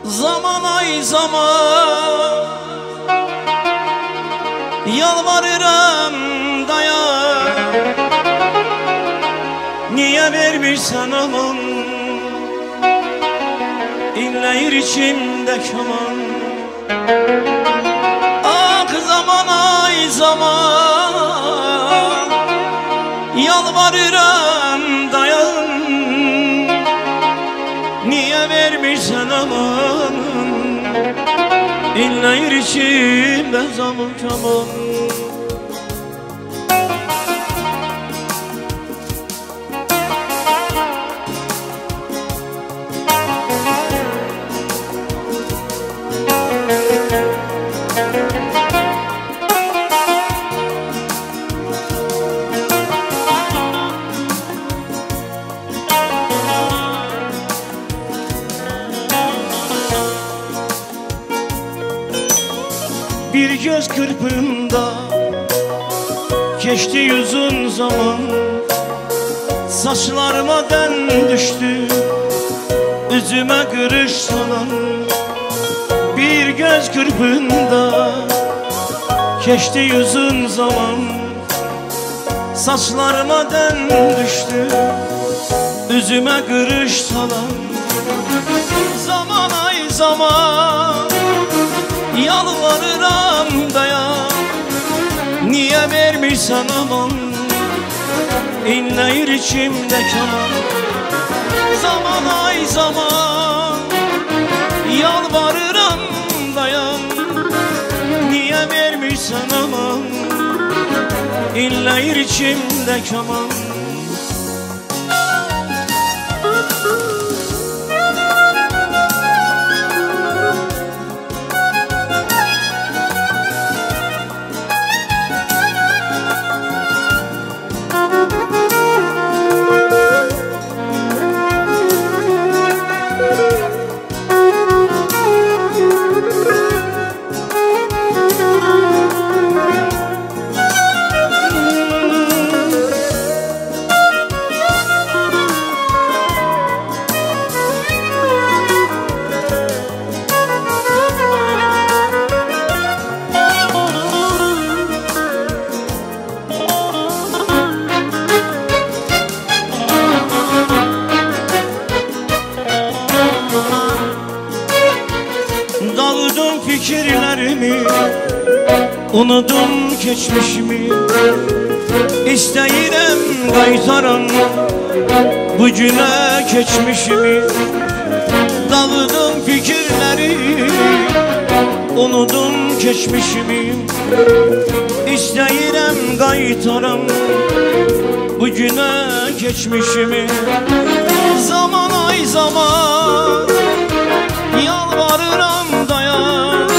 Zaman ay zaman, yalvarıram dayan. Niye vermirsən aman, İnləyir içimdə kaman. Ah zaman ay zaman, yalvarıram dayan. Niye vermirsən aman, İnləyir içimdə zaman kaman. Bir göz kırpımda geçti uzun zaman, saçlarıma den düştü, üzüme kırış salan. Bir göz kırpımda geçti uzun zaman, saçlarıma den düştü, üzüme kırış salan. Zaman ay zaman, yalvarıram dayan. Niye vermirsən aman, İnləyir içimdə kaman. Zaman ay zaman, yalvarıram dayan. Niye vermirsən aman, İnləyir içimdə kaman. Dağıldım fikirlerimi, unudum geçmişimi. İstəyirəm qaytaram bu günə keçmişimi. Dağıldım fikirlerimi, unudum geçmişimi. İstəyirəm qaytaram bu günə keçmişimi. Zaman ay zaman, yalvarıram dayan.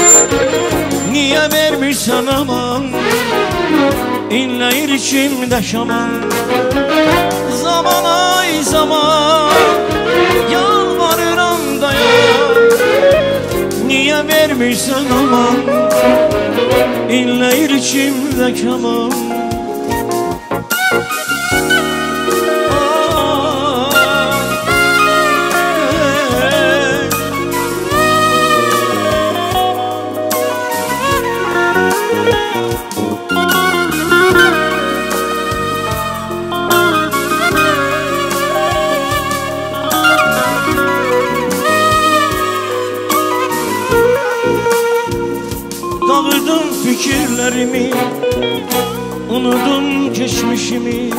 Niye vermirsən aman, İnləyir içimdə şaman. Zaman ay zaman, yalvarıram dayan. Niye vermirsən aman, İnləyir içimdə kaman. Dağıldım fikirlerimi, unudum geçmişimi.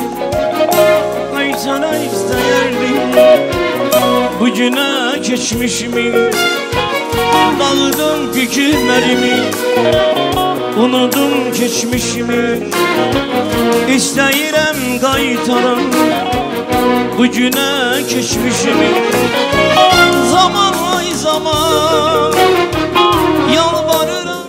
Qaytara istəyərdim bu günə keçmişimi. Dağıldım fikirlerimi, unudum geçmişimi. İstəyirəm qaytaram bu günə keçmişimi. Zaman ay zaman, yalvarıram.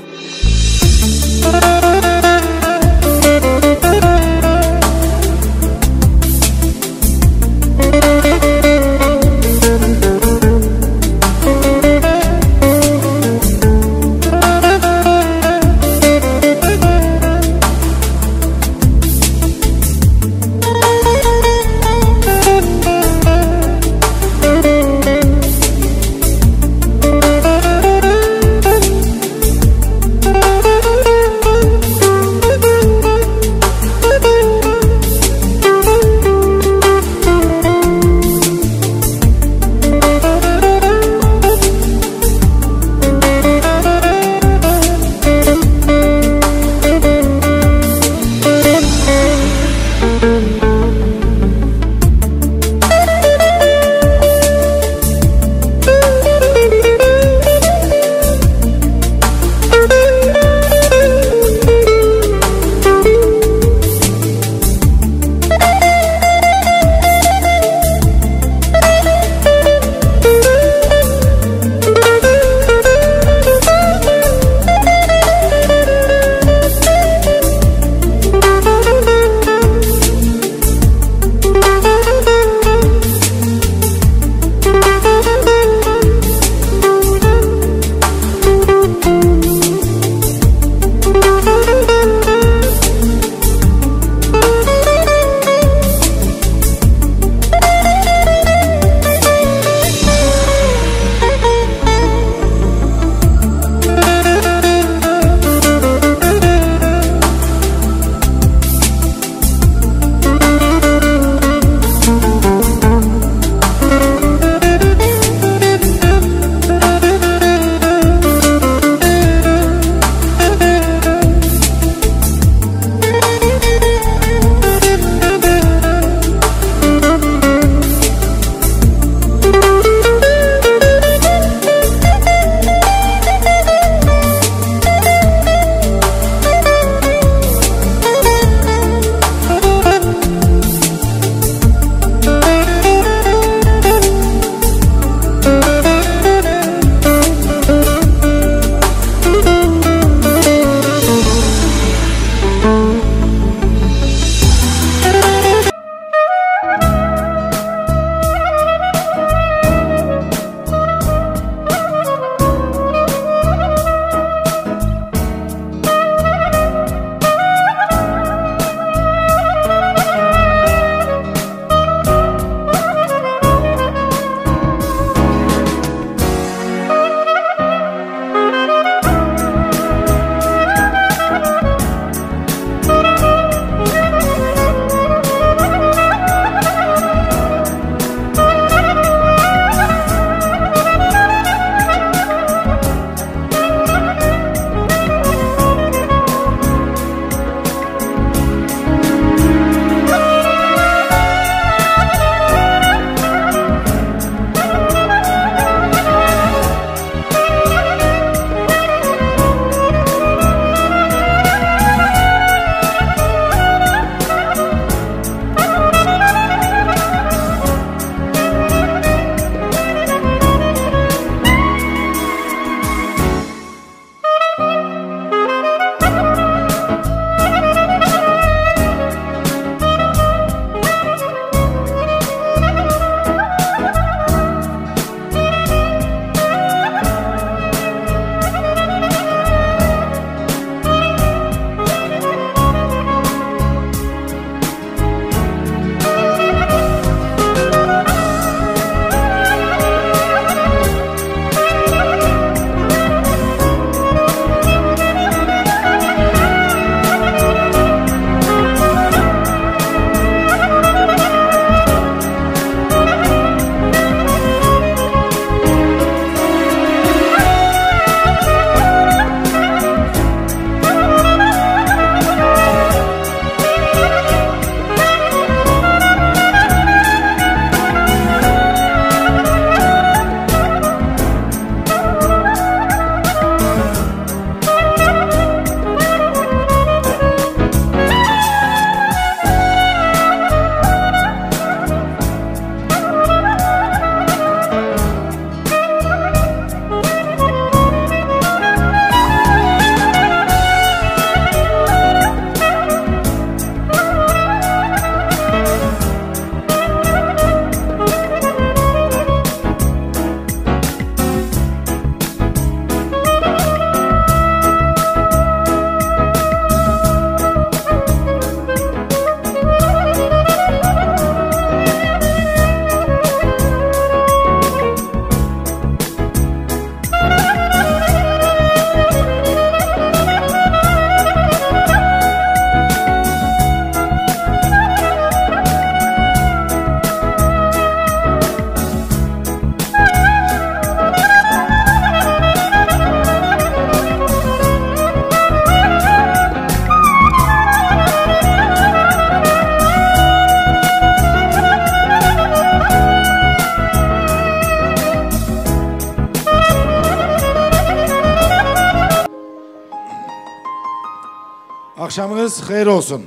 Axşamınız xeyir olsun.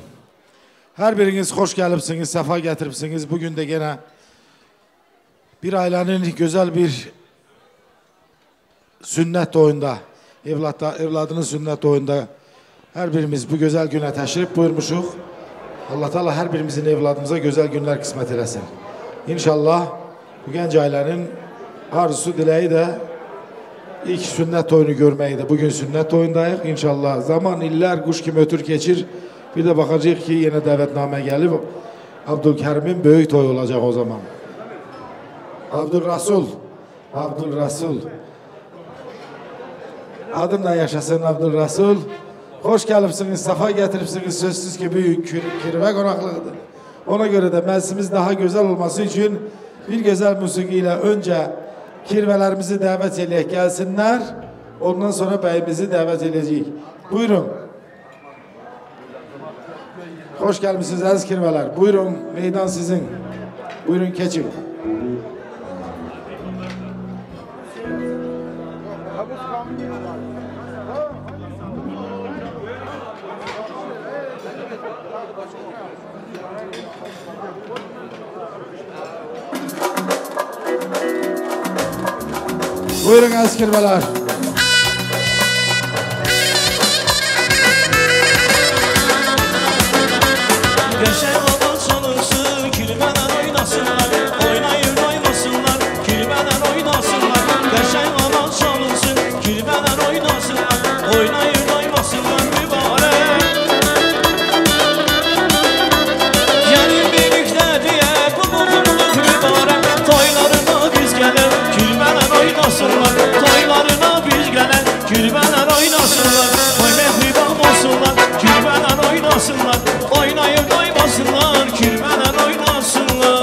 Hər biriniz xoş gəlibsiniz, səfa gətiribsiniz. Bugün də yenə bir ailənin gözəl bir sünnət toyunda, evladının sünnət toyunda hər birimiz bu gözəl günə təşrif buyurmuşuq. Allah Teala hər birimizin evladımıza gözəl günlər qismət eləsin. İnşallah bu gənc ailənin arzusu, diləyi də ilk sünnət toyunu görməkdir. Bugün sünnət toyundayıq. İnşallah zaman, illər quş kimi ötür keçir. Bir də baxacağıq ki, yenə dəvətnamə gəlib. Abdülkərimin böyük toyu olacaq o zaman. Abdülrasul, Abdülrasul. Adınla yaşasın Abdülrasul. Xoş gəlibsiniz, səfa gətiribsiniz. Sözsüz ki, bugün kirvə qonaqlığıdır. Ona görə də məclisimiz daha gözəl olması üçün bir gözəl musiqi ilə öncə kirvələrimizi dəvət eləyək, gəlsinlər. Ondan sonra bəyimizi dəvət eləyəcəyik. Buyurun. Xoş gəlmişsiniz əziz kirvələr. Buyurun, meydan sizin. Buyurun, keçin. Buyurun əziz kirvələr. Qəşəng oğlan çalınsın, kirvələr oynasınlar, oynayır oynasınlar, kirvələr oynasınlar. Qəşəng oğlan çalınsın, kirvələr oynasınlar, oynayır oynasınlar mübarək. Gəlin birlikdə deyə bu qohumluq mübarək, toylarına biz gələn, kirvələr oynasınlar, toylarına biz gələn, kirvələr oynasınlar, oy mehriban olsunlar, kirvələr oynasınlar, oynayır doymasınlar, kirvələr oynasınlar.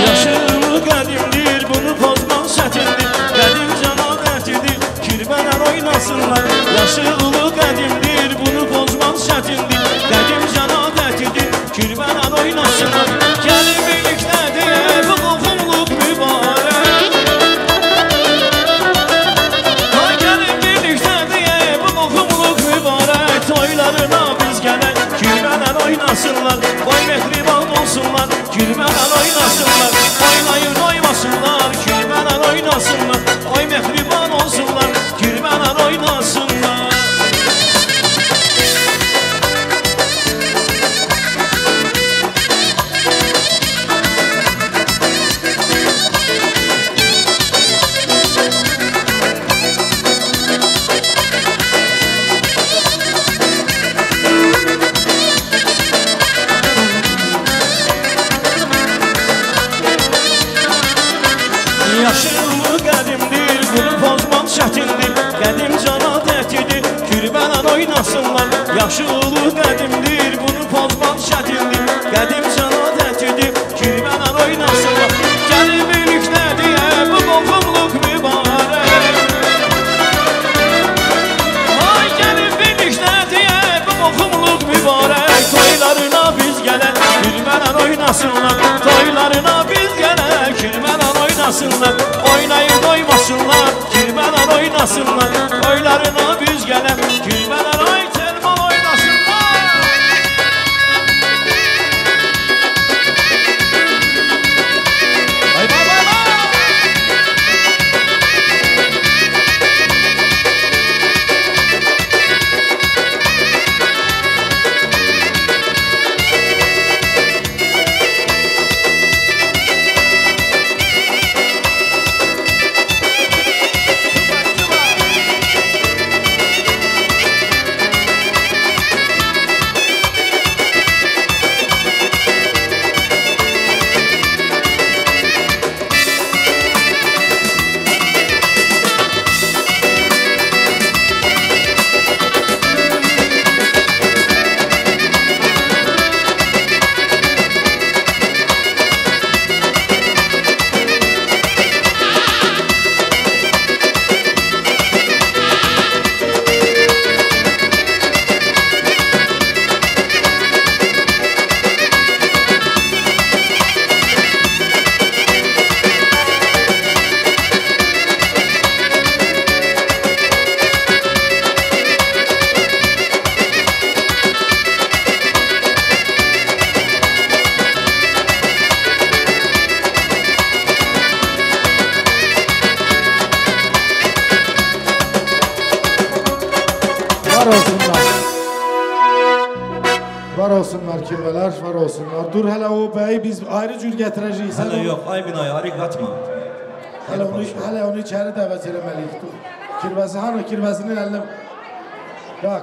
Yaşını qədimdir, bunu pozmaq çətindir, qədim cənabətidir, kirvələr oynasınlar. Yaşı ulu qədimdir, bunu pozmaq çətindir, qədim cənabətidir, kirvələr oynasınlar. Gəlin birlikdə deyə bu qohumluq mübarək. Ay gəlin birlikdə deyə bu qohumluq mübarək, toylarına biz gələn, kirvələr oynasınlar, oy mehriban olsunlar, kirvələr oynasınlar, oynayır doymasınlar, kirvələr oynasınlar, oy mehriban olsunlar, kirvələr oynasınlar. Yaşılı qədimdir, bunu pozmaq çətindir, qədim cənabətidir, kirvələr oynasınlar. Yaşılı qədimdir, bunu pozmaq çətindir, qədim cənabətidir, kirvələr oynasınlar. Gəlin birlikdə deyə bu qohumluq mübarək. Ay gəlin birlikdə deyə bu qohumluq mübarək, toylarına biz gələn, kirvələr oynasınlar, toylarına biz gələn, kirvələr oynasınlar, oynayır doymasınlar, kirvələr oynasınlar, toylarına biz gələn, kirvələr ay Telman oynasınlar. Var olsunlar. Var olsunlar kirvələr, var olsunlar. Dur hələ o bəyi biz ayrı cür gətirəcəyik. Hələ yox, ay binayı, ayrı qatma. Hələ onu içəri dəvət eləməliyik. Dur. Kirvəsi hanı? Kirvəsinin əlinə... Bax.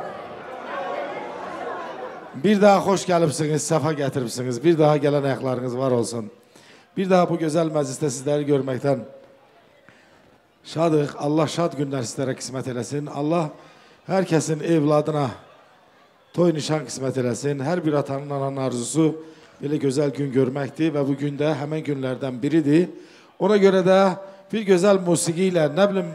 Bir daha xoş gəlibsiniz, səfa gətiribsiniz. Bir daha gələn ayaqlarınız var olsun. Bir daha bu gözəl məclisdə sizləri görməkdən şadıq. Allah şad günlər sizlərə qismət eləsin. Allah hər kəsin evladına toy nişan qismət eləsin. Hər bir atanın, ananın arzusu belə gözəl gün görməkdir və bu gün də həmən günlərdən biridir. Ona görə də bir gözəl musiqi ilə, nə bilim,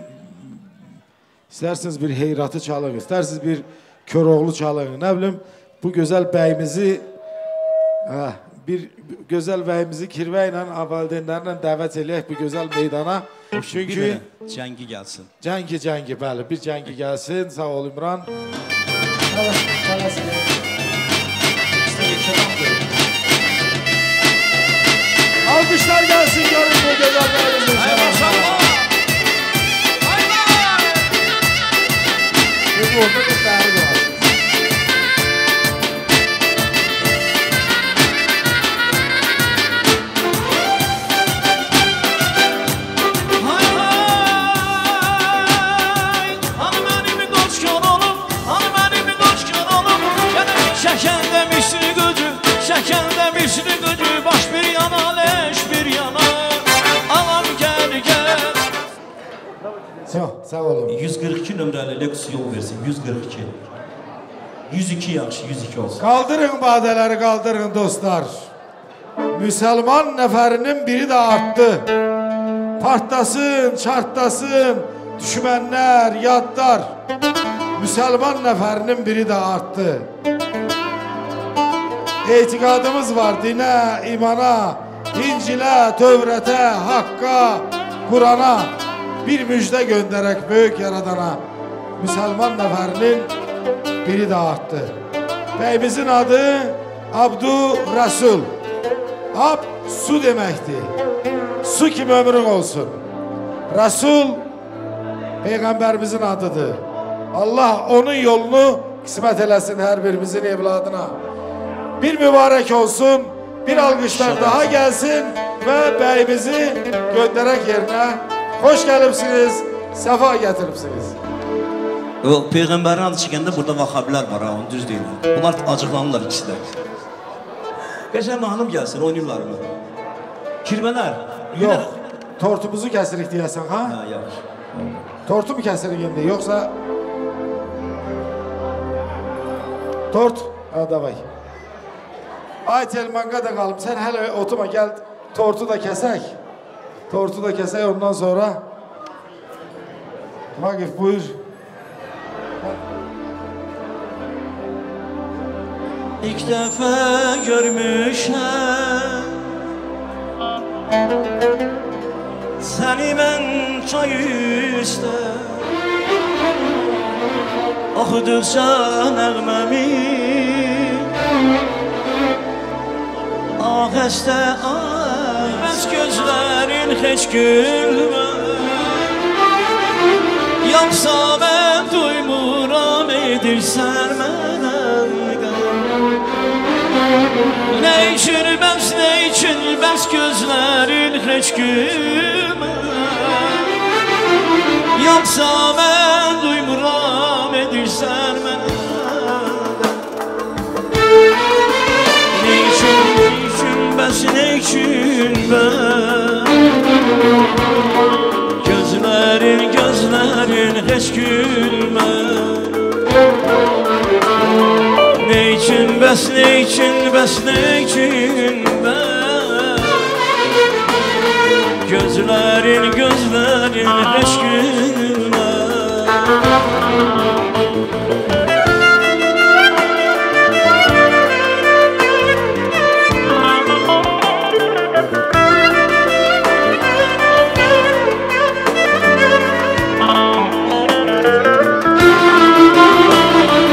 istərsiniz bir heyratı çalın, istərsiniz bir Koroğlu çalın, nə bilim, bu gözəl bəyimizi, bir gözəl bəyimizi kirvə ilə, valideynlərlə dəvət eləyək bu gözəl meydana. Çünki cəngi gəlsin. Cəngi, cəngi, bəli, bir cəngi gəlsin. Sağ ol İmran. Alkışlar gelsin, görün bu gözəl bəyimizin. Bir orada bir bəri var. Şəkəndə misli gücü, şəkəndə misli gücü, baş bir yana, leş bir yana, anam gəl, gəl. Sağ olun. 142 nömrəli Lexus yol versin, 142. 102 yaxşı, 102 olsun. Qaldırın badələri, qaldırın dostlar. Müsəlman nəfərinin biri də artdı. Partlasın, çartlasın, düşmənlər, yadlar. Müsəlman nəfərinin biri də artdı. Etiqadımız var dinə, imana, İncilə, Tövrətə, Haqqa, Qurana. Bir müjdə göndərək böyük yaradana. Müsəlman nəfərinin biri də artdı. Bəyimizin adı Abdurrəsul. Ab su deməkdir. Su kimi ömrün olsun. Rəsul Peyğəmbərimizin adıdır. Allah onun yolunu qismət eləsin hər birimizin evladına. Bir mübarək olsun, bir alqışlar daha gəlsin və bəyimizi göndərək yerinə. Xoş gəlibsiniz, səfa gətiribsiniz. Peyğəmbərin adı çəkəndə burada vahabilər var, ha, onu düz deyirlər. Bunlar acıqlanırlar ikisi də. Qəşəng hanım gəlsin, oynayırlar mı? Kirmələr. Yox, tortumuzu kəsirik deyəsən, ha? Hə, yaxşı. Tortu mu kəsirik indi, yoxsa... Tort, ha, davay. Ay Telmanqa da qalım, sən hələ oturma, gəl tortu da kəsək. Tortu da kəsək, ondan sonra... Vaqif, buyur. İlk dəfə görmüşəm səni mən çay üstə, oxuduqca nəğməmi ahəstə ay, bəs gözlərin heç gülmə. Yoxsa mən duymuram, edirsən mənə qəm. Nə üçün bəs, nə üçün bəs gözlərin heç gülmə. Yoxsa mən duymuram, edirsən mənə qəm. Nə üçün, nə üçün bəs, nə üçün bəs gözlərin, gözlərin heç gülmə. Nə üçün bəs, nə üçün bəs, nə üçün bəs gözlərin, gözlərin heç gülmə.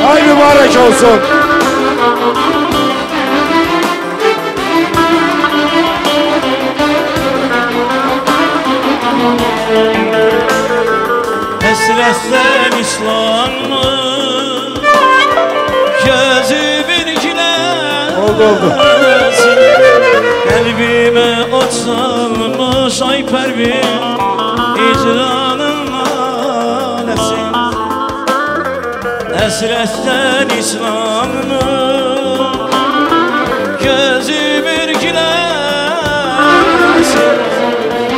Ay mübarək olsun. Həsrətdən islanmış Oldu, oldu. Kalbime ot salmış ay Pervin, hicranın nalesi. Həsrətdən islanmış gözüm irkiləsi.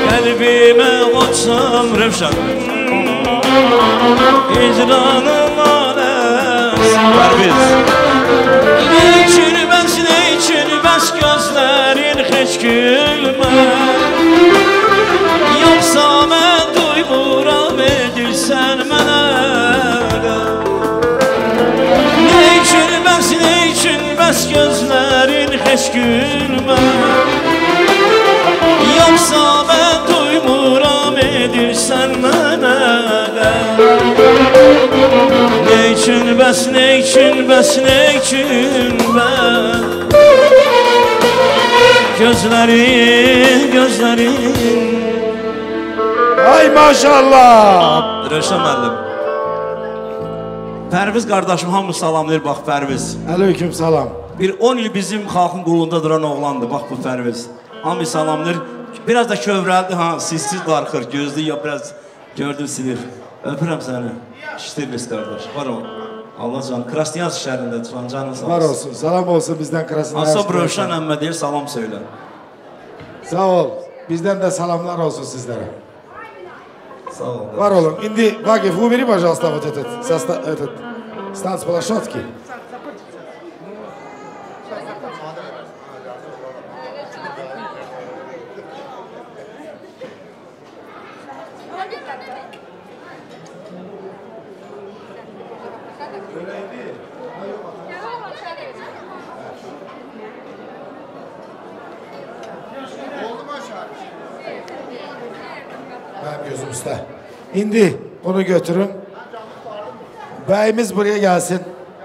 Kalbime ot salmış Rövşən, hicranın nalesi. Pərviz. Ne için bəs gözlərin heç gülmər? Yoxsa mən duymuram edirsən mənə. Ne için bəs gözlərin heç gülmər? Yoxsa mən duymuram edirsən mənə. Ne için bəs, ne için bəs, ne için bəs? Gözlərin, gözlərin. Ay maşallah. Rövşən müəllim. Pərviz qardaşım hamı salamlayır, bax Pərviz. Aleyküm salam. Bir 10 il bizim xalqın qulunda duran oğlandı, bax bu Pərviz. Hamı salamlayır. Biraz da kövrəldi, ha, sizsiz darxır, gözlü ya biraz gördüm sinir. Öpürəm səni. İşdirlis qardaş, var ol. Allah can, Krasniyaz şəhərində canın sağ olsun. Var olsun, salam olsun bizdən Krasniyaz. Asab Rövşən əmmə deyir, salam söylə. Sağ ol, bizdən də salamlar olsun sizlərə. Sağ ol. Var olun. İndi Vagif, ubери, пожалуйста, вот этот станц площадки. Benim gözüm üstə. İndi bunu götürün. Bəyimiz buraya gelsin.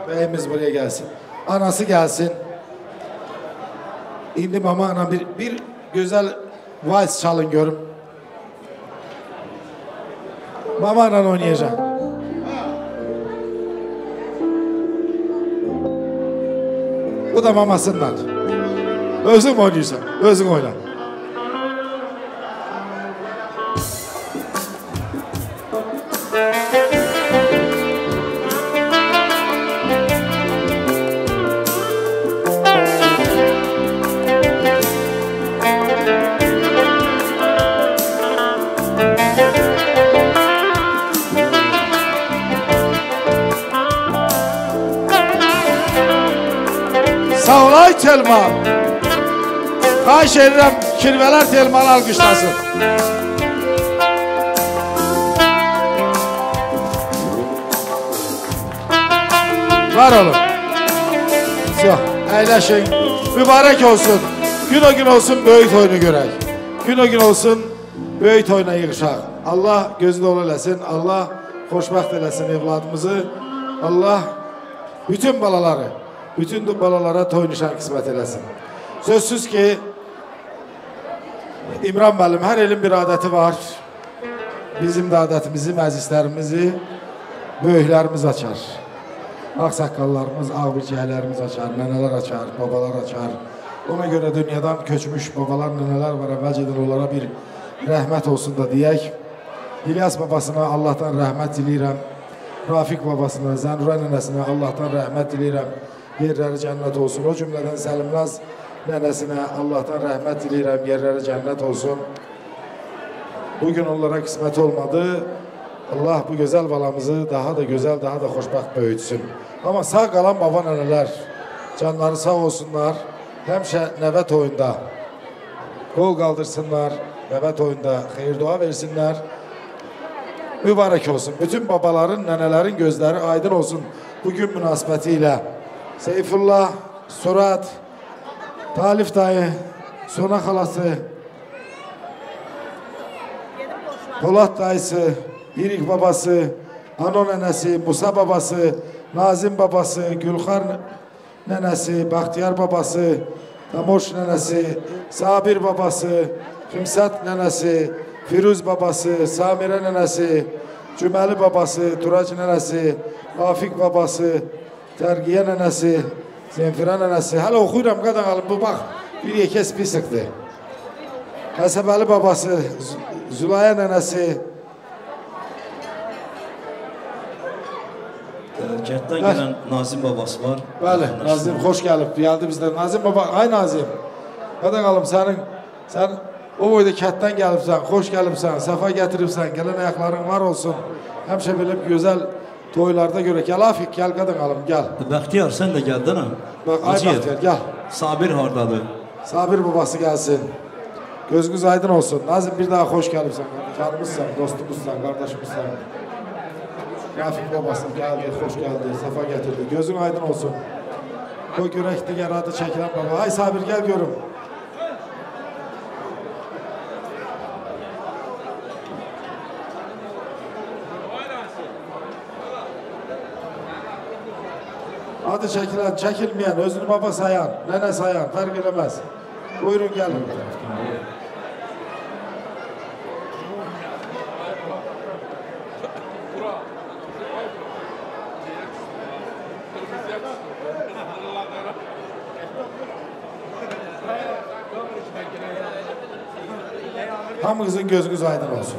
Bəyimiz buraya gelsin. Anası gelsin. İndi mama ana bir güzel vals çalın görüm. Mama anan oynayacak. Bu da mamasından. Özün oynuyorsan, özün oyna. Sağ ol ay Telman. Xahiş edirəm kirvələr Telmanı alqışlasın. Var olun. Əyləşin. Mübarək olsun. Gün o gün olsun böyük toyunu görək. Gün o gün olsun böyük toyuna yığışaq. Allah gözü dolu eləsin. Allah xoşbəxt eləsin evladımızı. Allah bütün balaları, bütün balalara toy nişan qismət eləsin. Sözsüz ki, İmran müəllim, hər elin bir adəti var. Bizim də adətimizi, məclislərimizi böyüklərimiz açar. Ağsaqqallarımız, ağbircəklərimiz açar, nənələr açar, babalar açar. Ona görə dünyadan köçmüş babalar, nənələr var, əvvəlcədən onlara bir rəhmət olsun da deyək. İlyas babasına Allahdan rəhmət diləyirəm. Rafiq babasına, Zənurə nənəsinə Allahdan rəhmət diləyirəm. Yerləri cənnət olsun. O cümlədən Səlimnaz nənəsinə Allahdan rəhmət diləyirəm. Yerləri cənnət olsun. Bugün onlara qismət olmadı. Allah bu gözəl balamızı daha da gözəl, daha da xoşbəxt böyütsün. Amma sağ qalan baba nənələr, canları sağ olsunlar, həmişə nəvə toyunda qol qaldırsınlar, nəvə toyunda xeyir dua versinlər. Mübarək olsun. Bütün babaların, nənələrin gözləri aydın olsun bugün münasibəti ilə. Seyfullah, Surat, Talif dayı, Sona xalası, Polat dayısı, İrik babası, Ano nənəsi, Musa babası, Nazim babası, Gülxar nənəsi, Bəxtiyar babası, Tamoş nənəsi, Sabir babası, Ximsət nənəsi, Firuz babası, Samirə nənəsi, Cüməli babası, Turac nənəsi, Afiq babası, Tərqiyə nənəsi, Zemfira nənəsi. Hələ oxuyuram, qadan alım, bu bax, bir yekə spisıqdır. Qəsəbəli babası, Zülaya nənəsi. Kənddən gələn Nazim babası var. Bəli, Nazim xoş gəlib, gəldi bizdə. Nazim baba, ay Nazim, qadan alım, sən o boyda kənddən gəlibsən, xoş gəlibsən, səfa gətiribsən, gələn ayaqların var olsun. Həmişə belə gözəl toylarda görək. Gəl Afiq, gəl qadın alım, gəl. Bəxtiyar, sən də gəldin ha? Bax, ay Bəxtiyar, gəl. Sabir hardadır? Sabir babası gəlsin. Gözünüz aydın olsun. Nazim, bir daha xoş gəlibsən. Canımızsan, dostumuzsan, qardaşımızsan. Rafiq babası gəldi, xoş gəldi, səfa gətirdi. Gözün aydın olsun. Qoy görək digər adı çəkilən baba. Ay Sabir, gəl görüm. Adı çəkilən, çəkilməyən, özünü baba sayan, nənə sayan, fərq eləməz. Buyurun, gəlin. Hamınızın gözünüz aydın olsun.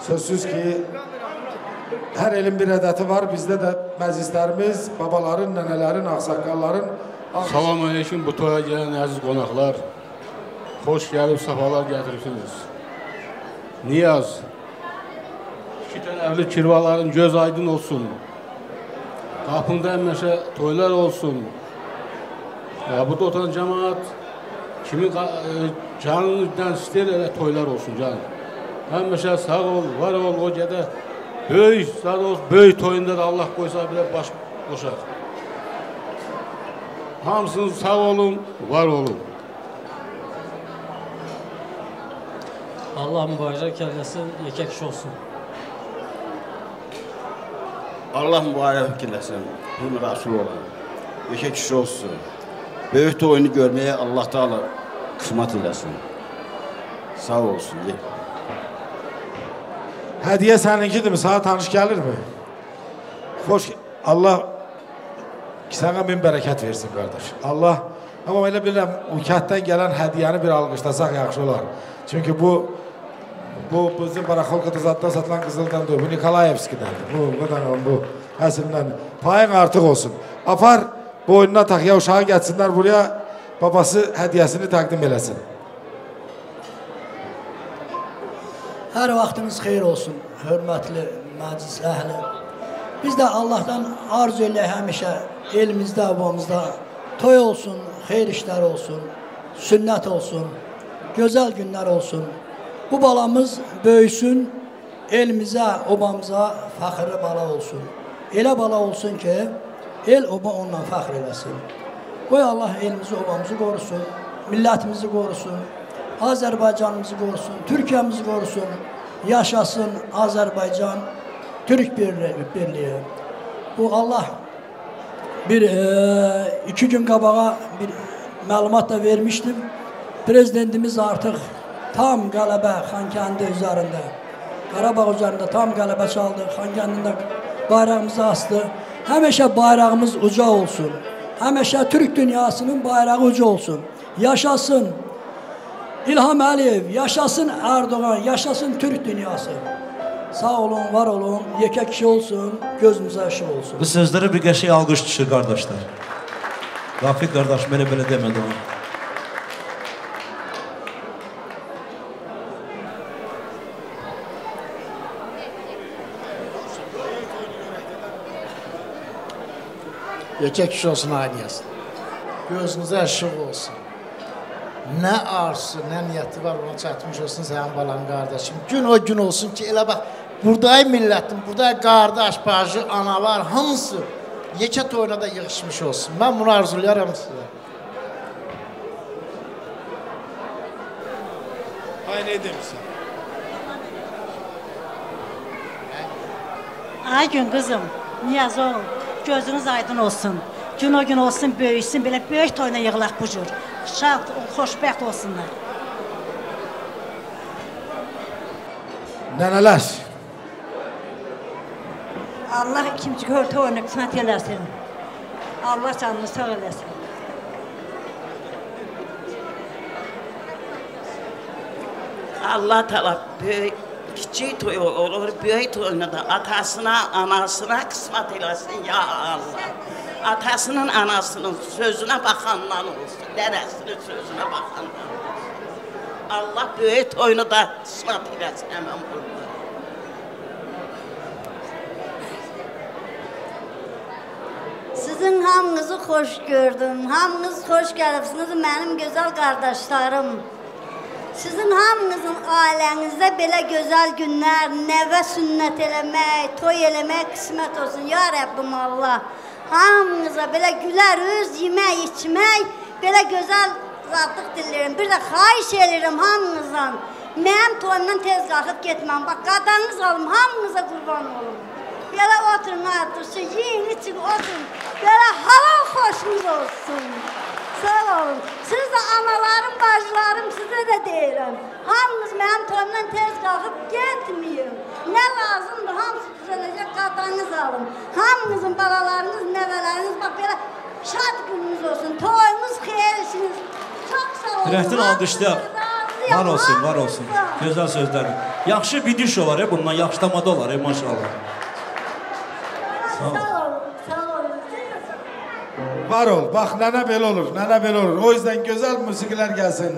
Sözsüz ki, hər elin bir ədəti var. Bizdə də məclislərimiz, babaların, nənələrin, ağsaqqalların... Salam aleyküm bu toya gələn əziz qonaqlar. Xoş gəlib, səfalar gətiribsiniz. Niyaz, iki tərəfli kirvaların göz aydın olsun. Qapında həmişə toylar olsun. Ya, burada oturan cəmaat kimin canından istəyir elə toylar olsun canım. Həmişə sağ ol, var ol, o gədə böyük, sağ ol, böyük toyunda da Allah qoysa belə baş qoşar. Hamısınız sağ olun, var olun. Allah mübarək eləsin, yekə kişi olsun. Allah mübarək eləsin, bu Rasul olan, yekə kişi olsun. Böyük toyunu görməyə Allah Teala qismət eləsin. Sağ olsun. Hədiyyə səninkidirmi? Sana tanış gəlirmi? Xoş, Allah sənə min bərəkət versin, qardaş. Allah, amma elə bilirəm, o kənddən gələn hədiyyəni bir alqışlasaq yaxşı olar. Çünki bu bizim baraxolkada zaddan satılan qızıldan deyil, bu Nikolayevskidəndir, bu əslindən. Payın artıq olsun. Apar, boynuna tax, ya uşağı gəlsinlər buraya, babası hədiyyəsini təqdim eləsin. Hər vaxtınız xeyir olsun, hörmətli məclis əhli. Biz də Allahdan arzu eləyək həmişə elimizdə, obamızda toy olsun, xeyir işlər olsun, sünnət olsun, gözəl günlər olsun. Bu balamız böyüsün, elimizə, obamıza fəxrli bala olsun. Elə bala olsun ki, el oba onunla fəxr eləsin. Qoy Allah elimizi, obamızı qorusun, millətimizi qorusun, Azərbaycanımızı qorusun, Türkiyəmizi qorusun, yaşasın Azərbaycan Türk Birliyi. Bu Allah iki gün qabağa bir məlumat da vermişdim. Prezidentimiz artıq tam qələbə Xankəndi üzərində, Qarabağ üzərində tam qələbə çaldı, Xankəndində bayrağımızı asdı. Həmişə bayrağımız uca olsun. Həmişə Türk dünyasının bayrağı uca olsun. Yaşasın İlham Əliyev, yaşasın Erdoğan, yaşasın Türk dünyası. Sağ olun, var olun, yekə kişi olsun, gözümüzə işıq olsun. Bu sözlərə bir qəşəng alqış düşür, qardaşlar. Rafiq qardaş, mənə belə demədi onu. Yekə kişi olsun, ayniyasın. Gözünüzə işıq olsun. Nə arzusu, nə niyyəti var, ona çatmış olsun sənin balan qardaşım. Gün o gün olsun ki, elə bax, buradayı millətim, buradayı qardaş, bacı, analar, hamısı yekə toyuna da yığışmış olsun. Mən bunu arzulayıram sizə. Ay, nə demişsən? Ay gün qızım, Niyaz oğul, gözünüz aydın olsun. Gün o gün olsun, böyüsün, belə böyük toyuna yığılaq bu cür. Şad, xoşbəxt olsunlar. Nənələr. Allah ikinci körtə oyunu qismət eləsin. Allah canını sağ eləsin. Allah təala böyük, kiçik toy olur, böyük toyunu da atasına, anasına qismət eləsin ya Allah. Atasının, anasının sözünə baxandan olsun, nənəsinin sözünə baxandan olsun. Allah böyük toyunu da qismət eləsin həmən burada. Sizin hamınızı xoş gördüm, hamınız xoş gəlibsiniz mənim gözəl qardaşlarım. Sizin hamınızın ailənizdə belə gözəl günlər, nəvə sünnət eləmək, toy eləmək qismət olsun. Ya Rəbbim Allah, hamınıza belə gülər üz, yemək, içmək, belə gözəl zadlıq diləyirəm. Bir də xahiş eləyirəm hamınızdan, mənim toyumdan tez qalxıb getməm. Bax, qadanınız alım, hamınıza qurban olum. Belə oturun, artırşı, yiyin, için, oturun. Belə halal xoşunuz olsun. Sağ olun. Siz də analarım, bacılarım, sizə də deyirəm. Hamınız mənim toyumdan tez qalxıb getməyin. Nə lazımdır, hamısı düzələcək, qadanınız alın. Hamınızın balalarınız, nəvələriniz, bax belə şad gününüz olsun. Toyumuz xeyir işiniz. Çox sağ olun. Rəhtin alqışlar. Var olsun, var olsun. Gözəl sözlər. Yaxşı bir diş olar, bundan yaxşılamada olar, maşallah. Sağ olun. Var ol, bax nənə belə olur, nənə belə olur. O yüzden gözəl musiqilər gəlsin.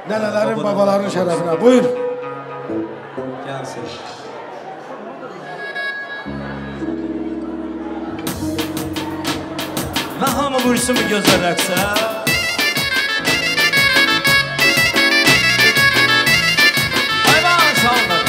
Nənələrin, babaların şərəfinə. Buyur. Gəlsin. Və hamı buyursun bu gözəl rəqsə. Hayvan, sağ olun.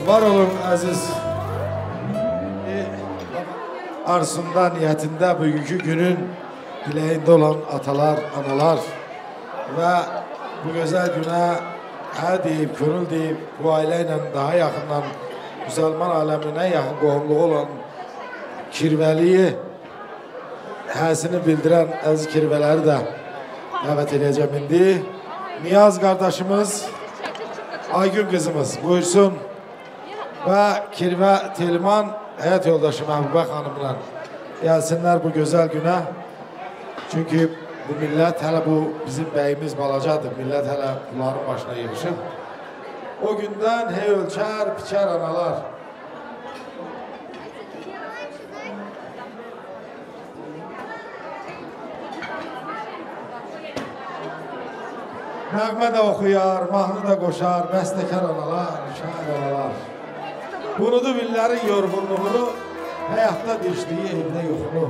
Var olun əziz. Arzusunda, niyyətində bugünkü günün diləyində olan atalar, analar və bu gözəl günə hə deyib, könül deyib, bu ailə ilə daha yaxından müsəlman aləminin ən yaxın qohumluğu olan Kirvəliyi həsini bildirən əziz kirvələri də dəvət eləyəcəm indi. Niyaz qardaşımız, Aygün qızımız buyursun və Kirvə Telman həyat yoldaşı Məhbubə xanımla gəlsinlər bu gözəl günə. Çünki bu millət hələ bu bizim bəyimiz balacadır, millət hələ bunların başına yığışıb. O gündən hey ölçər, biçər analar. Nəğmə də oxuyar, mahnı da qoşar, bəstəkar analar, şair analar. Unudub illərin yorğunluğunu, həyatda dişliyi, evdə yoxunu.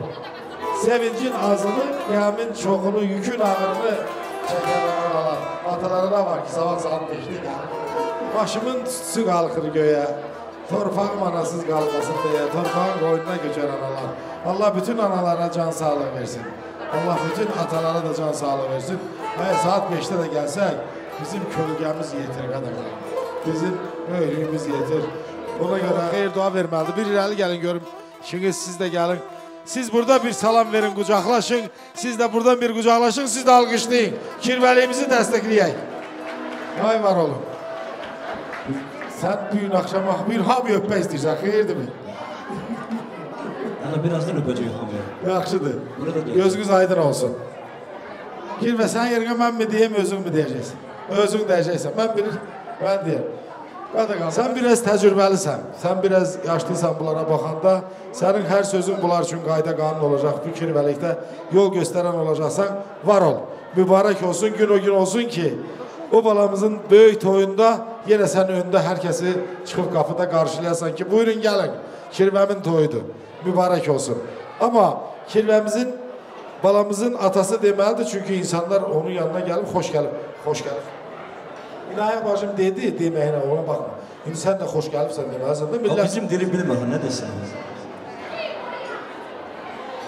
Sevincin azını, qəmin çoxunu, yükün ağırını çəkər analar. Atalara var ki, sabah saat 5-də gəlir. Başımın tüstüsü qalxır göyə, torpağım anasız qalmasın deyə, torpağın qoynuna göçər analar. Allah bütün analara can sağlığı versin. Allah bütün atalara da can sağlığı versin. Əgər saat 5-də də gəlsək, bizim kölgəmiz yetir, qadaqlar. Bizim böyrüyümüz yetir. Ona görə xeyir dua verməlidir. Bir irəli gəlin görüm, ikiniz siz də gəlin. Siz burada bir salam verin, qucaqlaşın. Siz də buradan bir qucaqlaşın, siz də alqışlayın. Kirvəliyimizi dəstəkləyək. Vay var olun. Sən bu gün axşam, bu gün hamıyı öpmək istəyirsən, xeyirdirmi? Yəni birazdan öpəcək hamıya. Yaxşıdır. Gözünüz aydın olsun. Kirvə, sən yerinə mən mi deyim, özün mü deyəcəksən? Özün deyəcəksən. Mən bilir, mən deyim. Qadaqan, sən biraz təcrübəlisən, sən biraz yaşlısan bunlara baxanda, sənin hər sözün bunlar üçün qayda qanun olacaq, bu kirvəlikdə yol göstərən olacaqsan, var ol. Mübarək olsun, gün o gün olsun ki, o balamızın böyük toyunda yenə sən öndə hər kəsi çıxıb qapıda qarşılayasan ki, buyurun gəlin, kirvəmin toyudur, mübarək olsun. Amma kirvəmizin, balamızın atası deməlidir, çünki insanlar onun yanına gəlib, xoş gəlib, xoş gəlib. İnayə bacım dedi, deməyinə ona baxma. İndi sən də xoş gəlibsən deməlisən də. Millət... Bizim dili bilmir, nə desiniz?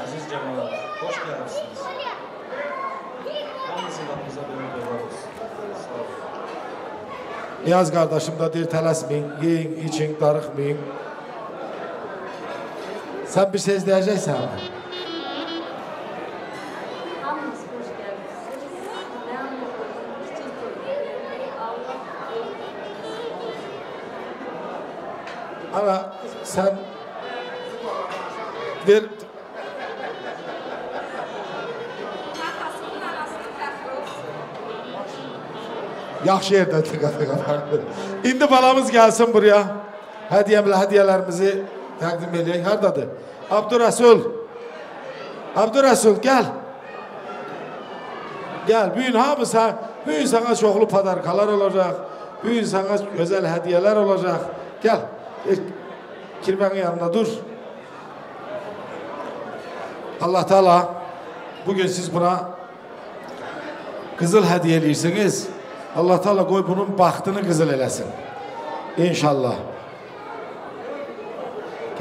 Əziz cəmaat, xoş gəlibsiniz. Hamınızın qapınıza belə toylar olsun. Sağ olun. Niyaz qardaşım da deyir, tələsməyin, yeyin, için, darıxmayın. Sən bir söz deyəcəksən. Hamınız xoş gəlibsiniz. Mənim oğlum kiçik toylar. Allah Ana, sən ver. Atasının anasının fəxri olsun. Yaxşı yerdə tıqa-tıqa. İndi balamız gəlsin buraya. Hədiyyələrimizi təqdim eləyək. Hardadır? Abdurəsul. Abdurəsul, gəl. Gəl, bu gün hamı sən, bu gün sana çoxlu padarkalar olacaq. Bu gün sana gözəl hədiyyələr olacaq. Gəl, kirvənin yanında dur. Allah Teala, bugün siz buna qızıl hədiyyə eləyirsiniz. Allah Teala qoy bunun baxtını qızıl eləsin. İnşallah.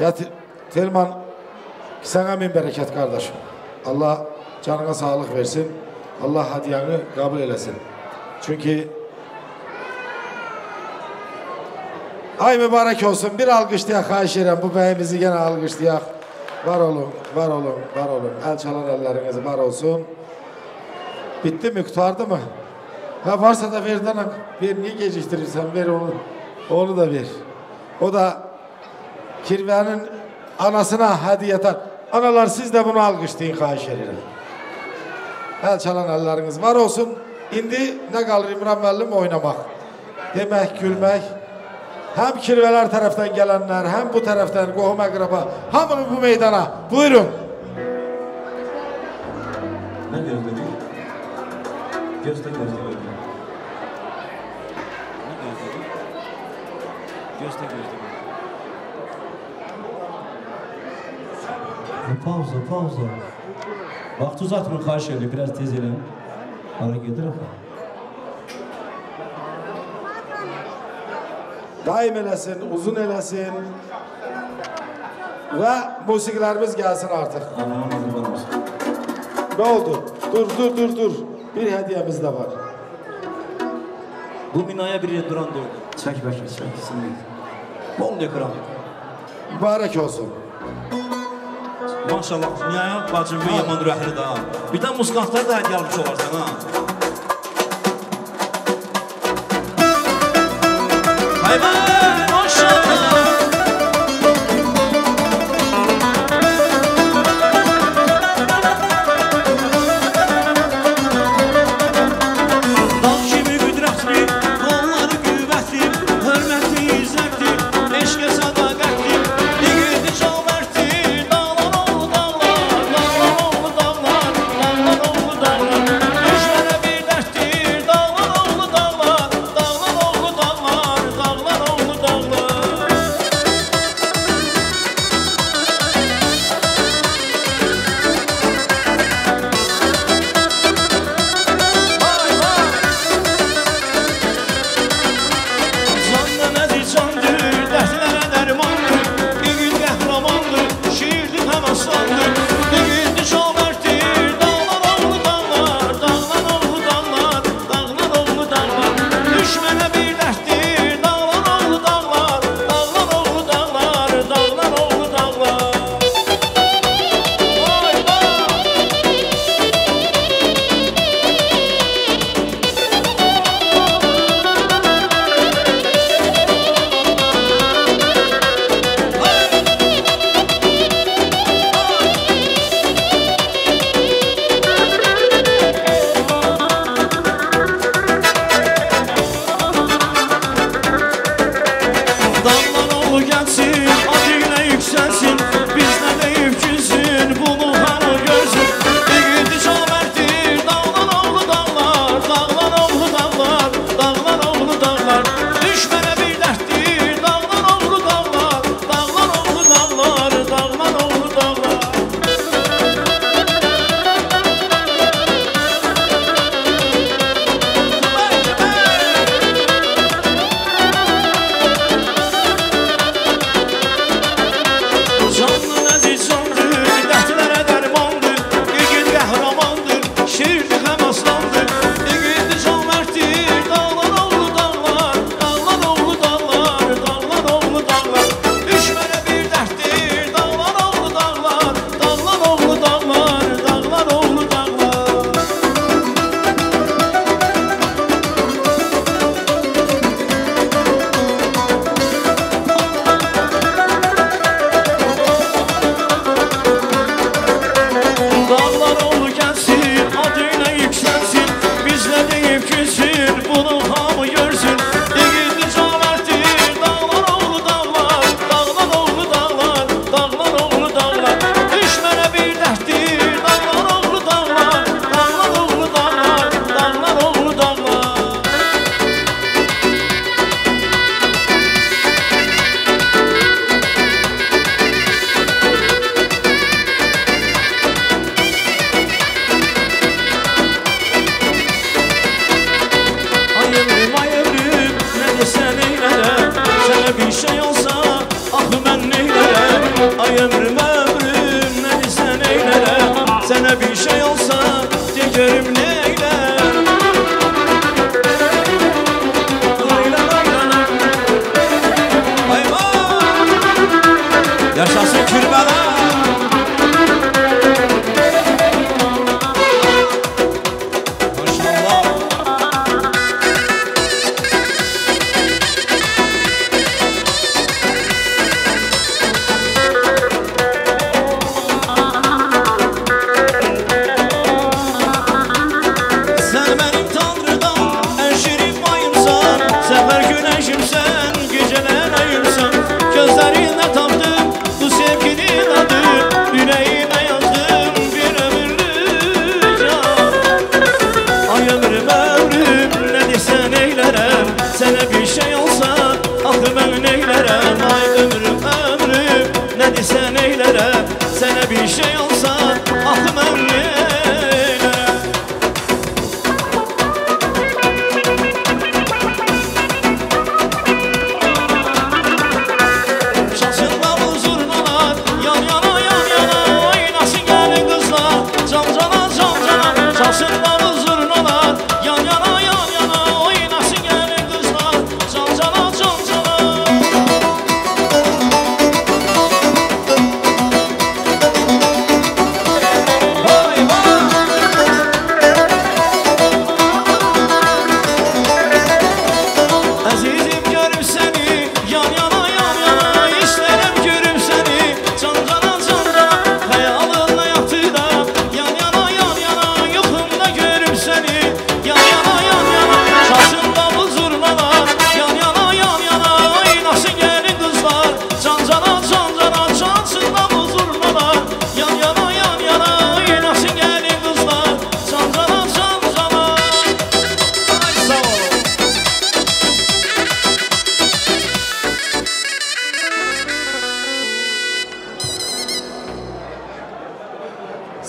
Gətir, Telman, sənə min bərəkət qardaşım. Allah canına sağlıq versin. Allah hədiyyəni qəbul eləsin. Çünki ay mübarək olsun. Bir alqışlayaq, xahiş edirəm. Bu bəyimizi yenə alqışlayaq. Var olun, var olun, var olun. Əl çalan əlləriniz var olsun. Bitti mi, qurtardı mı? Ha, varsa da ver, danak. Ver, niye geciktirirsen ver onu. Onu da ver. O da kirvənin anasına hədiyyətər. Analar, siz də bunu alqışlayın, xahiş edirəm. Əl çalan əlləriniz var olsun. İndi nə qalır İmran müəllim? Oynamaq. Demək, gülmək. Həm kirvələr tərəfdən gələnlər, həm bu tərəfdən qohum əqraba, hamını bu meydana. Buyurun. Nə gözlədik? Gözlə, gözlə, gözlə. Nə gözlədik? Gözlə, gözlə, gözlə. Pauza, pauza. Vaxt uzatmın, xahiş edirik, biraz tez eləyin. Hara gedir axı? Daim eləsin, uzun eləsin. Və musiqilərimiz gəlsin artıq. Ne oldu? Dur, dur, dur, dur. Bir hediyemiz de var. Bu binaya bir duran doydu. Çək bəlkə, çək. Bol ekran. Mübarək olsun. Maşallah, Niyaya bacım bir yaman ürəkli daha. Bir də muskantlar da hediyə almış olarsan ha. Hayvan, maşallah. Dağ kimi qüdrətli, qolları qüvvətli, hörmətli, izzətli, eşqə sədaqətli, yiğidi cavərtli, dağlar oğlu dağlar, dağlar oğlu dağlar, dağlar oğlu dağlar, düşmənə bir dərddir, dağlar oğlu dağlar, dağlar oğlu dağlar, dağlar oğlu dağlar. Vay vay! Candan əziz candır, dərdlərə dərmandır, yiğit qəhrəmandır, şiirdir həm aslandır, yiğitdir cavərtdir, dağlar oğlu dağlar, dağlar oğlu dağlar, dağlar oğlu dağlar, düşmənə bir dərddir, dağlar oğlu dağlar, dağlar oğlu dağlar, dağlar oğlu dağlar. Vay vay! Dağlar oğlu gəlsin, adı ilə yüksəlsin, biz nə deyib gülsün, bunu hamı görsün. Yiğidi cavərtdir, dağlar oğlu dağlar, dağlar oğlu dağlar, dağlar oğlu dağlar, düşmənə bir dərddir, dağlar oğlu dağlar, dağlar oğlu dağlar, dağlar oğlu dağlar. Candan əziz candır, dərdlərə dərmandır, yiğit qəhrəmandır, şirdir həm aslandır, yiğitdir cavərtdir, dağlar oğlu dağlar, dağlar oğlu dağlar, dağlar oğlu dağlar, düşmənə bir dərddir, dağlar oğlu dağlar, dağlar oğlu dağlar, dağlar oğlu dağlar. Dağlar oğlu gəlsin, adı ilə yüksəlsin, biz nə deyib gülsün, bunu hamı görsün. Yiğitdir cavərtdir, dağlar oğlu dağlar, dağlar oğlu dağlar, dağlar oğlu dağlar, düşmənə bir dərddir, dağlar oğlu dağlar, dağlar oğlu dağlar, dağlar oğlu dağlar. Ay ömrüm, ay ömrüm, nə desən eylərəm, sənə bir şey olsa, axı mən neylərəm? Ay ömrüm, ömrüm, nə desən eylərəm, sənə bir şey olsa, de görüm neylərəm? Lay la lay la lay. Ay vay! Yaşasın Kürbəla! Maşallah! Sən mənim Tanrıdan ən şirin payımsan, səhər günəşimsən, gecələr ayımsan. Gözlərində tapdım bu sevginin adı, ürəyimə yazdım bir ömürlük can. Ay ömrüm, ömrüm, nə desən eylərəm, sənə bir şey olsa, axı mən neylərəm? Ay ömrüm, ömrüm, nə desən eylərəm, sənə bir şey olsa, axı mən neylərəm?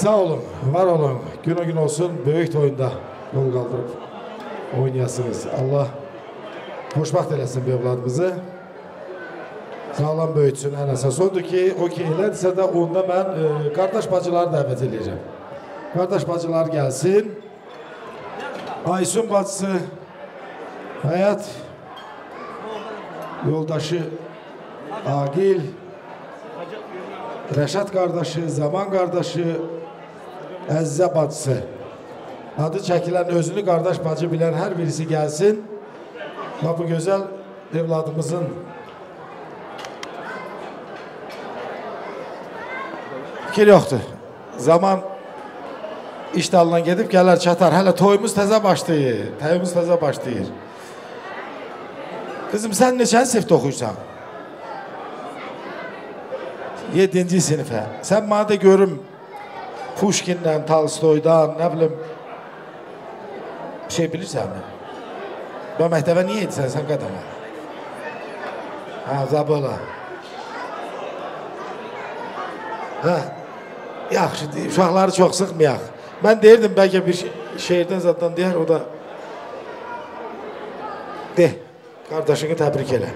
Sağ olun, var olun. Gün o gün olsun, böyük toyunda yol qaldırıb oynayasınız. Allah xoşbəxt eləsin bu evladımızı. Sağlam böyütsün, ən əsas odur ki, o ki elədirsə də onda mən qardaş bacıları dəvət eləyəcəm. Qardaş bacılar gəlsin. Aysun bacısı, həyat yoldaşı Aqil, Rəşad qardaşı, Zaman qardaşı, Əzizə bacısı. Adı çəkilən, özünü qardaş bacı bilən hər birisi gəlsin. Və bu gözəl evladımızın fikir yoxdur. Zaman iş dalından gedib gələr çatar. Hələ toyumuz təzə başlayır. Toyumuz təzə başlayır. Qızım, sən neçənci sinifdə oxuyursan? 7-ci sinifə. Sən mənə də görüm Puşkinlə, Tolstoydan, nə bilim bir şey bilirsənmi? Və məktəbə niyə edirsən sən qədəmə? Hə, zabola. Hə, yaxşı, uşaqları çox sıxmayaq. Mən deyirdim, bəlkə bir şeirdən zaddan deyər, o da de, qardaşını təbrik elə.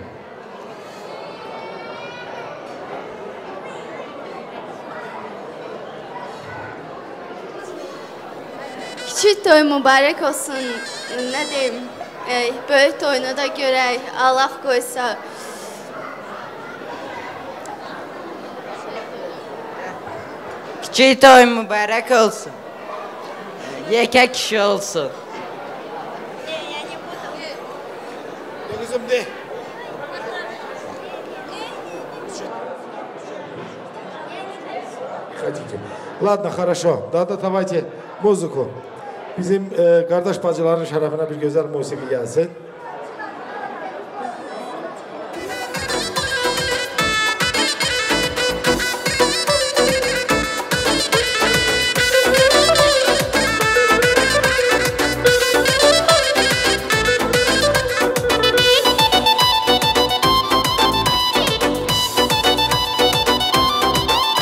Küçük toy mübarək olsun, nə deyim, böyük toyunu da görək, Allah qoysa. Küçük toy mübarək olsun, yekə kişi olsun. Kızım de. Хотите. Ладно, хорошо. Да, давайте музыку. Bizim qardaş bacıların şərəfinə bir gözəl musiqi gəlsin.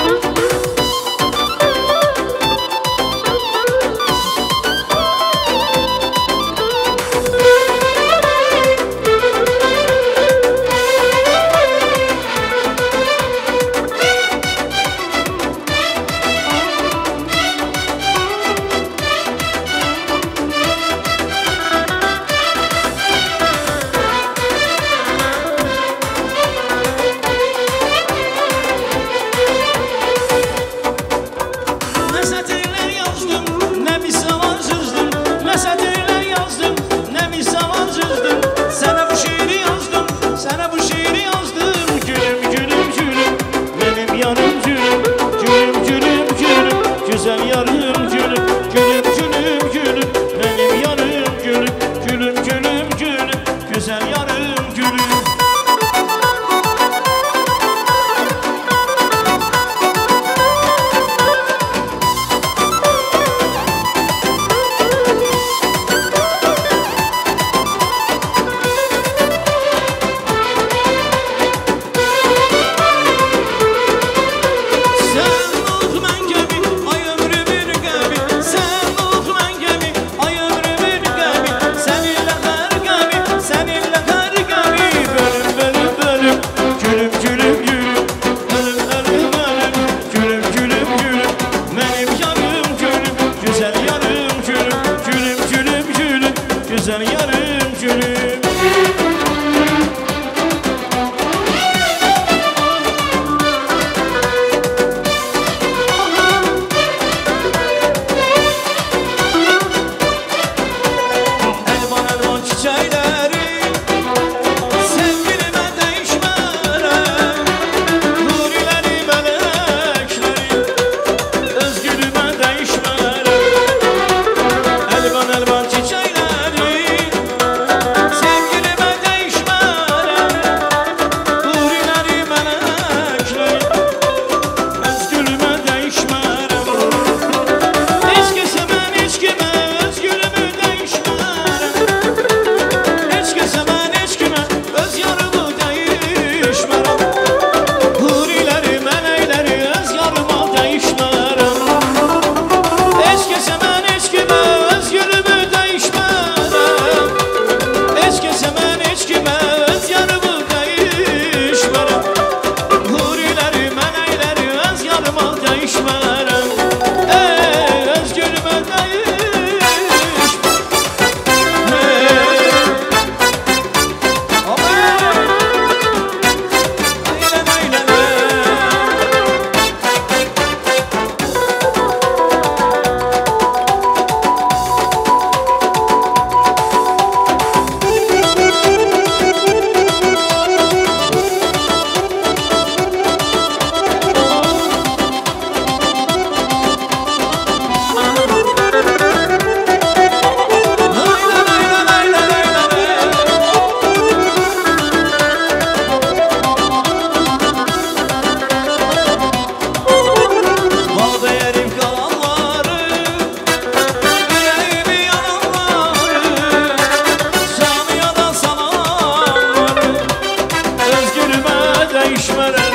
Thank you. dəyişmərəm. Öz gülümə dəyişmərəm.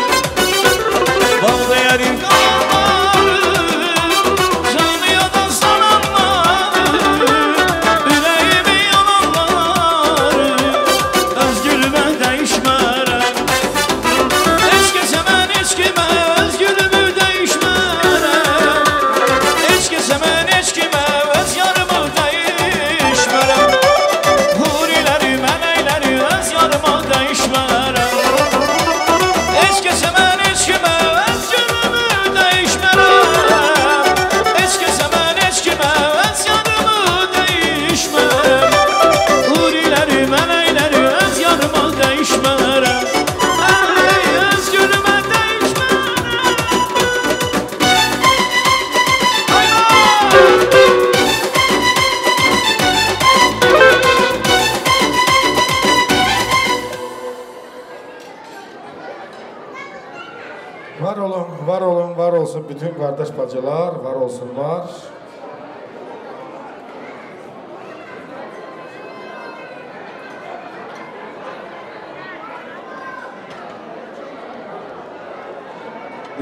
Var olun, var olun, var olsun bütün kardeş bacılar, var olsunlar.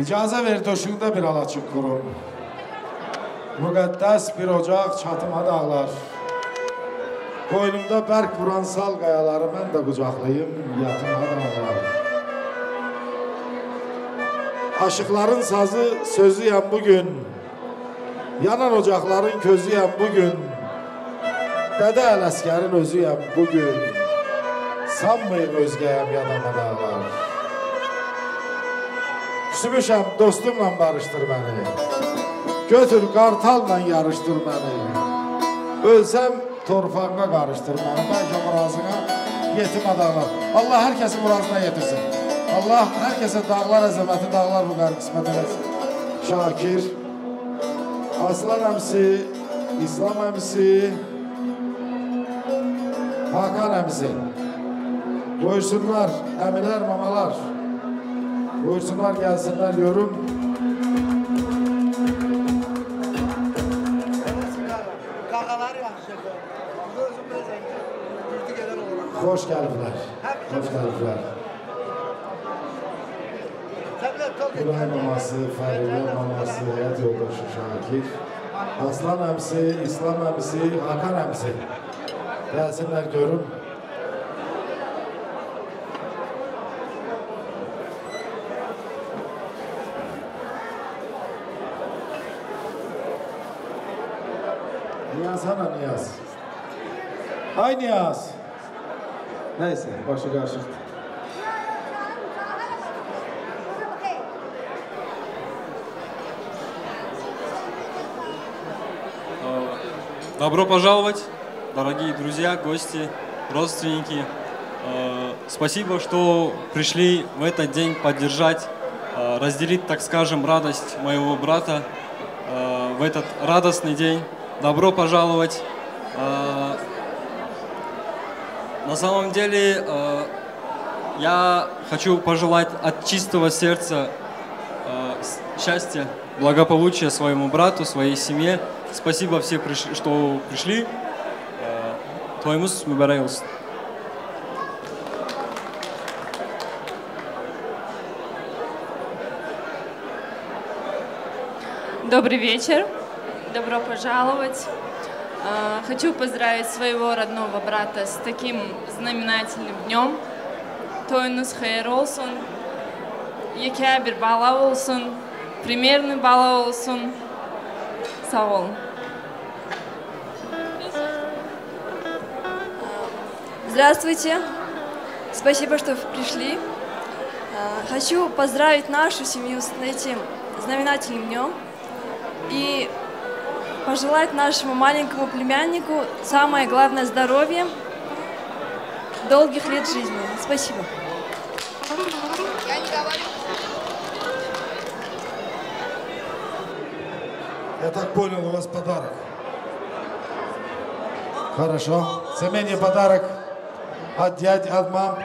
İcazə ver döşündə bir alaçıq qurum. Müqəddəs bir ocaq çatıma dağlar. Qoynumda bərk vuran sal qayaları mən də qucaqlayım, yatıma dağlar. Aşıqların sazı sözüyəm bugün, yanan ocaqların közüyəm bugün, Dədə Ələsgərin özüyəm bugün, sanmayın özgəyəm yanama dağlar. Küsmüşəm, dostumla barışdır məni, götür qartalla yarışdır məni, ölsəm torpağına qarışdır məni, bəlkə murazına yetim dağlar. Allah hər kəsi murazına yetirsin. Allah hər kəsə dağlar əzəməti, dağlar vüqar qismət eləsin. Şakir, Aslan əmsi, İslam əmsi, Hakan əmsi. Buyursunlar, əmilər, mamalar. Buyursunlar, gəlsinlər, yorum. Xoş gəliblər, xoş gəliblər. Güray maması, Fəridə maması, həyat yoldaşı Şakir, Aslan əmsi, İslam əmsi, Hakan əmsi. Gəlsinlər görüm. Niyaz hana Niyaz? Ay Niyaz! Neyse, başı qarışıqdır. Добро пожаловать, дорогие друзья, гости, родственники. Спасибо, что пришли в этот день поддержать, разделить, так скажем, радость моего брата в этот радостный день. Добро пожаловать. На самом деле, я хочу пожелать от чистого сердца счастья, благополучия своему брату, своей семье. Спасибо всем, что пришли. Toyumuz mübarək olsun. Добрый вечер. Добро пожаловать. Хочу поздравить своего родного брата с таким знаменательным днем. Toyunuz xeyir olsun. Yekə bir bala olsun. Примерный bala olsun. Sağ olun. Здравствуйте. Спасибо, что пришли. Хочу поздравить нашу семью с этим знаменательным днем и пожелать нашему маленькому племяннику самое главное здоровье, долгих лет жизни. Спасибо. Я не говорю. Я так понял, у вас подарок. Хорошо. Семейный подарок от дяди, от мам.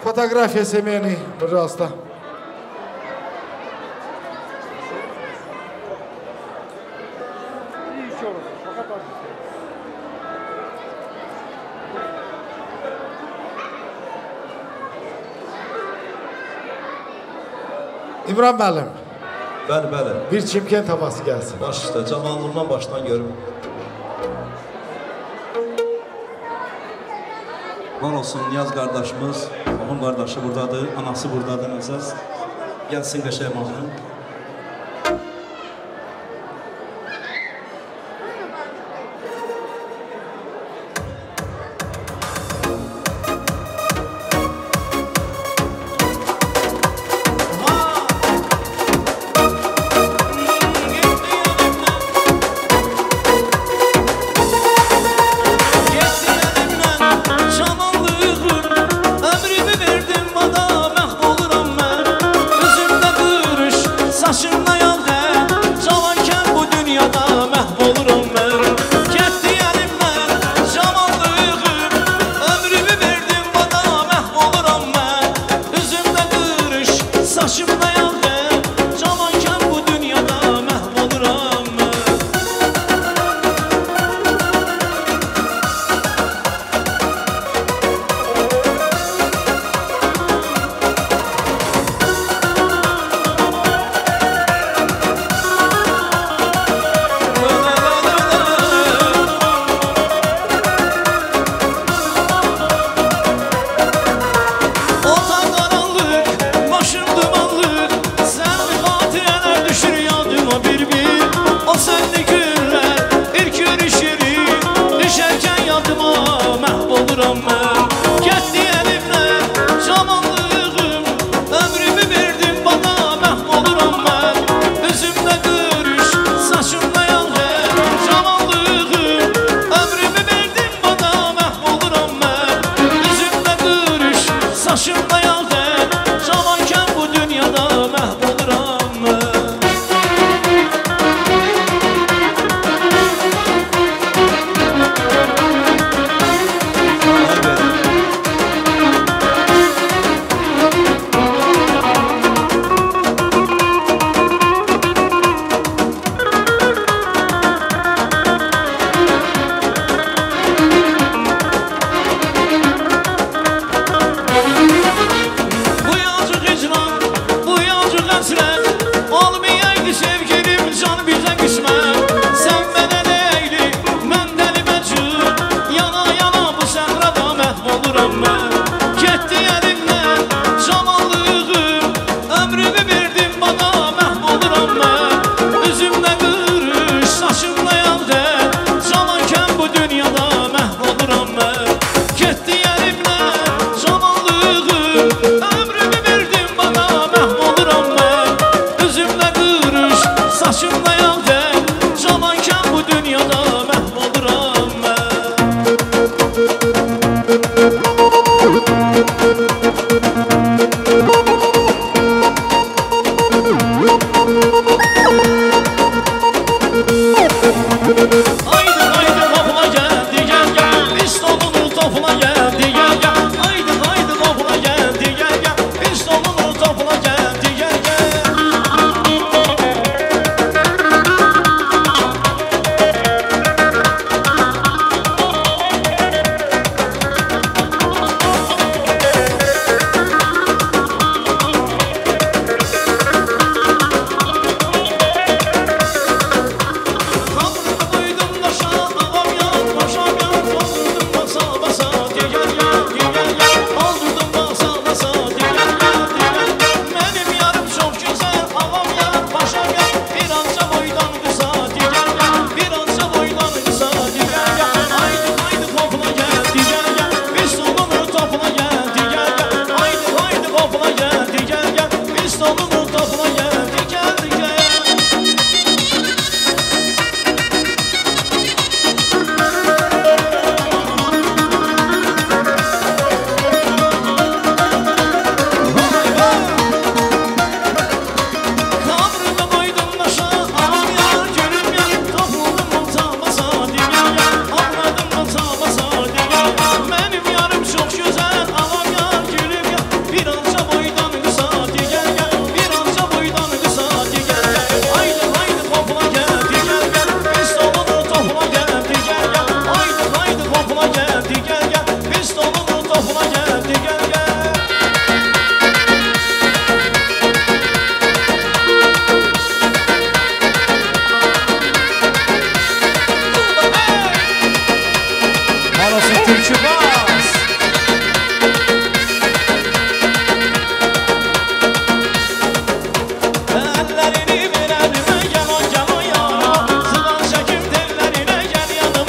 Фотография семейный, пожалуйста. И еще раз, пока так. İmran müəllim. Bəli, bəli. Bir Çimkent havası gəlsin. Baş üstə, cavanlığımdan başdan görüm. Var olsun Niyaz qardaşımız, onun qardaşı buradadır, anası buradadır məsəl. Gəlsin qəşəng mahnı.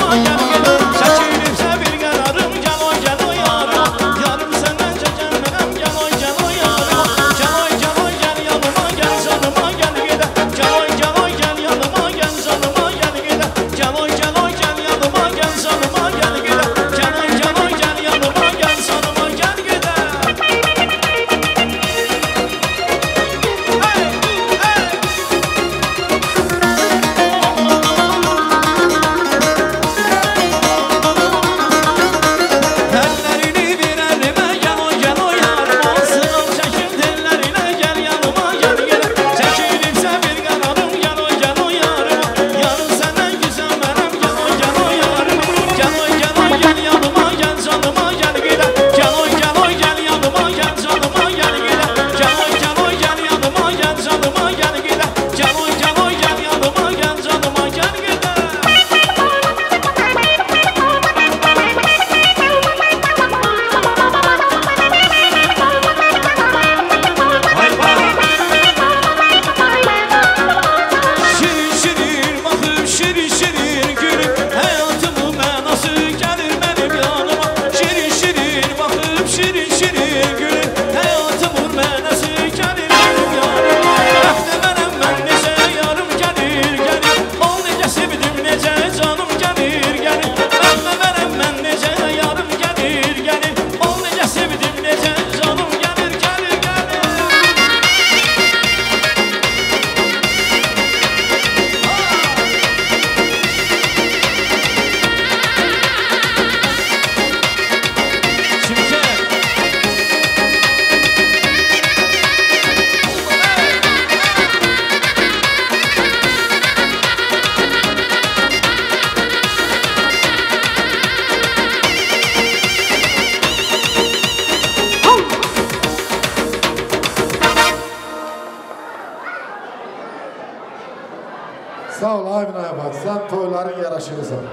yanıma gəl gedək. Çəkilibsə bir qərarım, gəl oy gəl oy yarım. Yarım səndən çəkənmərəm, gəl oy gəl oy yarım. Gəl oy gəl oy gəl yanıma gəl canıma gəl gedək. Gəl oy gəl oy gəl yanıma gəl canıma gəl gedək. Gəl oy gəl oy gəl yanıma gəl canıma gəl gedək. Gəl oy gəl oy gəl yanıma gəl canıma gəl gedək. Əllərini ver əlimə, gəl oy gəl oy yarım. Sığal çəkim tellərinə, gəl yanıma gəl gedək. Çəkilibsə bir qərarım, gəl oy gəl oy yarım. Yarım səndən güzəlmərəm, gəl oy gəl oy yarım. Gəl oy gəl oy gəl yanıma gəl canıma gəl gedək. Gəl oy gəl oy gəl yanıma gəl canıma gəl gedək. Gəl oy gəl oy gəl yanıma gəl canıma gəl gedək. Gəl oy gəl oy gəl yanıma gəl canıma gəl gedək. Şirin şirin baxıb şirin şirin gülüb, həyatımın mənası gəlir mənim yanıma. Şirin şirin baxıb şirin şirin gülüb, həyatımın mənası gəlir mənim yanıma. Bəxtə mənəm mən necə yarım gəlir gəlir, ol necə sevdim necə canım gəlir gəlir. Bəxtə mənəm mən necə yarım gəlir gəlir, ol necə sevdim necə canım gəlir gəlir gəlir. Şimşek. Sağ ol Amin Ayabad, sen toyların yaraşığısan.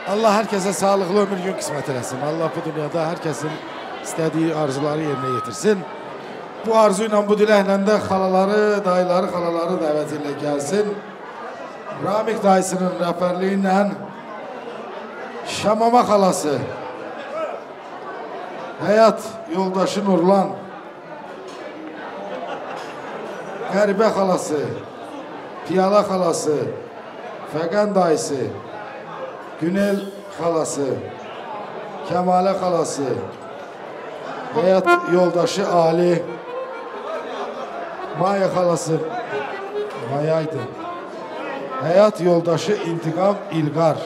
Allah herkese sağlıklı ömür gün kısmet eləsin. Allah bu dünyada herkesin istediği arzuları yerine getirsin. Bu arzuyla, bu diləklə də xalaları, dayıları, xalaları dəvət ilə gəlsin. Ramik dayısının rəhbərliyi ilə Şamama xalası, həyat yoldaşı Nurlan, Qəribə xalası, Piyala xalası, Fəqən dayısı, Günel xalası, Kəmalə xalası, həyat yoldaşı Ali, Maya xalası, Mayaydı, həyat yoldaşı İntiqam İlqar.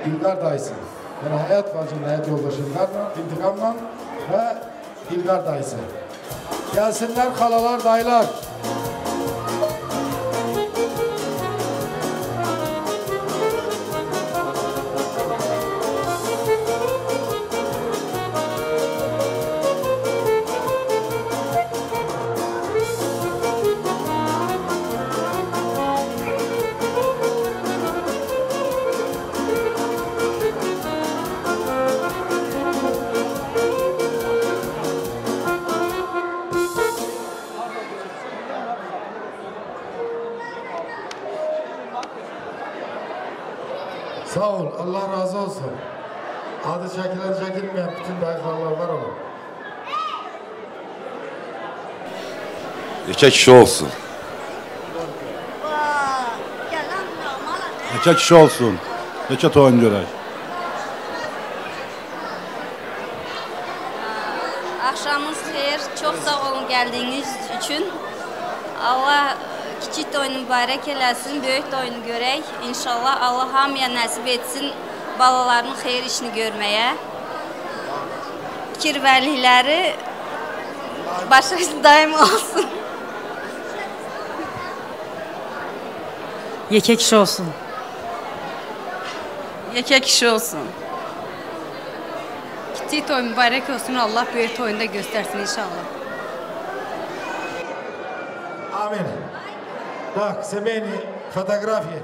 İlqar dayısı. Yani həyat bacının həyat yoldaşı İlqarla, İntiqamla və İlqar dayısı. Gelsinler xalalar, dayılar. Sağ ol, Allah razı olsun. Adı çəkilen çəkilməyən bütün dayı xalalar var olun. Yekə kişi olsun. Yekə kişi olsun. Yekə toyun görək. Axşamınız xeyir. Çox sağ olun gəldiyiniz üçün. Allah kiçik toyunu mübarək eləsin, böyük toyunu görək. İnşallah Allah hamıya nəsib etsin balalarının xeyir işini görməyə. Kirvəlikləri başı daim olsun. Yekə kişi olsun. Yekə kişi olsun. Kiçik toy mübarək olsun. Allah böyük toyunu da göstərsin inşallah. Amin. Так, семейные фотографии.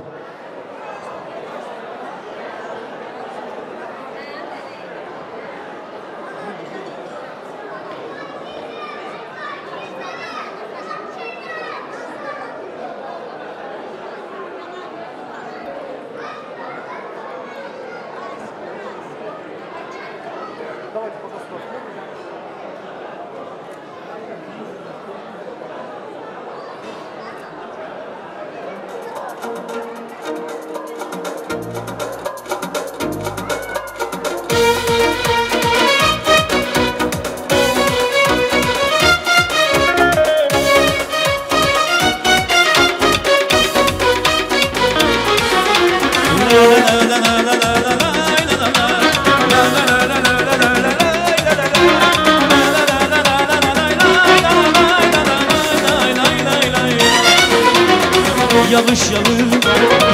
Yağış yağır,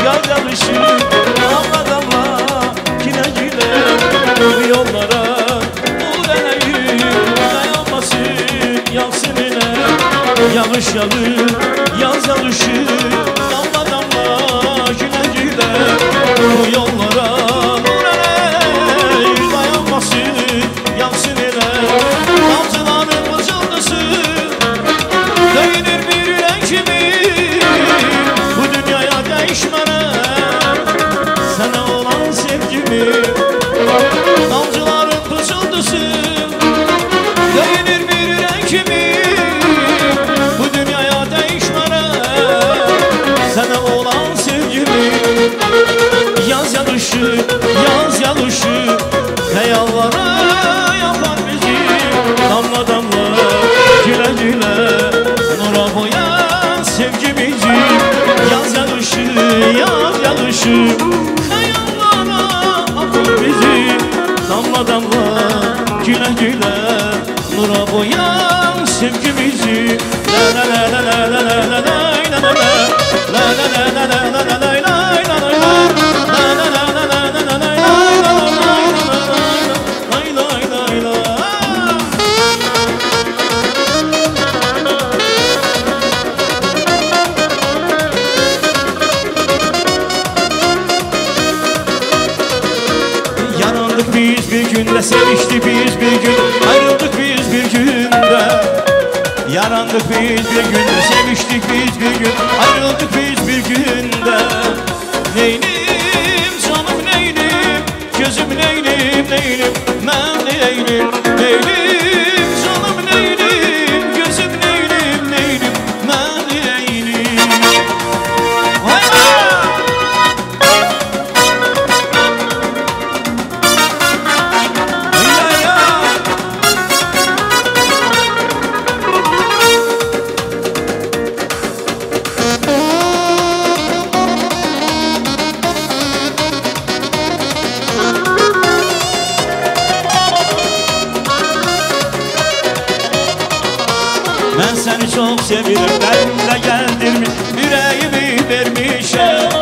yaz yağışı, damla damla güle güle bu yollara nur eleyir, dayanmasın yansın ile. Yağış yağır, yaz yağışı, damla damla güle güle bu yollara nur eleyir, dayanmasın yansın ile. Damcıların fısıldısı döyünür bir ürək kimi, bu dünyaya değişmərəm sənə olan sevgimi. Damcıların fısıldısı döyünür bir ürək kimi, bu dünyaya değişmərəm sənə olan sevgimi. Yaz yağışı, yaz yağışı, xəyallara yapar bizi. Damla damla, gülə gülə, nura boyan sevgimizi. Yaz yağışı, yaz yağışı, xəyallara apar bizi. Damla damla, gülə gülə, nura boyan sevgimizi. La la la la la la la la la la la la la la la la la la la. Yarandık biz bir günde, seviştik biz bir gün, ayrıldık biz bir günde. Yarandık biz bir günde, seviştik biz bir gün, ayrıldık biz bir günde. Neynim, canım neynim, gözüm neynim, neynim, mən neynim, neynim, canım neynim, gözüm neynim, neynim, mən neynim. Vay vay! Mən səni çox sevirəm, qəlbimdə gəldirmiş, ürəyimi vermişəm.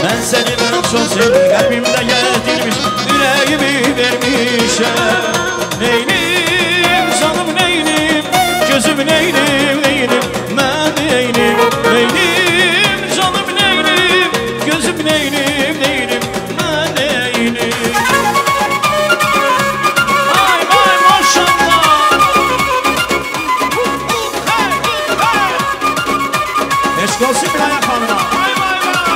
Mən səni mən çox sevirəm, qəlbimdə gəldirmiş, ürəyimi vermişəm. Neynim, canım neynim, gözüm neynim, neynim, mən neynim, neynim, canım neynim, gözüm neynim, neynim, mən neynim. Ay vay maşallah! Eşq olsun bir ayak xanıma. Vay vay vay!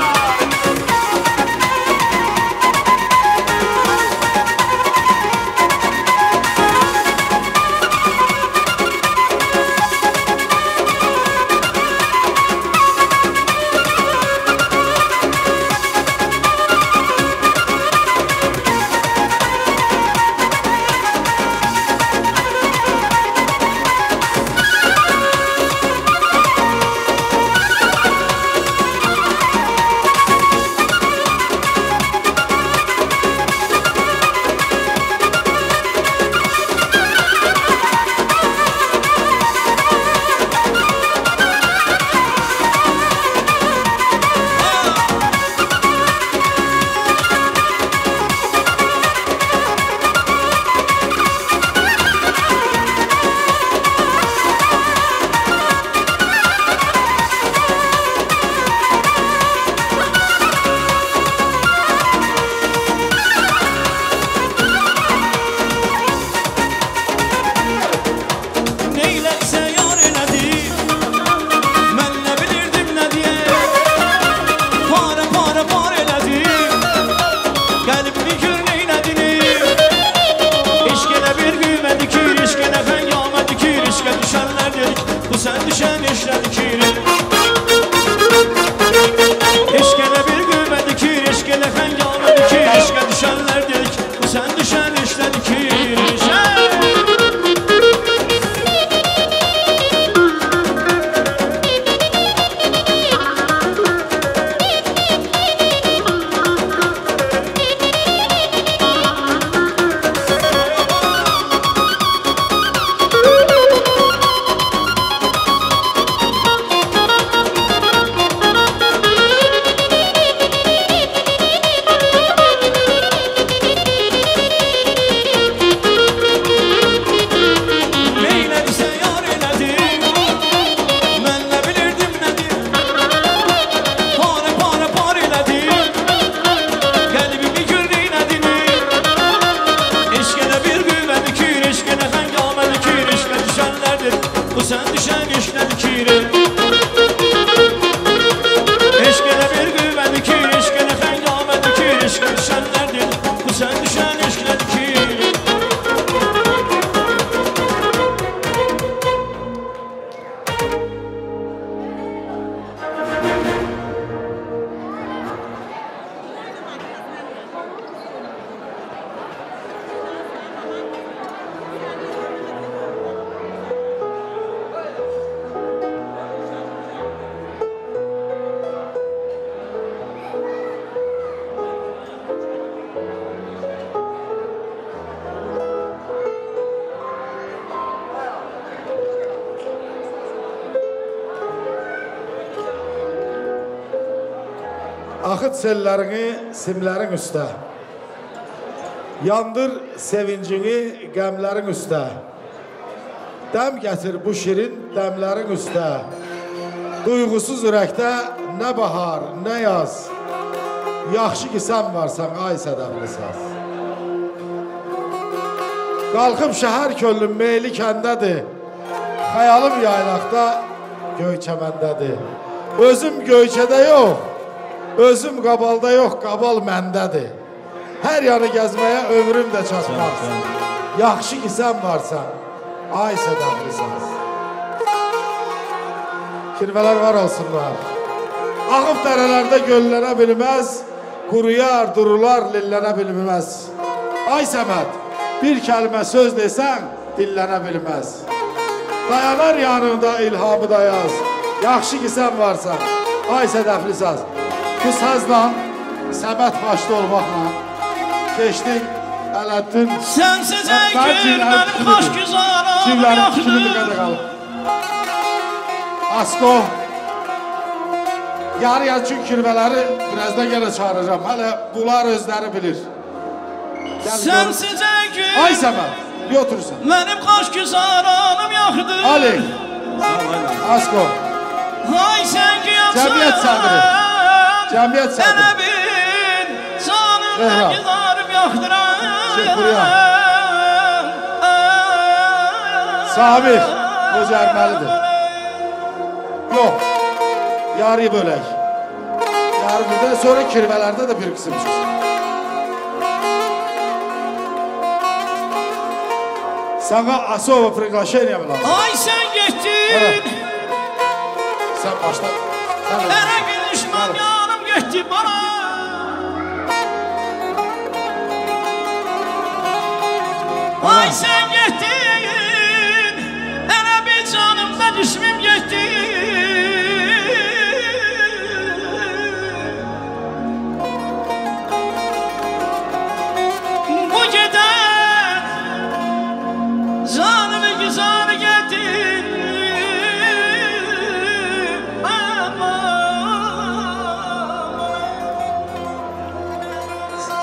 Axıt sellərini simlərin üstə. Yandır sevincini qəmlərin üstə. Dəm gətir bu şirin dəmlərin üstə. Duyğusuz ürəkdə nə bahar, nə yaz. Yaxşı ki sən varsan, ay sədəfli saz. Qalxıb şəhər könlüm meyli kəndədir. Xəyalım yaylaqda, Göyçəməndədir. Özüm Göyçədə yox, özüm Qabalda yox, Qabal məndədir. Hər yanı gəzməyə ömrüm də çatmaz. Yaxşı ki sən varsan, ay sədəfli saz. Kirvələr var olsunlar. Ağıb dərələrdə göllənə bilməz, quruyar, durular, lillənə bilməz. Ay Səməd, bir kəlmə söz desən, dillənə bilməz. Dayanar yanında ilhamı dayaz. Yaxşı ki sən varsan, ay sədəfli saz. Bu sazla, Səməd başda olmaqla keçdik Ələddin. Sənsiz ey gül, mənim xoş güzaranım yoxdur. Asko, yarı-yarı çünki kirvələri birazdan yenə çağıracağım. Hələ bunlar özləri bilir. Sənsiz ey gül, ay Səməd, bir oturursan. Mənim xoş güzaranım yoxdur. Ali, Asko, ay sən ki yoxsan, Cəmiyyət sədri, Cəmiyyət sədri. Elə bil, canımda güzarım yoxdur. Şeyh Buraya. Samir, becərməlidir. Yox, yarı bölək. Yarı bölək, sonra kirvələrdə də bir qism çıxsın. Sana asova priqlaşeniya mı lazım? Ay sən getdin. Sən başla. Ərə bir düşman yanım getdi bana. Ay sən getdin. Ərə bir canımda düşmüm getdi. Bu gedən canımı güzarı getdi.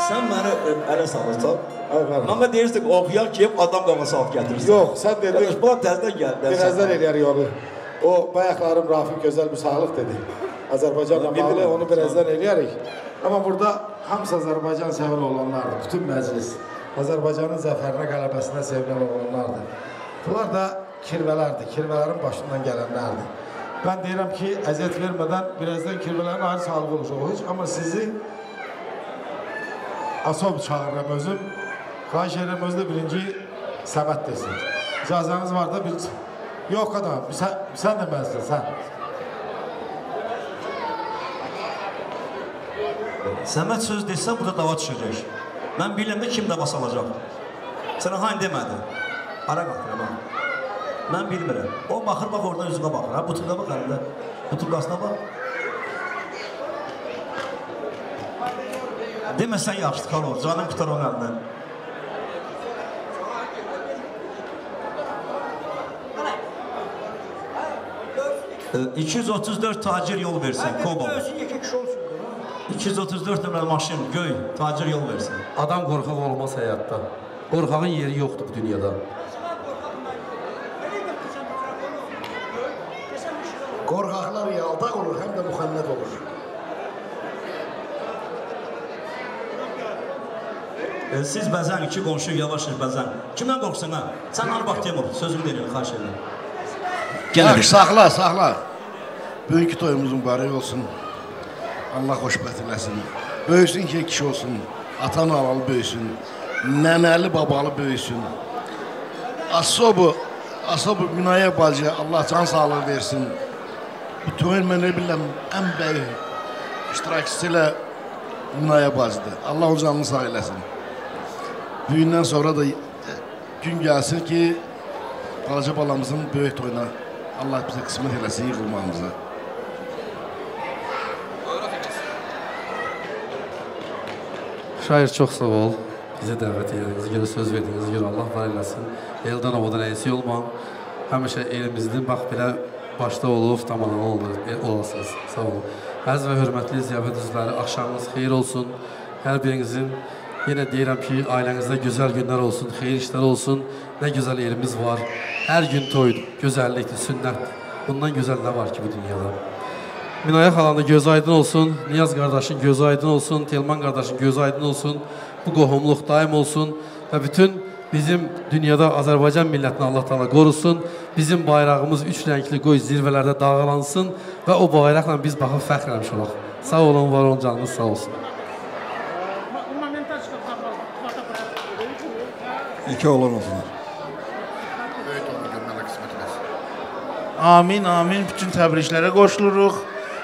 Sən məni ələ salırsan. Mənə deyirsin, oxuyan ki, adam qavası alıb gətirirsən. Yox, sən dedin. Buna təzdən gəldi. Birazdan eləyər yolu. O, bayaqlarım Rafiq gözəl bir sağlıq dedi. Azərbaycanla bağlı, onu birazdan eləyərik. Amma burada hamısı Azərbaycan sevən oğlanlardır. Bütün məclis Azərbaycanın zəfərinə, qələbəsinə sevinən oğlanlardır. Bunlar da kirvələrdir, kirvələrin başından gələnlərdir. Mən deyirəm ki, əziyyət vermədən birazdan kirvələrin ayrı sağlığı olacaq o heç. Amma sizi asob çağırıram özüm. Xahiş edirəm özü də birinci Səməd desin. İcazəniz var da bir... Yox qadam, sən də məzdir, sən. Səməd söz desə burada dava düşəcək. Mən bilirəm də kim dava salacaq. Sənə hain demədi. Ara qalxıram ha. Mən bilmirəm. O baxır, bax oradan üzümə baxır. Ha, butulqa bax əlində. Butulqasına bax. Deməsən yaxşı tıxar olur. Canım qutar onun əlindən. E, 234 tacir yol versin, Kobal. 234 nömrəli maşın, göy, tacir yol versin. Adam qorxaq olmaz həyatda. Qorxağın yeri yoxdur bu dünyada. Qorxaqlar yaldaq olur, həm də müxənnət olur. Siz bəzən iki qonşu yavaş bəzən. Kimdən qorxsan ha? Sən al bax Temur, sözümü deyirəm, xahiş edirəm. Yaxşı, saxla, saxla. Bugünkü toyumuz mübarək olsun. Allah xoşbəxt eləsin. Böyüsün ki, kişi olsun. Atan analı böyüsün. Nənəli babalı böyüsün. Asobu Münayə bacıya Allah can sağlığı versin. Bu toyun mən elə bilirəm, ən böyük iştirakçısı ilə Münayə bacıdır. Allah onun canını sağ eləsin. Bugündən sonra da gün gəlsin ki, balaca balamızın böyük toyuna Allah bizə qismət eləsin yığılmamıza. Şair, çox sağ ol. Bizi dəvət edədiyiniz görə, söz verdiyiniz görə Allah var eləsin. Eldan ovadan əksik olma. Həmişə elimizdə, bax belə başda olub, tamam olasınız. Sağ olun. Əziz və hörmətli ziyafət üzvləri, axşamınız xeyir olsun. Hər birinizin yenə deyirəm ki, ailənizdə gözəl günlər olsun, xeyir işlər olsun. Nə gözəl yerimiz var. Hər gün toydur, gözəllikdir, sünnətdir. Bundan gözəl nə var ki bu dünyada? Minayə xalanın gözü aydın olsun, Niyaz qardaşın gözü aydın olsun, Telman qardaşın gözü aydın olsun, bu qohumluq daim olsun və bütün bizim dünyada Azərbaycan millətini Allah Teala qorusun, bizim bayrağımız üç rəngli qoy zirvələrdə dalğalansın və o bayraqla biz baxıb fəxr eləmiş olaq. Sağ olun, var olun, canınız sağ olsun. İki oğlan olsun. Amin, amin. Bütün təbriklərə qoşuluruq.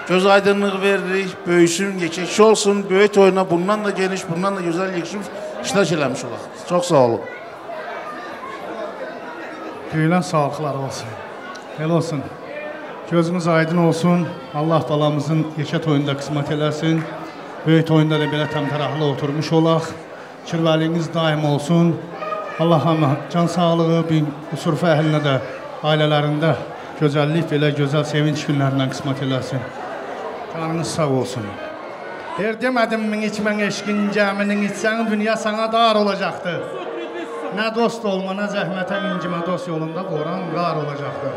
Göz aydınlığı veririk. Böyüsün, yekə olsun. Böyük toyuna bundan da geniş, bundan da gözəl yığışıb iştirak eləmiş olaq. Çox sağ olun. Deyilən sağlıqlar olsun. Elə olsun. Gözümüz aydın olsun. Allah balamızın yekə toyunda qismət eləsin. Böyük toyunda da belə təmtəraqlı oturmuş olaq. Kirvəliyiniz daim olsun. Allah hamı can sağlığı, bu sürfə əhlinə də ailələrində gözəllik, belə gözəl sevinç günlərindən qismət eləsin. Canınız sağ olsun. Her demədim min içmən eşqin gəminin içsən, dünya sana dar olacaqdır. Nə dost olma, nə zəhmətə incimə, dost yolunda qoran qar olacaqdır.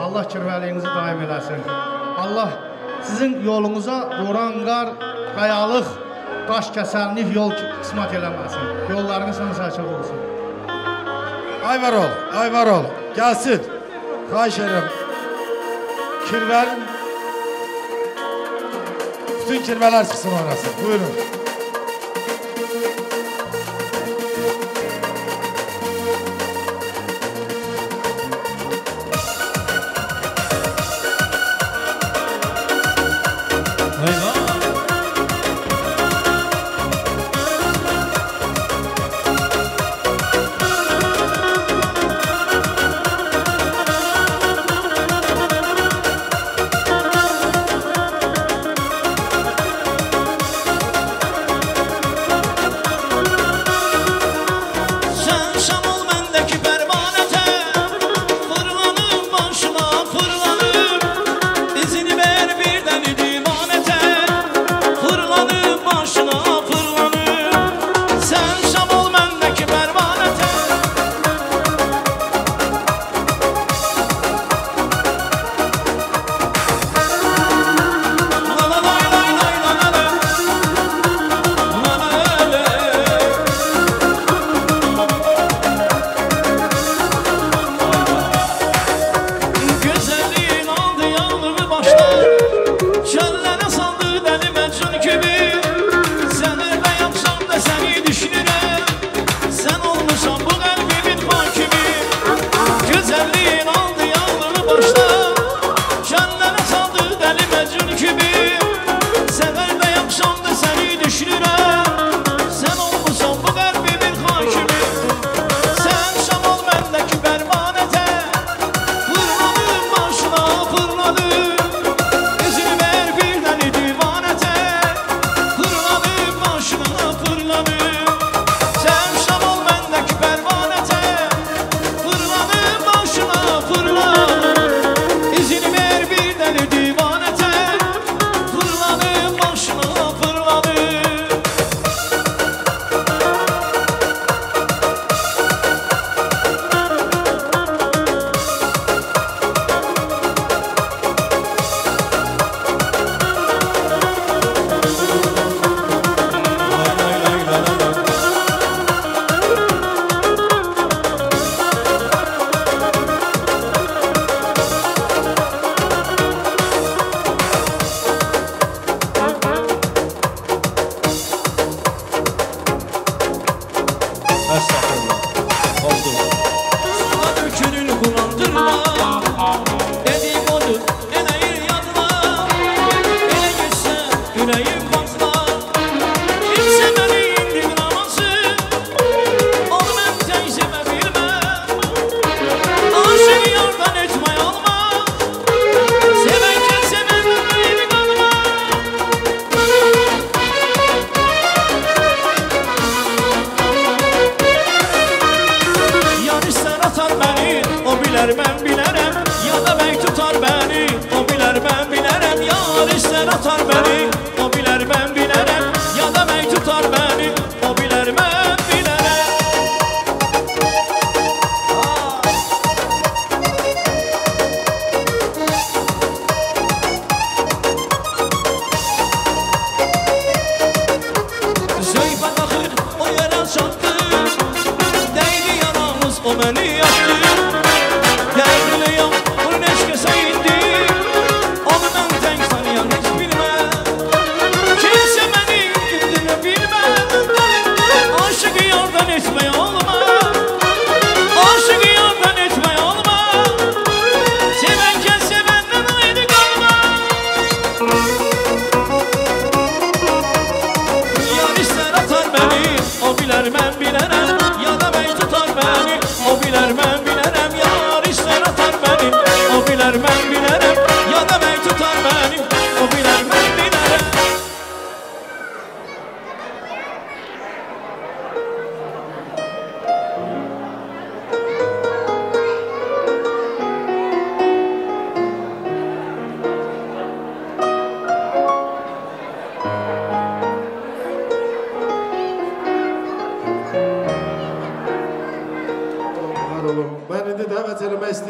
Allah kirvəliyinizi daim eləsin. Allah sizin yolunuza qoran qar, qayalıq, daş kəsənlik yol qismət eləməsin. Yollarınız hamısı açıq olsun. Ay var ol, ay var ol. Gəlsin. Xahiş edirəm. Kirvənin bütün kirvələr çıxsın oynasın. Buyurun.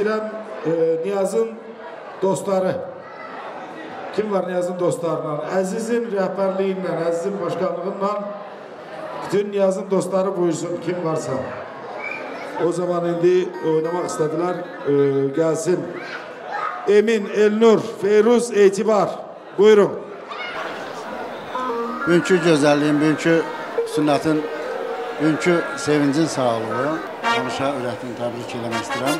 İstəyirəm Niyazın dostları. Kim var Niyazın dostlarından? Əzizin rəhbərliyindən, Əzizin başkanlığından bütün Niyazın dostları buyursun kim varsa. O zaman indi oynamaq istədilər, gəlsin. Emin, Elnur, Feyruz, Etibar. Buyurun. Bugünkü gözəlliyin, bugünkü sünnətin, bugünkü sevincin sağlığı. Həmişə ürəkdən təbrik eləmək istəyirəm.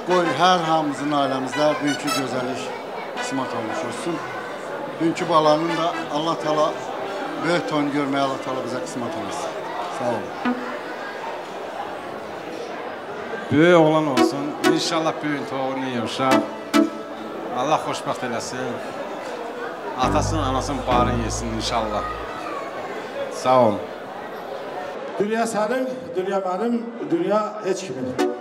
Qoy hər hamımızın ailəmizdə bugünkü gözəllik qismət olmuş olsun. Bugünkü balanın da Allah Teala böyük toyunu görməyə Allah Teala bizə qismət eləsin. Sağ olun. Böyük oğlan olsun. İnşallah böyük toyunu yığışaq. Allah xoşbəxt eləsin. Atasının, anasının barını yesin inşallah. Sağ olun. Dünya sənin, dünya mənim, dünya heç kimin.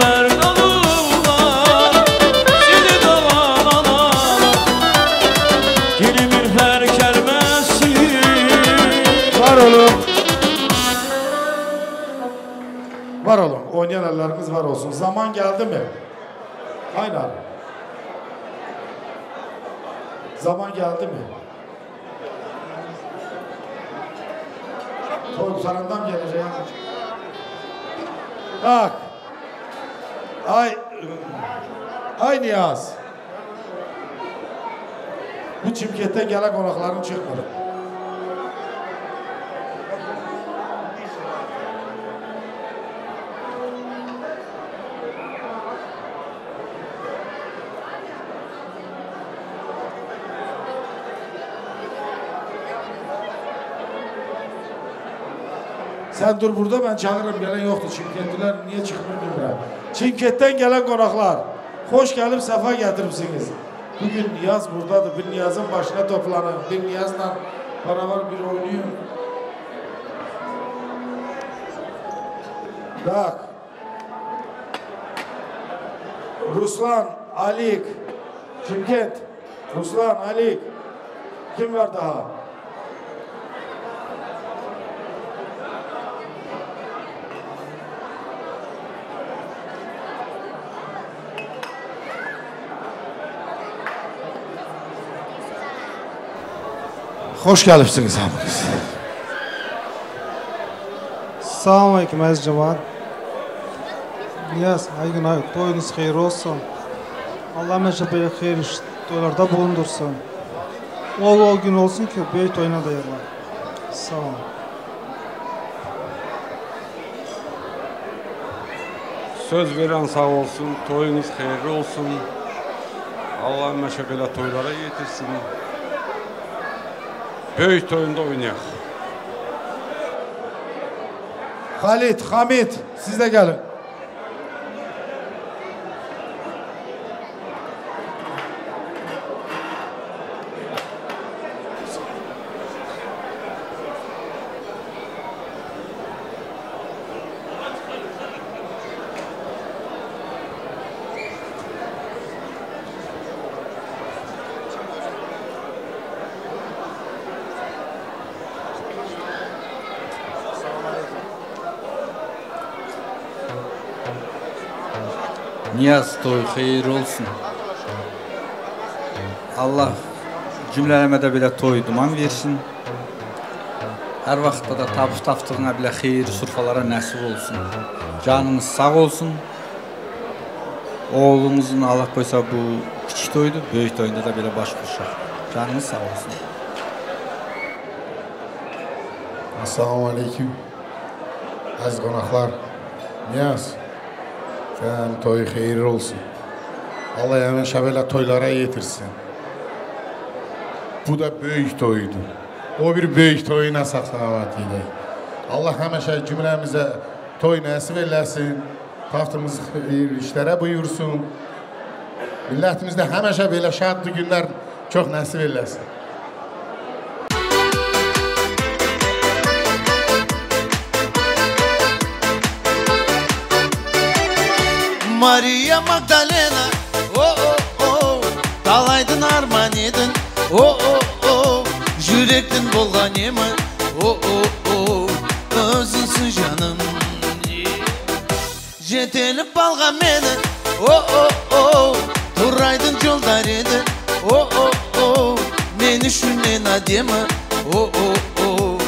mərd olurlar. Sizi doğan analar, dilimin hər kəlməsi. Var olun. Var olun. Oynayan əllərimiz var olsun. Zaman geldi mi? Aynen. Zaman geldi mi? Toy qurtarandan gələcək. Bak. Ay, ay Niyaz. Bu Çimkent'ten gələn qonaqların çıxmır. Sen dur burada, ben çağırırım. Gelen yoktu. Çimkentliler niye çıxmır bilmirəm. Çimkent'ten gelen qonaqlar, xoş gəlib səfa gətiribsiniz. Bugün Niyaz buradadır. Bir Niyazın başına toplanın. Bir Niyazla beraber bir oynayın. Bak. Ruslan, Alik, Çimkent. Ruslan, Alik. Kim var daha? Xoş gəlibsiniz hamınız. Salam aleyküm əziz cemaat. Niyaz, Aygün, toyunuz xeyir olsun. Allah həmişə belə xeyir toylarda bulundursun. O gün olsun ki, böyük toyuna da yığılar. Sağ olun. Söz verən sağ olsun, toyunuz xeyirli olsun. Allah həmişə belə toylara yetirsin. Böyük toyunda oynayaq. Halit, Hamid, siz də gəlin. Niyaz toy xeyir olsun. Allah cümlələmə də belə toy duman versin. Hər vaxtda da tapıb tapdığına belə xeyir surfalara nəsib olsun. Canınız sağ olsun. Oğlumuzun Allah qoysa bu kiçik toydur, böyük toyunda da belə baş qoşaq. Canınız sağ olsun. Assalamu aleyküm. Əziz qonaqlar, Niyaz, sən toyu xeyir olsun. Allah həmişə belə toylara yetirsin. Bu da böyük toyudur. O bir böyük toyuna sağ-salamat edək. Allah həmişə cümləmizə toy nəsib eləsin. Taxtımız xeyir işlərə buyursun. Millətimizdə həmişə belə şadlı günlər çox nəsib eləsin. Maria Magdalena, о-о-о, талайдың арман едің, о-о-о, жүректің болған емі, о-о-о, өзіңсің жаным. Жетеліп алған мені, о-о-о, турайдың жолдар еді, о-о-о, мен үшін ең әдемі, о-о-о,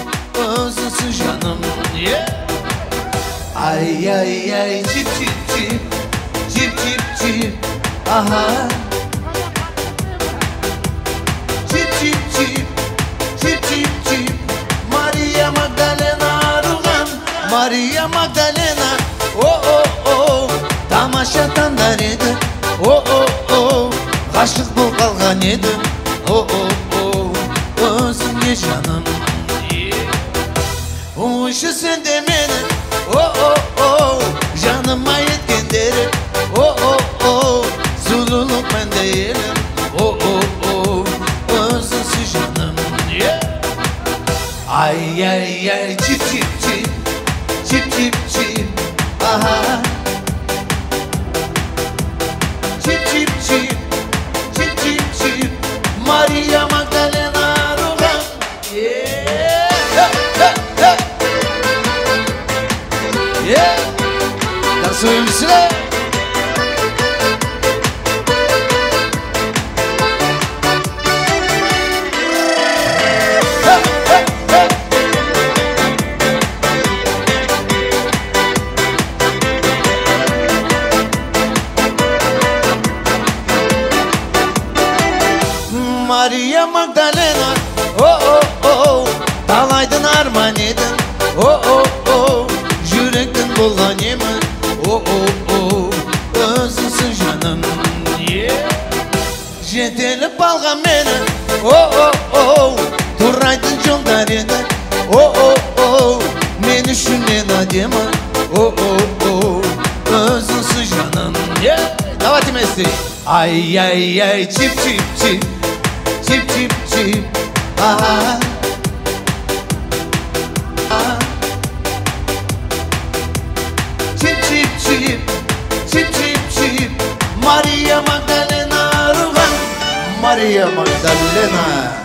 өзіңсің жаным. Ай-ай-ай, чип-чип-чип, чип-чип-чип, ага. Чип-чип-чип, чип-чип-чип, Мария Магдалена арылған, Мария Магдалена, о-о-о, тамаша таңдар еді, о-о-о, ғашық болып қалған едім, о-о-о, өзіңе жаным. Ойшы сен де мені, о-о-о, жаныма еткендері, о-о-о, сұлулық менде елім, о-о-о, өзіңсің жаным. Ай-ай-ай, чип-чип-чип, чип-чип-чип, ага. Мария Магдалена, о-о-о, талайдың арман едің, о-о-о, жүректің болған емі, о-о-о, өзіңсің жаным. Жетеліп алған мені, о-о-о, турайтын жолдар еді, о-о-о, мен үшін ең әдемі, о-о-о, өзіңсің жаным. Давайте вместе. Ай-яй-яй, чип-чип-чип, чип-чип-чип, а-а-а. Чип-чип-чип, чип-чип-чип, Мария Магдалена Руган, Мария Магдалена.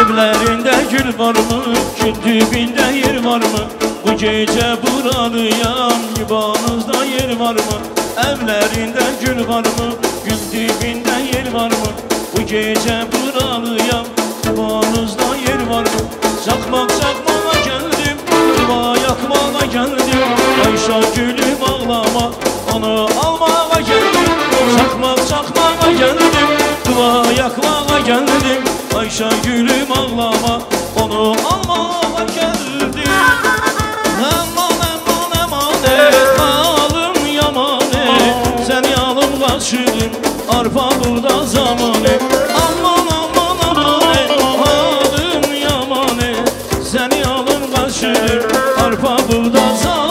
Evlerinde gül var mı? Gül dibinde yer var mı? Bu gece buralıyam, yuvanızda yer var mı? Evlerinde gül var mı? Gül dibinde yer var mı? Bu gece buralıyam, yuvanızda yer var mı? Çakmak çakmağa geldim, yuva yakmağa geldim. Ayşe gülüm ağlama, onu almağa geldim. Çakmak çakmağa geldim, yuva yakmağa geldim. Ayşe gülüm ağlama, onu almağa geldim. Aman aman aman, alım yaman, seni alım kaçırdım, arpa burada zamanı. Aman aman aman, alım yaman, seni alım kaçırdım, arpa burada zamanı.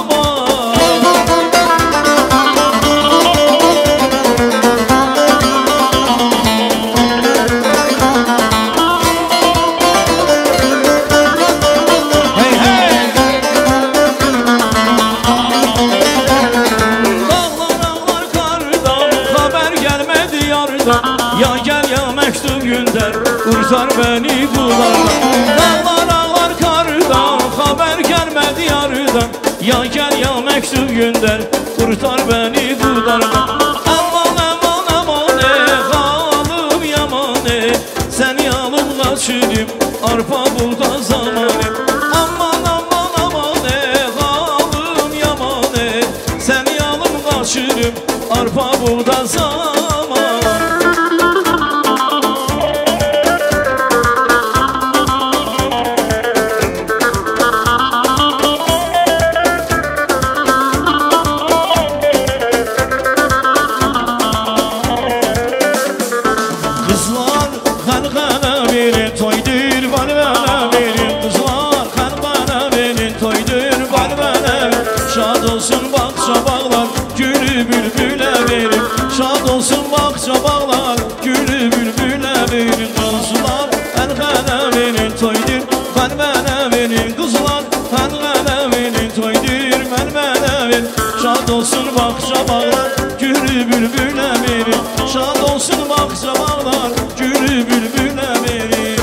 Ya gel ya mektup gönder, kurtar beni bulardan. Dağlar ağlar kardan, haber gelmedi yardan. Ya gel ya mektup gönder, kurtar beni bulardan. Aman aman aman, halım yaman, seni alıp kaçırdım, arpa buğda zamanı. Aman aman aman, halım yaman, seni alıp kaçırdım, arpa buğda zamanı. Şad olsun bağça bağlar, gülü bülbüle. verin. Şad olsun bağça bağlar, gülü bülbülə verin. Şad olsun bağça bağlar, gülü bülbülə verin.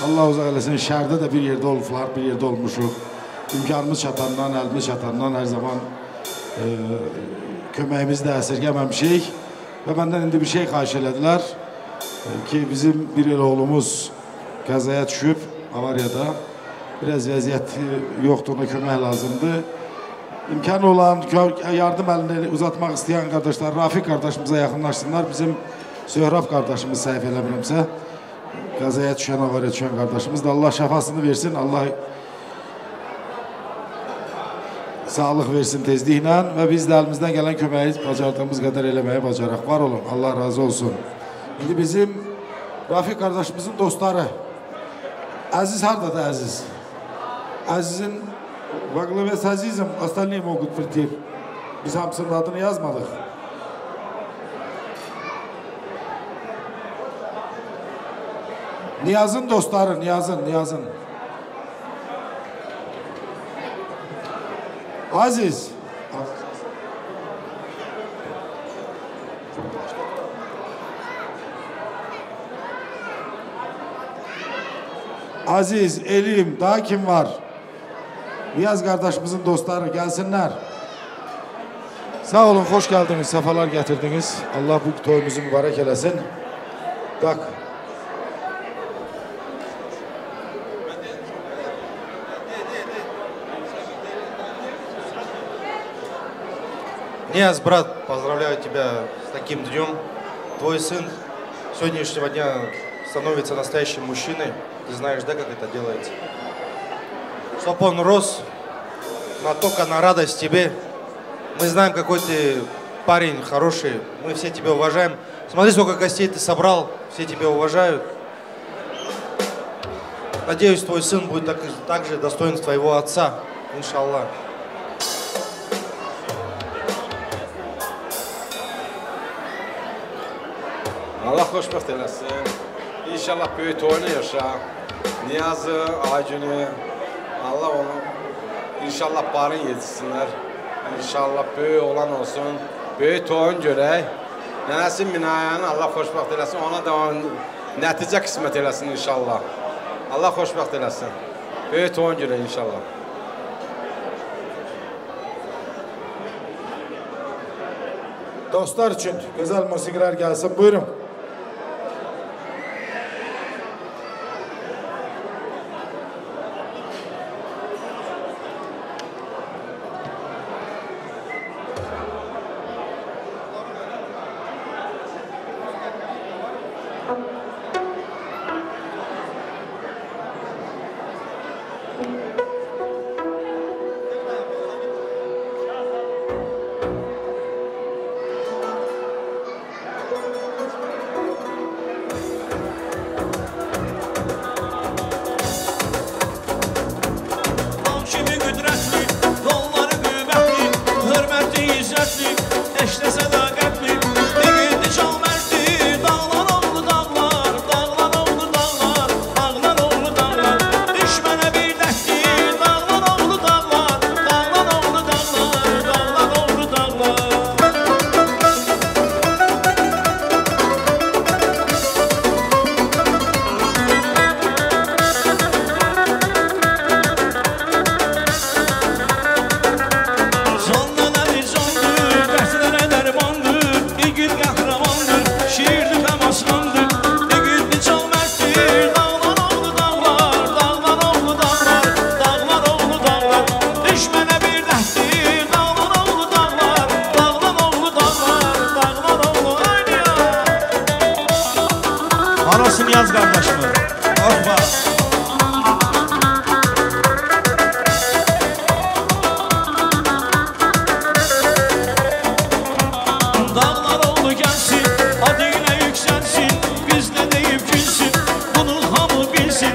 Allah uzaq eləsin, şəhərdə də bir yerdə olublar, bir yerdə olmuşuq. İmkanımız çatandan, əlimiz çatandan hər zaman köməyimizi də əsirgəməmişik. Və məndən indi bir şey xahiş elədilər ki, bizim bir el oğlumuz qəzaya düşüb avariyada. Biraz vəziyyət yoxdur, ona kömək lazımdır. İmkanı olan, yardım əlini uzatmaq istəyən qardaşlar, Rafiq qardaşımıza yaxınlaşsınlar. Bizim Söhrab qardaşımız səhv eləmirəmsə, qəzaya düşən, avariyaya düşən qardaşımız da Allah şəfasını versin, Allah sağlıq versin tezliklə və biz də əlimizdən gələn köməyi bacardığımız qədər eləməyi bacaraq. Var olun, Allah razı olsun. İndi bizim Rafiq qardaşımızın dostları. Əziz hardadır Əziz? Əzizin во главе с Азизом остальные могут прийти. Biz hamısının adını yazmadıq. Niyazın dostları, Niyazın, Niyazın. Aziz. Aziz, Elim, daha kim var? Niyaz qardaşımızın dostları gelsinler. Sağ olun, hoş geldiniz, sefalar getirdiniz. Allah bu toyumuzu mübarek eləsin. Bak. Нияз, брат, поздравляю тебя с таким днем. Твой сын с сегодняшнего дня становится настоящим мужчиной. Ты знаешь, да, как это делается? Чтоб он рос только на радость тебе. Мы знаем, какой ты парень хороший. Мы все тебя уважаем. Смотри, сколько гостей ты собрал. Все тебя уважают. Надеюсь, твой сын будет так же достоин твоего отца. Иншаллах. Allah xoşbəxt eləsin. İnşallah böyük toyunu yaşa. Niyazı, Aygünü, Allah onu inşallah barın yetişsinlər. İnşallah böyük olan olsun. Böyük toyun görək. Nənəsi Minayəni Allah xoşbəxt eləsin. Ona da onun nəticə qismət eləsin inşallah. Allah xoşbəxt eləsin. Böyük toyun görək inşallah. Dostlar üçün gözəl musiqilər gəlsin. Buyurun. Adı yine yükselsin, biz ne deyip gülsün, bunu hamı bilsin.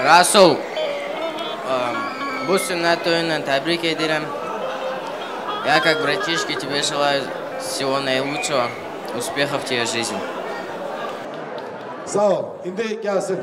Rasul, bu sünnət toyunla təbrik edirəm. Я, как братишка, тебе желаю всего наилучшего, успехов тебе в жизни. Sağ ol. İndi gəlsin.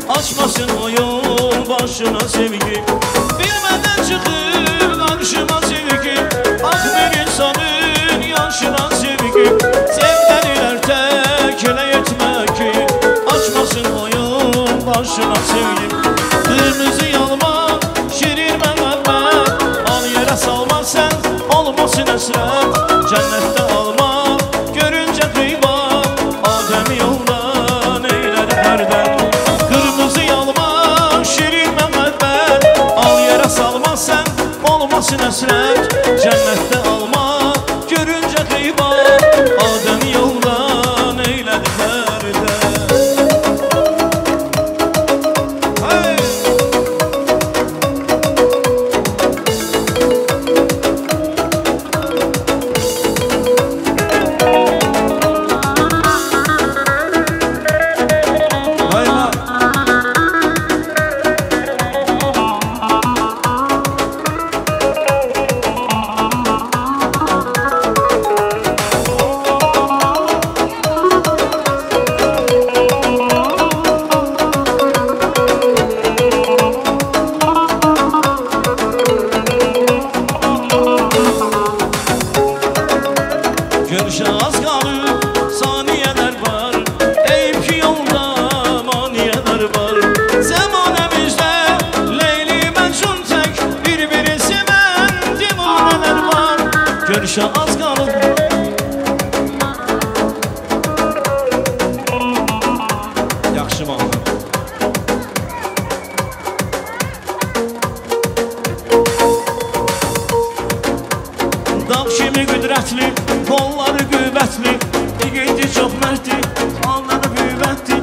Açmasın o yol başına sevgi. Bilmeden çıkıp karşıma sevgi. Ah bir insanın yaşına sevgi. Sevdeliler tek ele yetme ki. Açmasın o yol başına sevgi. Kırmızı yalma, şirin məhəbbət. Al yere salma sen, olmasın əsrət. Cennette alma, görünce qıyma. Adem yoldan eyler herden. Salma sen, olmasın əsrət. Cennette alma, görünce qıyma. Adem yoldan eylədi hərdən. Hey! Görüşə az qalıb, saniyələr var. Deyib ki yolda maniyələr var. Zəmanəmizdə Leyli Məcnun tək bir-biri sevən divanələr var. Görüşə az qalıb. Yaxşı mahnı. Dağ kimi qüdrətli, qolları qüvvətli, igidi çox mərddi, alları qüvvətli,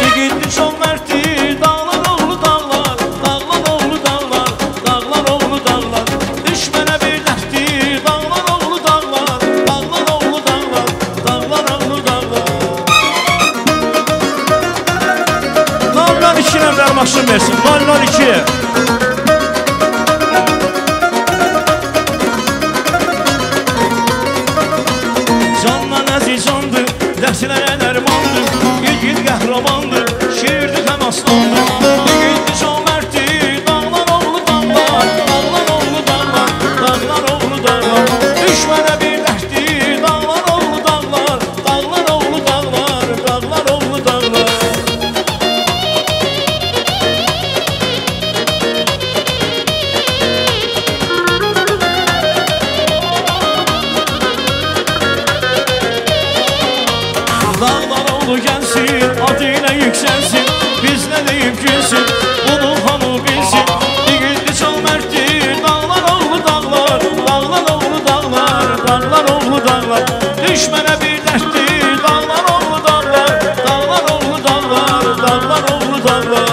igidi çox mərddi, dağlar oğlu dağlar, dağlar oğlu dağlar, dağlar oğlu dağlar, düşmənə bir dərddi, dağlar oğlu dağlar, dağlar oğlu dağlar, dağlar oğlu dağlar. 0-2 nəfər maşın versin, 0-2. Dərslərə dərmandır, igid qəhrəmandır, şirdir həm aslandır. İgiddir çox mərddir, dağlar oğlu dağlar, dağlar oğlu dağlar, dağlar oğlu dağlar. Düşmənə bir dərddir, dağlar oğlu dağlar, dağlar oğlu dağlar, dağlar oğlu dağlar. Dağlar oğlu gəlsin, adıyla yüksəlsin, biz nə deyib gülsün, bunu hamı bilsin. İgiddir çox mərddir, dağlar oğlu dağlar, dağlar oğlu dağlar, dağlar oğlu dağlar. Düşmənə bir dərddir, dağlar oğlu dağlar, dağlar oğlu dağlar, dağlar oğlu dağlar.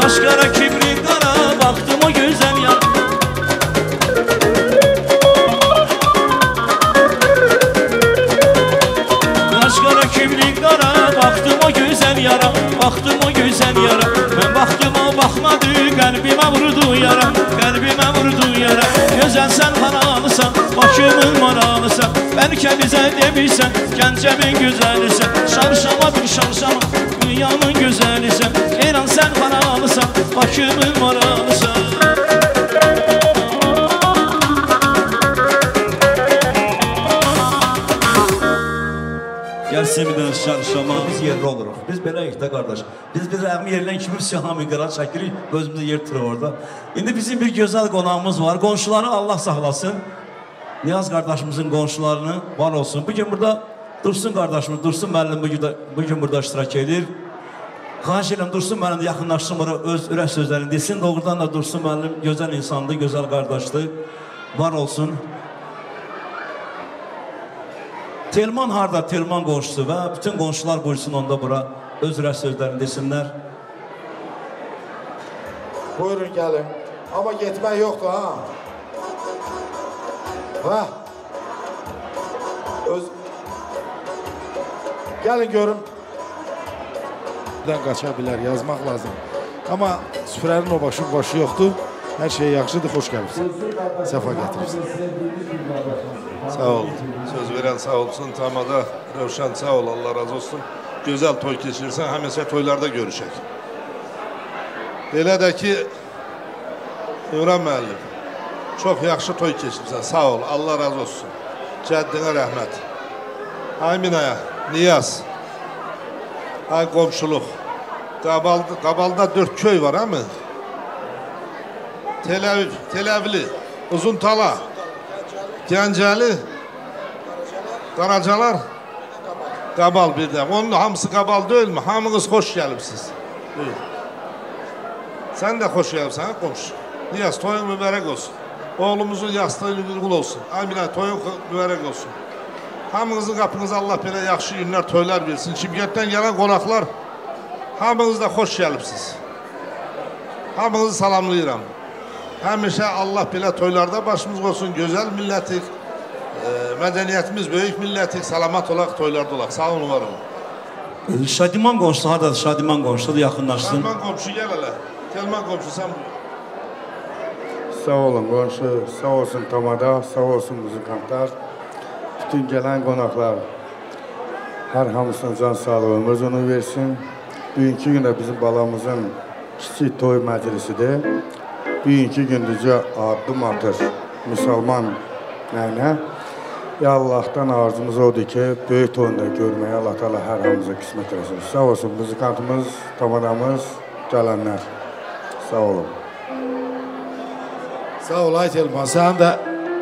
Kaş qara, kibri qara, baxdım o gözəl yar. Kaş qara, kibri qara, baxdım o gözəl yara, baxdım o gözəl yara. Mən baxdım o baxmadı, qəlbimə vurdu yara, qəlbimə vurdu yara. Gözəl sən haralısan, Bakımın maralısan, bəlkə bizə demirsən, Gəncəmin gözəlisən. Şarşama bir şarşama, dünyanın gözəlisən. Eran sən haralısan, Bakımın maralısan. Gəlsin bir dənə şarşama. Biz yerli oluruq. Biz beləyik də qardaş. Biz bir rəqmi yerilən kimi hamı qıra çəkirik, özümüzə yer tuturuq orada. İndi bizim bir gözəl qonağımız var. Qonşuları Allah saxlasın. Niyaz qardaşımızın qonşularını var olsun. Bugün burada Dursun qardaşımız, Dursun müəllim bugün burada iştirak edir. Xahiş edirəm, Dursun müəllim də yaxınlaşsın bura, öz ürək sözlərini desin. Doğrudan da Dursun müəllim gözəl insandır, gözəl qardaşdır. Var olsun. Telman harda? Telman qonşusu və bütün qonşular buyursun onda bura öz ürək sözlərini desinlər. Buyurun, gəlin. Amma getmək yoxdur, ha? Ha? Gəlin görüm. Qaça bilər, yazmaq lazım. Amma süfrənin o başı başı yoxdur. Hər şey yaxşıdır, xoş gəlibsən. Səfa gətiribsən. Sağ ol. Söz verən sağ olsun. Tamada Rövşən sağ ol, Allah razı olsun. Gözəl toy keçirirsən, həmişə toylarda görüşək. Elə də ki, İmran müəllim, çox yaxşı toy keçirsən. Sağ ol, Allah razı olsun. Cəddinə rəhmət. Ay Minaya, Niyaz. Ay qonşuluq. Qabalda 4 köy var, hə mi? Teləvli, Uzuntala, Gəncəli, Qaracalar, Qabal bir də. Onun hamısı Qabal deyilmi? Hamınız xoş gəlibsiniz. Buyur. Sən də xoş gəlibsən, hə qonşu? Niyaz, toyun mübarək olsun. Oğlumuzun yastığı qul olsun. Ay Minay, toyun mübarək olsun. Hamınızın qapınıza Allah belə yaxşı günlər, toylar versin. Çimkentdən gələn qonaqlar, hamınız da xoş gəlibsiniz. Hamınızı salamlayıram. Həmişə Allah belə toylarda başımız olsun. Gözəl millətik, mədəniyyətimiz böyük millətik. Salamat olaq, toylarda olaq. Sağ olun, var olun. Şadiman qonşusu haradadır? Şadiman qonşusu da yaxınlaşsın. Şadiman qonşu gəl hələ. Telman qonşu, sən buyur. Sağ olun qonşu, sağ olsun tamada, sağ olsun müzikantlar. Bütün gələn qonaqlar, hər hamısına can sağlığı, ömür uzunu versin. Bugünkü gündə bizim balamızın kiçik toy məclisidir. Bugünkü gündücə addım atır müsəlman nəyinə. Ya Allahdan arzumuz odur ki, böyük toyunda görməyə Allah Teala hər hamımıza qismət eləsin. Sağ olsun müzikantımız, tamadamız, gələnlər. Sağ olun. Sağ ol ay Telman, sən də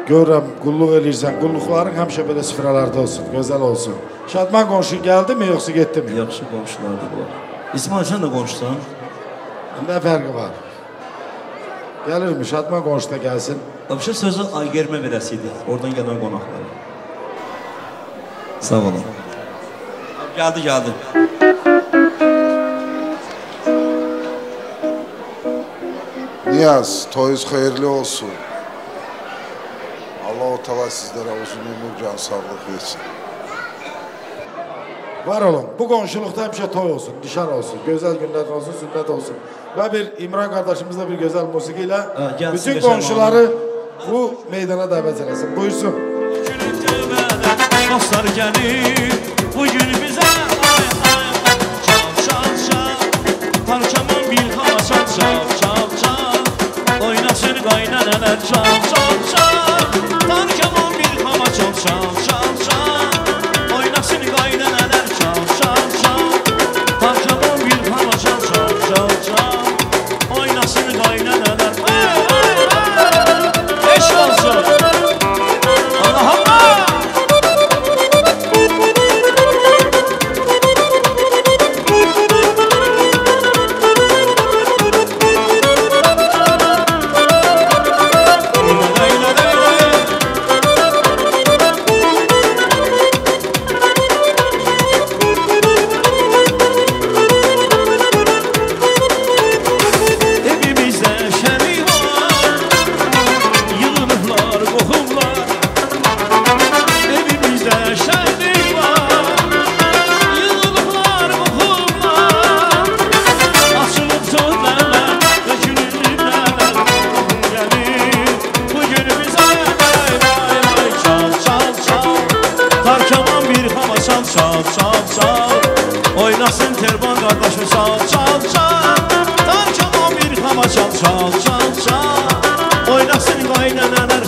görürəm, qulluq eləyirsən. Qulluqların həmişə belə süfrələrdə olsun, gözəl olsun. Şadman qonşu gəldi mi, yoxsa getdi mi? Yaxşı qonşulardır bunlar. İsmail, sən də qonşusan. Nə fərqi var? Gəlirmi? Şadman qonşu da gəlsin. Vəbşə sözü Aygermə verəsiydi, oradan gələn qonaqlara. Sağ olun. Gəldi, gəldi. Niyaz, toyunuz xeyirli olsun. Allah-u Teala sizlere uzun ömür, can sağlık versin. Var olun. Bu qonşuluqda həmişə toy olsun, nişan olsun, gözəl günlər olsun, sünnət olsun. Və bir İmran qardaşımızla bir gözəl musiqi ilə bütün qonşuları bu meydana dəvət eləsin. Buyursun. Dostlar gəlir bugün bizə ay ay ay. Çal çal çal, parçamın bir hava çal çal çal çal. Oynasın qaynanalar çal çal çal. Tarkamın bir hava çal çal çal çal. Oynasın qaynanalar çal çal çal. Tarkamın bir hava çal çal çal çal. Oynasın qaynanalar. Ay ay ay. Eşq olsun. Allah Allah.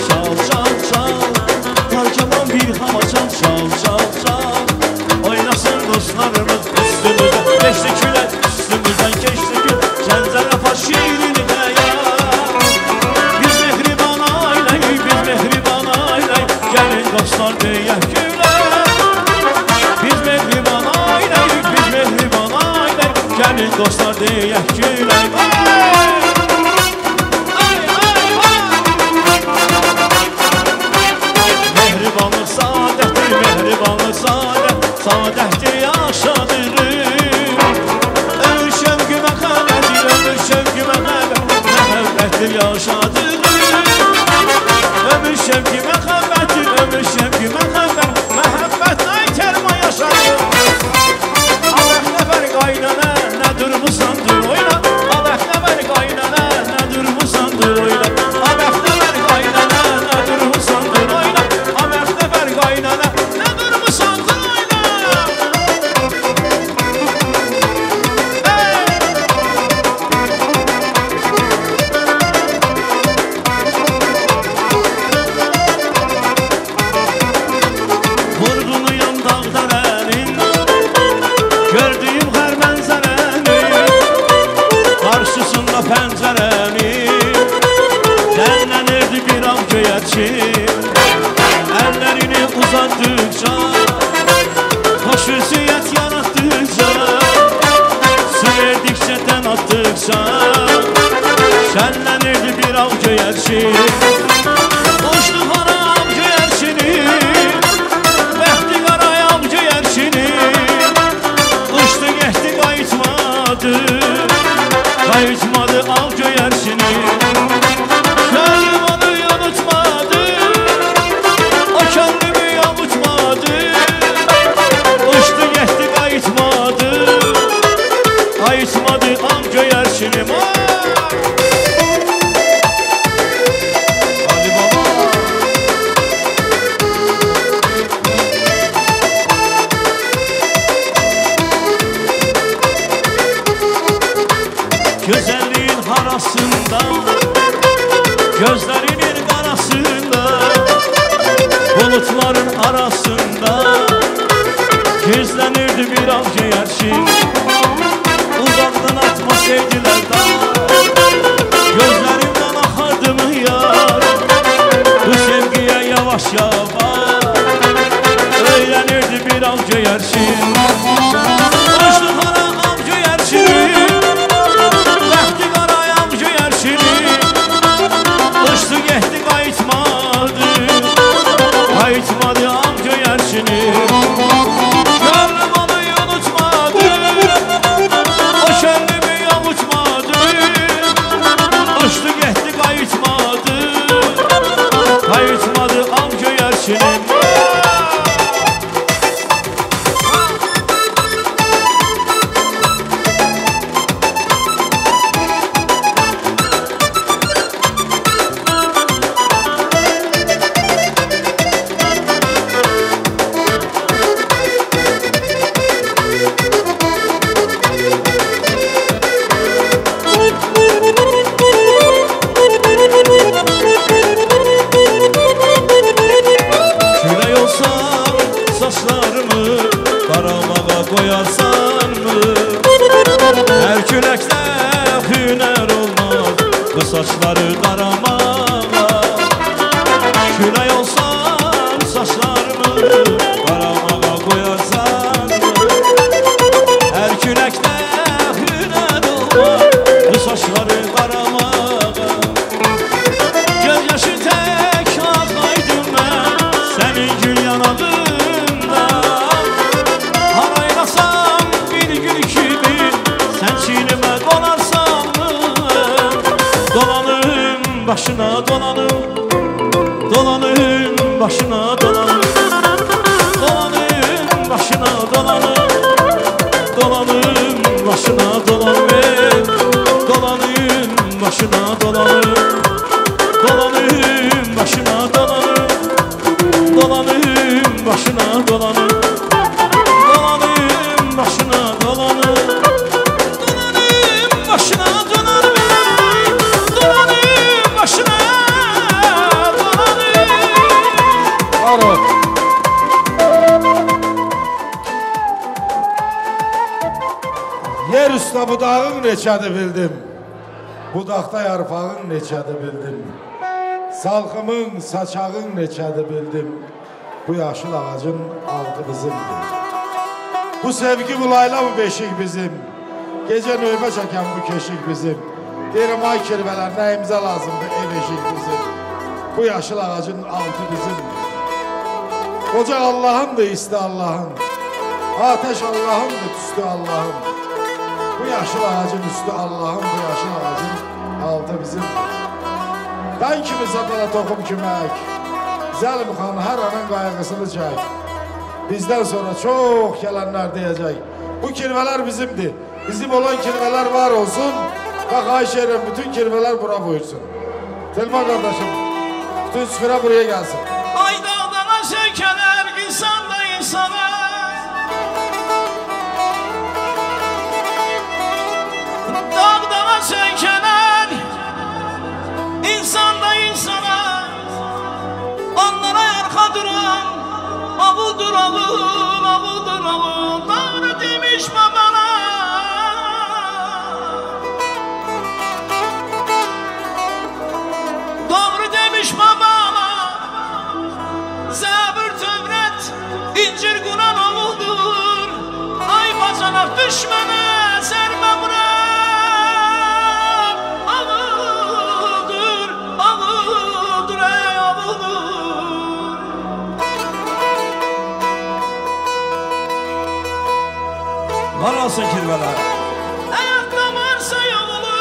Çal çal çal, tarkaman bir hava çal çal çal çal. Oynasın deyək gülək. Biz mehriban ailəyik, biz mehriban ailəyik, gəlin dostlar deyək gülək. Mehribanlıq sadətdir, mehribanlıq sadət, sadətdir yaşadırıq. Ömür şövqü məhəbbətdir, ömür şövqü məhəbbət, məhəbbətdir yaşadırıq. Ömür şövqü məhəbbətdir, ömür şövqü məhəbbət, məhəbbət aytərma yaşadırıq. Allah nəfər qaynana, nə durmusan dur oyna. Allah nəfər qaynana, nə durmusan dur oyna. Allah nəfər qaynana, nə durmusan dur oyna. Allah nəfər qaynana, nə durmusan dur oyna. Vurğunuyam dağ-dərənin, gördüyüm hər mənzərənin, qarşısında pəncərənin, dənlənirdi bir ağ göyərçin. Əllərini uzatdıqca, xoş ünsiyyət yaratdıqca, su verdikcə, dən atdıqca, şənlənirdi bir ağ göyərçin. Uçdu hara ağ göyərçini, bəxti qara ağ göyərçini, uçdu getdi qayıtmadı, qayıtmadı ağ göyərçini. Könlüm onu unutmadı, o könlümü avutmadı, uçdu getdi qayıtmadı, qayıtmadı ağ göyərçinim. Ali baba. Güzelliğin harasında, gözlerinin qarasında, bulutların arasında gizlenirdi bir ağ göyərçin. Uzaqdan atma sevgiler dağ, gözlerimden axardı mı yar? Bu sevgiye yavaş yavaş öğrenirdi bir ağ göyərçin. Uçdu hara ağ göyərçini, bəxti qara ağ göyərçini, uçdu getdi qayıtmadı, qayıtmadı ağ göyərçini. Könlüm onu unutmadı, o könlümü avutmadı, uçdu getdi qayıtmadı, qayıtmadı ağ göyərçinim. Külək olsam saçlarımı qaramağa qoyarsan mı? Hər küləkdə hünər olmaz bu saçları daramağa. Külək olsam saçlarımı qaramağa qoyarsan mı? Hər küləkdə hünər olmaz bu saçları daramağa. Göz yaşı tək ağlaydım mən sənin gül yanağında. Haraylasam bir gül kimi sən çiynimə dolarsan mı? Dolanım başına dolanım, dolanım başına dolanım, dolanım başına dolanım, dolanım başına dolanım, dolanım başına dolanım, dolanım başına dolanım, dolanım başına dolanım, dolanım başına dolanım, dolanım başına dolanım, dolanım başına dolanım. Var ol. Yer üstə budağın neçədir bildim. Budaqda yarpağın neçədir bildim. Salxımın, saçağın neçədir bildim. Bu yaşıl ağacın altı bizimdir. Bu sevgi bu layla bu beşik bizim. Gecə növbə çəkən bu keşik bizim. Deyirəm ay kirvələr nəyimizə lazımdır ev eşik bizim. Bu yaşıl ağacın altı bizimdir. Qoca Allah'ındır isti Allah'ın. Ateş Allah'ındır tüstü Allah'ın. Bu yaşıl ağacın üstü Allah'ın, bu yaşıl ağacın altı bizimdir. Ben kimi satana toxum kimək, Zəlim xan hər anın qayğısını çək. Bizdən sonra çox gələnlər deyəcək, bu kirvələr bizimdir. Bizim olan kirvələr var olsun və xahiş edirəm bütün kirvələr bura buyursun. Telman qardaşım, bütün süfrə buraya gəlsin. Ay dağdana sökələr, insan da insana. Dağdana sökələr, insan da insana. Onlara arxa duran, ağıldır ağıl, ağıldır ağıl. Doğru demiş babana. Doğru demiş babana. Zəbir tövrət, incir quran oğuldur. Ay bacanaq düşmənə, zərbə vuran. Ağıldır, ağıldır, ey ağıldır. Var olsun kirvələr. Həyatda varsa yolunu,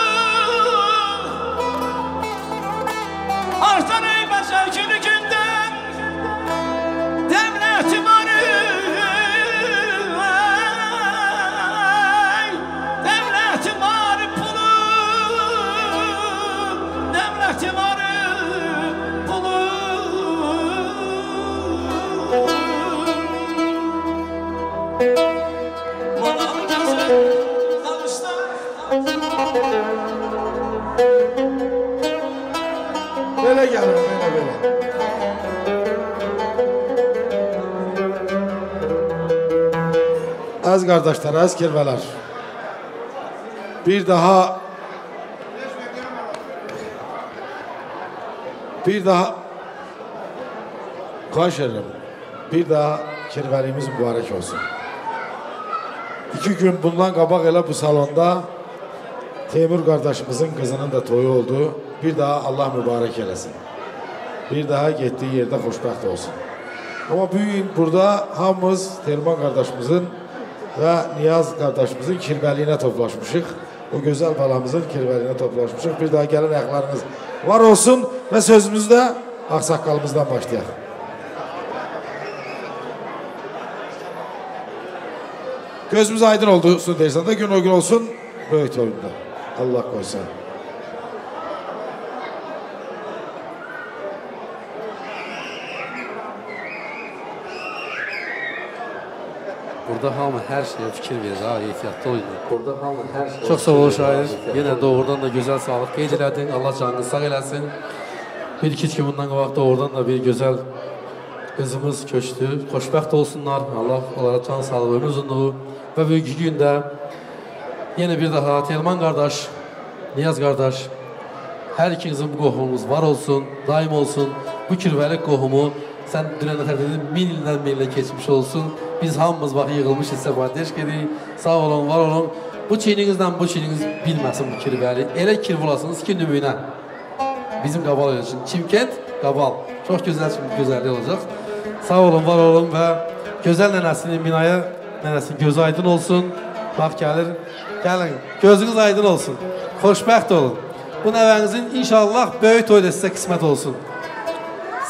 artar ey bəşər günü gündən. Devləti var ey, devləti var pulu, devləti var pulu. Belə gəlin, belə belə. Əziz qardaşlar, əziz kirvələr. Bir daha xahiş edirəm. Bir daha kirvəliyimiz mübarək olsun. 2 gün bundan qabaq elə bu salonda Teymur qardaşımızın qızının da toyu oldu. Bir daha Allah mübarək eləsin. Bir daha getdiyi yerdə xoşbəxt olsun. Amma bugün burada hamımız Telman qardaşımızın və Niyaz qardaşımızın kirvəliyinə toplaşmışıq. O gözəl balamızın kirvəliyinə toplaşmışıq. Bir daha gəlin ayaqlarınız var olsun və sözümüzdə ağsaqqalımızdan başlayaq. Gözümüz aydın oldu deyirsən də, gün o gün olsun böyük toyunda. Allah qoysa. Burada hamı hər şeyə fikir verir, ha, ehtiyatlı olun. Burada hamı hər şeyə. Çox sağ ol şair. Yenə doğrudan da gözəl sağlıq qeyd elədin. Allah canını sağ eləsin. Bir iki gün bundan qabaq doğrudan da bir gözəl qızımız köçdü. Xoşbəxt olsunlar. Allah onlara can sağlığı, ömür uzunluğu. Və bugünkü gündə yenə bir daha Telman qardaş, Niyaz qardaş, hər ikinizin bu qohumumuz var olsun, daim olsun. Bu kirvəlik qohumu sən dünən nətər dedin, 1000 ildən 1000 ilə keçmiş olsun. Biz hamımız bax yığılmış hissə bardeş edirik. Sağ olun, var olun. Bu çiyninizlə bu çiyniniz bilməsin bu kirvəli. Elə kirv olasınız ki, nümunə. Bizim Qabal üçün. Çimkent, Qabal. Çox gözəl gözəllik olacaq. Sağ olun, var olun və gözəl nənəsinin, Minaya nənəsinin gözü aydın olsun. Bax gəlir. Gəlin, gözünüz aydın olsun. Xoşbəxt olun. Bu nəvənizin inşallah böyük toyda sizə qismət olsun.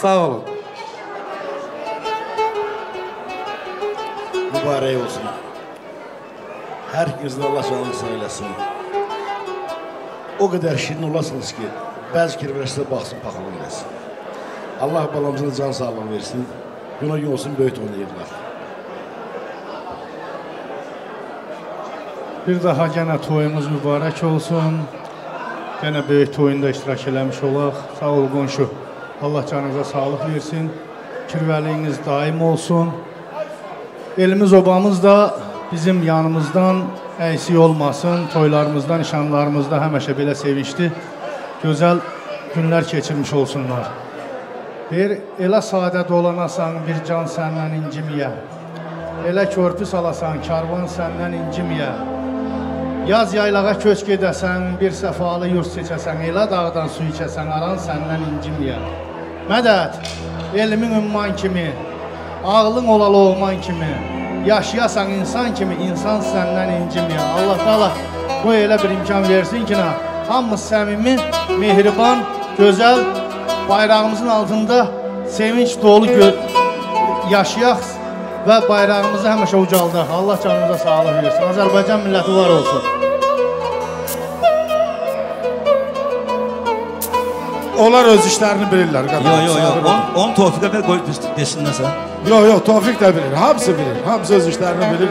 Sağ olun. Mübarək olsun. Hər ikinizin Allah canını sağ eləsin. O qədər şirin olasınız ki, bəzi kirvələr sizə baxsın, paxıllıq eləsin. Allah balamızın can sağlığı versin. Günə gün olsun, böyük toyunda yığılaq. Bir daha yenə toyumuz mübarək olsun. Yenə böyük toyunda iştirak eləmiş olaq. Sağ ol qonşu. Allah canınıza sağlıq versin. Kirvəliyiniz daim olsun. Elimiz obamız da bizim yanımızdan əksik olmasın. Toylarımızda, nişanlarımızda həmişə belə sevinçli, gözəl günlər keçirmiş olsunlar. Deyir, elə sadə dolanasan, bir can səndən incimiyə. Elə körpü salasan, karvan səndən incimiyə. Yaz yaylağa köç gedəsən, bir səfalı yurt seçəsən, elə dağdan su içəsən, aran səndən incimiyə. Mədəd, elmin ümman kimi, ağlın ola loğman kimi, yaşayasan insan kimi, insan səndən incimiyə. Allah Teala qoy elə bir imkan versin ki, hamımız səmimi, mehriban, gözəl bayrağımızın altında sevinç dolu yaşayaq və bayrağımızı həmişə ucaldaq. Allah canımıza sağlıq versin. Azərbaycan milləti var olsun. Onlar öz işlərini bilirlər. Yox, yox, yox. Onu Tofiqə ver, qoy desinlər sən. Yox, yox, Tofiq də bilir. Hamısı bilir. Hamısı öz işlərini bilir.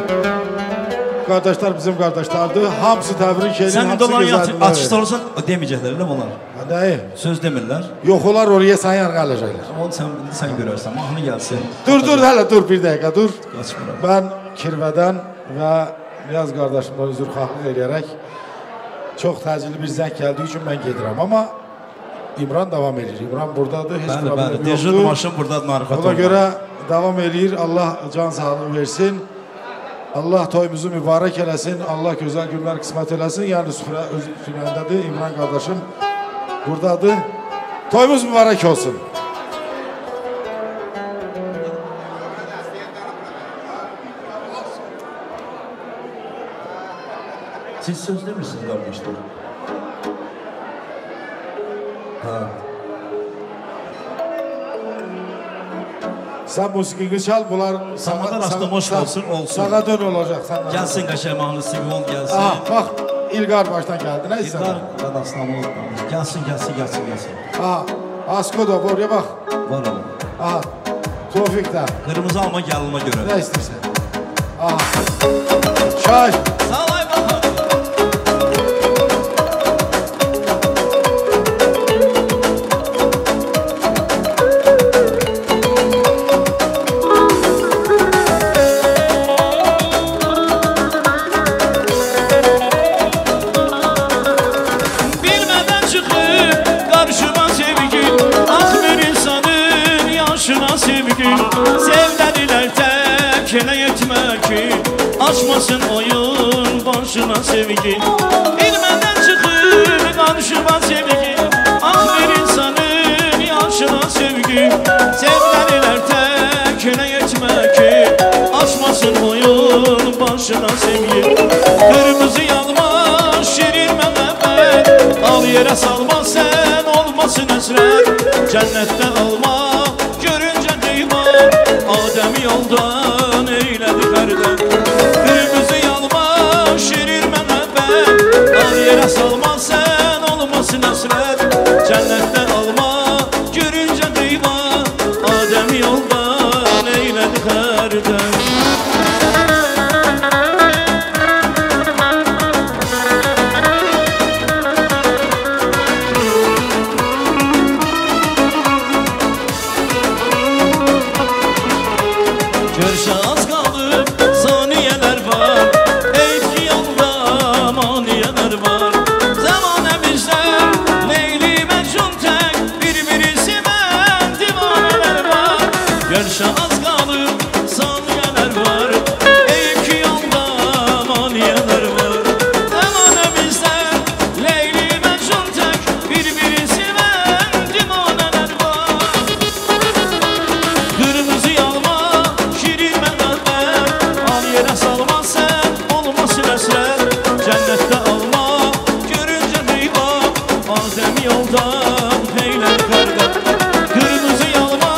Qardaşlar bizim qardaşlardır. Hamısı təbrik edir. Sən indi onların açıqda olursan, deməyəcəklər, elə mi onlar? Nəyi? Söz demirlər. Yox, onlar oraya sən yanına gələcəklər. Onu sən görərsən, mahnı gəlsin. Dur, dur, hələ dur, bir dəqiqə dur. Qaçmıram. Mən Kirvədən və Niyaz qardaşımdan üzrxahlıq eləyərək çox təcili bir zəng gəldiyi üçün mən gedirəm. Amma İmran davam edir. İmran buradadır, heç problem yoxdur. Dejur maşın buradadır, narahat olma. Ona görə davam eləyir. Allah can sağlığı versin. Allah toyumuzu mübarək eləsin. Allah gözəl günlər qismət eləsin. Yəni süfrə öz süfrəndədir. İmran qardaşım buradadır. Toyumuz mübarək olsun. Siz söz demirsiniz qardaşlar. Ha. Sən musiqini çal, bunlar Samada rastlamış olsun, olsun. Sağa dön olacaq. Gəlsin qəşəng mahnı, Siqon gəlsin. Aha, bax, İlqar başdan gəldi, nə istədin? İlqar qadaslamı oldu. Gəlsin, gəlsin, gəlsin, gəlsin. Aha, Askoda, oraya bax. Var oğlum. Aha, Tofiq də. Qırmızı alma gəl ona görə. Nə istəyirsən? Aha, Şahin. Salay baxın. Açmasın oyun başına sevgi. Bilmeden çıxır qarşıma sevgi. Ah bir insanın yaşına sevgi. Sevdəlilər tək elə yetmə ki, açmasın oyun başına sevgi. Qırmızı yalma şirin məhəbbət, al yerə salma sən olmasın həsrət. Cənnətdə alma görüncə qıyma, Adəmi yoldan eylədi xərdən. Qırmızı yalma şirin məhəbbət, al yerə salma sən olmasın həsrət. Cənnətdə alma görüncə qıyma, Adəmi yoldan eylədi xərdən. Görüşə az qalıb saniyələr var, eyb ki yolda maniyələr var. Zəmanəmizdə Leyli Məcnun tək bir-biri sevən divanələr var. Görüşə az qalıb saniyələr var, eyb ki yolda maniyələr var. Zəmanəmizdə Leyli Məcnun tək bir-biri sevən divanələr var. Qırmızı yalma yerə salma sən, olmasın həsrət. Cənnətdə alma, görüncə qıyma, Adəmi yoldan eylədi xərdən. Qırmızı yalma,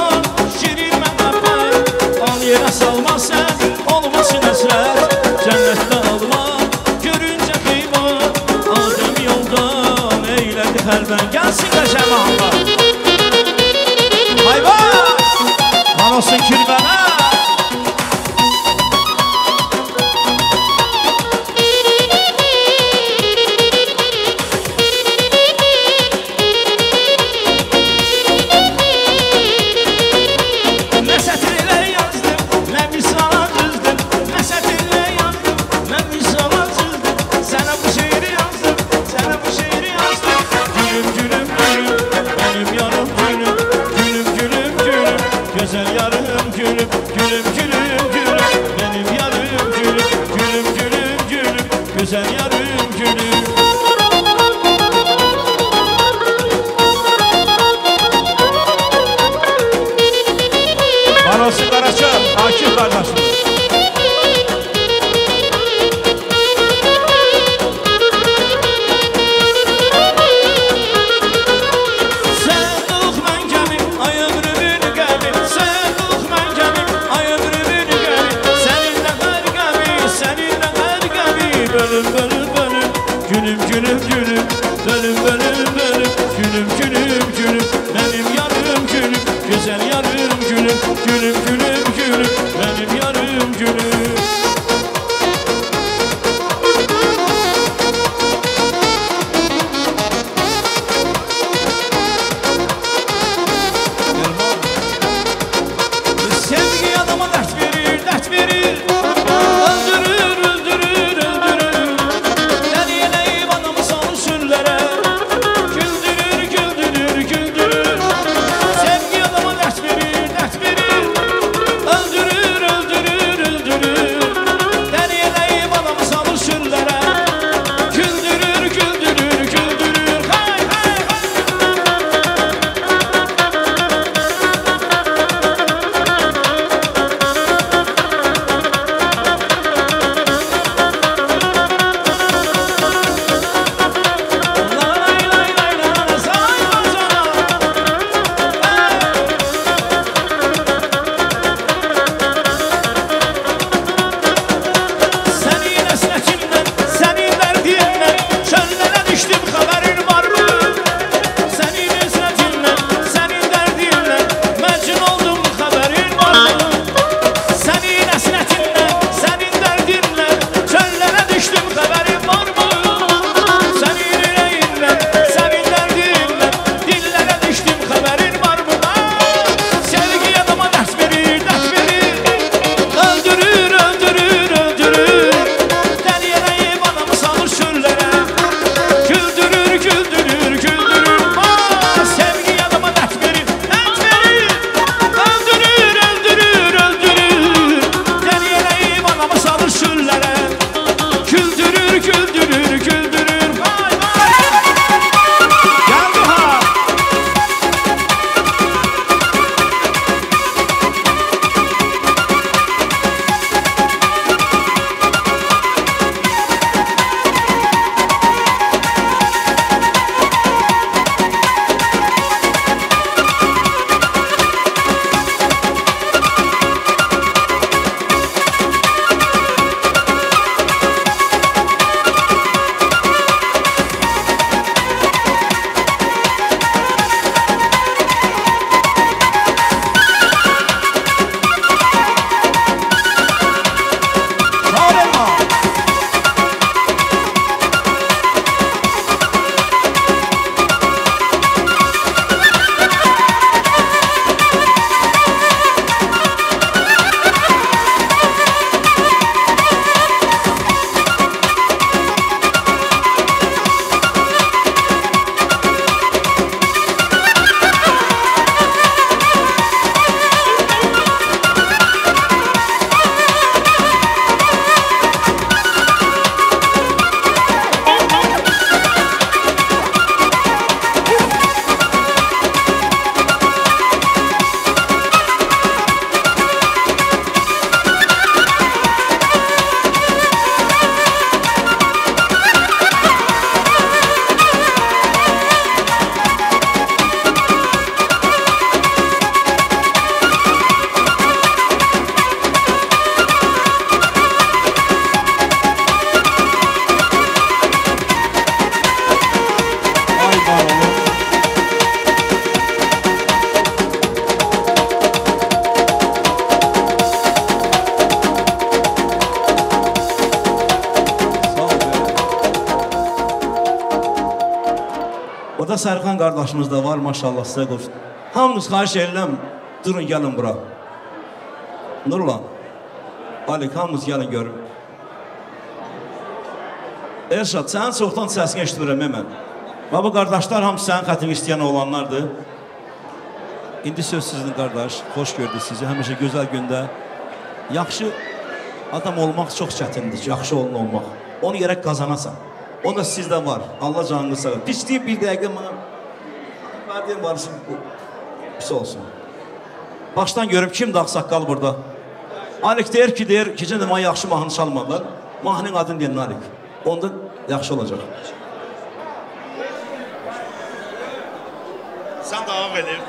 şirin məhəbbət, al yerə salma sən, olmasın həsrət. Cənnətdə alma, görüncə qıyma, Adəmi yoldan eylədi xərdən. Gəlsin qəşəng mahnılar. Hayva! Var olsun Kirvənə! Gülüm gülüm gülüm, benim yarım gülüm. Gülüm gülüm Güzel yarım gülüm, gülüm gülüm gülüm. Benim yarım gülüm, gülüm gülüm gülüm. Güzel yarım gülüm. Var olsun Qaraça, Akif qardaşımız. Bölüm bölüm bölüm, gülüm gülüm gülüm, bölüm bölüm bölüm, gülüm gülüm gülüm, benim yarım gülüm, güzel yarım gülüm, gülüm gülüm gülüm, benim yarım gülüm. Sevgi adama dert verir, dert verir, öldürür, öldürür, öldürür. Deli adamı salır sürülere, güldürür, güldürür, güldürür. Sevgi adama dert verir, dert verir, öldürür, öldürür, öldürür. Deli adamı salır sürülere, güldürür, güldürür, güldürür. Hay hay hay. Lay lay lay lay say bacana. Senin esnetinden, senin derdinden çöllere düştüm, haberin var mı? Senin esnetinden, senin derdinden mecnun oldum, haberin var mı? Senin esnetinden, senin derdinden çöllere düştüm, haberin var mı? Senin yüreğinden, senin derdinden dillere düştüm, haberin var mı? Sevgi adama dert verir, dert verir, öldürür, öldürür, öldürür. Deli eleyip adamı salır çöllere, güldürür, güldürür, güldürür. Sevgi adama dert verir, dert verir, öldürür, öldürür, öldürür. Deli eleyip adamı salır çöllere, güldürür, güldürür, güldürür. Vay vay. Geldi ha. Sağ ol Elma. Ay var olun. Sağ ol be. Orada Sərxan qardaşımız da var, maşallah sizə qoşdu. Hamınız xahiş edirəm, durun gəlin bura. Nurlan, Alik, hamınız gəlin görün. Elşad, sənin çoxdan səsini eşitmirəm mən. Və bu qardaşlar hamısı sənin xətrini istəyən oğlanlardır. İndi söz sizin qardaş, xoş gördük sizi. Həmişə gözəl gündə. Yaxşı adam olmaq çox çətindir, yaxşı olun olmaq. Onu gərək qazanasan. O da sizdə var. Allah canını sağ olsun. Pisliyi bir dəqiqə mənə verdiyim varısın, pis olsun. Başdan görüm, kimdir ağsaqqal burada? Alik deyir ki, deyir, keçən də mənə yaxşı mahnı çalmadılar. Mahnının adını deyir Alik. Onda yaxşı olacaq. Sən davam edin.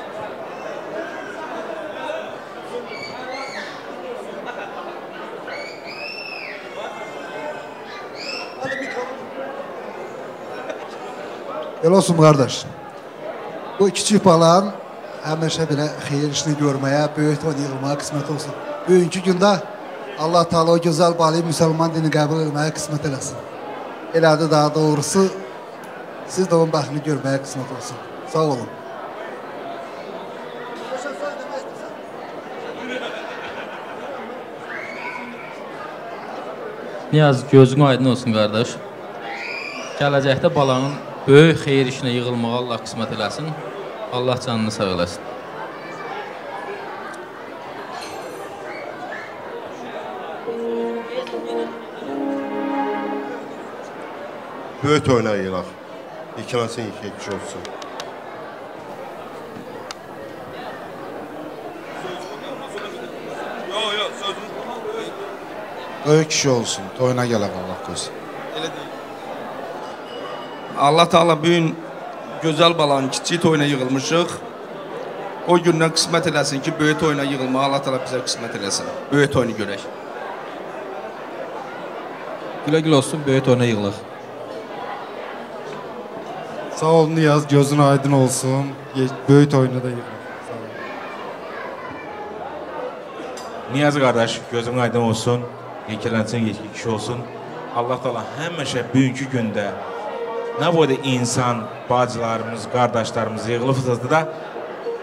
Elə olsun qardaş. Bu kiçik balanın həmişə belə xeyir işini görməyə, böyük toyuna yığılmağa qismət olsun. Bugünkü gündə Allah Teala o gözəl balayı müsəlman dini qəbul etməyə qismət eləsin. Elədir daha doğrusu, siz də onun bəxtini görməyə qismət olsun. Sağ olun. Niyaz, gözün aydın olsun qardaş. Gələcəkdə balanın böyük xeyir işinə yığılmağa Allah qismət eləsin. Allah canını sağ eləsin. Böyük toyuna yığılaq. İkilansın, iki kişi olsun. Böyük kişi olsun, toyuna gələk Allah qoysun. Allah Teala bugün gözəl balanın kiçik toyuna yığılmışıq. O gündən qismət eləsin ki, böyük toyuna yığılmağı Allah Teala bizə qismət eləsin. Böyük toyunu görək. Gülə gülə olsun, böyük toyuna yığılaq. Sağ ol Niyaz, gözün aydın olsun. Böyük toyuna da yığılaq. Niyaz qardaş, gözün aydın olsun. Yekələnsin, yekə kişi olsun. Allah Teala həmişə bugünkü gündə nə boyda insan, bacılarımız, qardaşlarımız yığılıbsa da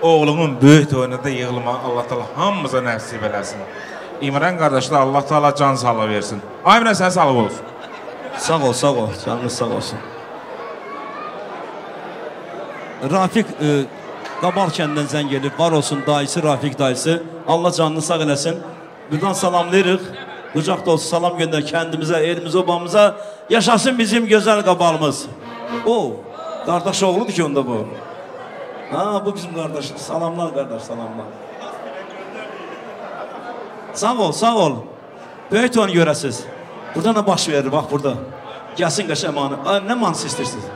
oğlumun böyük toyuna da yığılmağı Allah Teala hamımıza nəsib eləsin. İmran qardaşlar, Allah Teala can sağlığı versin. Ay İmran, sənə sağlıq olsun. Sağ ol, sağ ol. Canınız sağ olsun. Rafiq Qabal kəndindən zəng elib. Var olsun dayısı, Rafiq dayısı. Allah canını sağ eləsin. Buradan salamlayırıq. Qucaq dolusu salam göndər kəndimizə, elimizə, obamıza. Yaşasın bizim gözəl Qabalımız. O, qardaş oğludur ki onda bu. Ha, bu bizim qardaş. Salamlar qardaş, salamlar. Sağ ol, sağ ol. Böyük toyunu görəsiniz. Burada nə baş verir, bax burada. Gəlsin qəşəng mahnı. Nə mahnısı istəyirsiniz?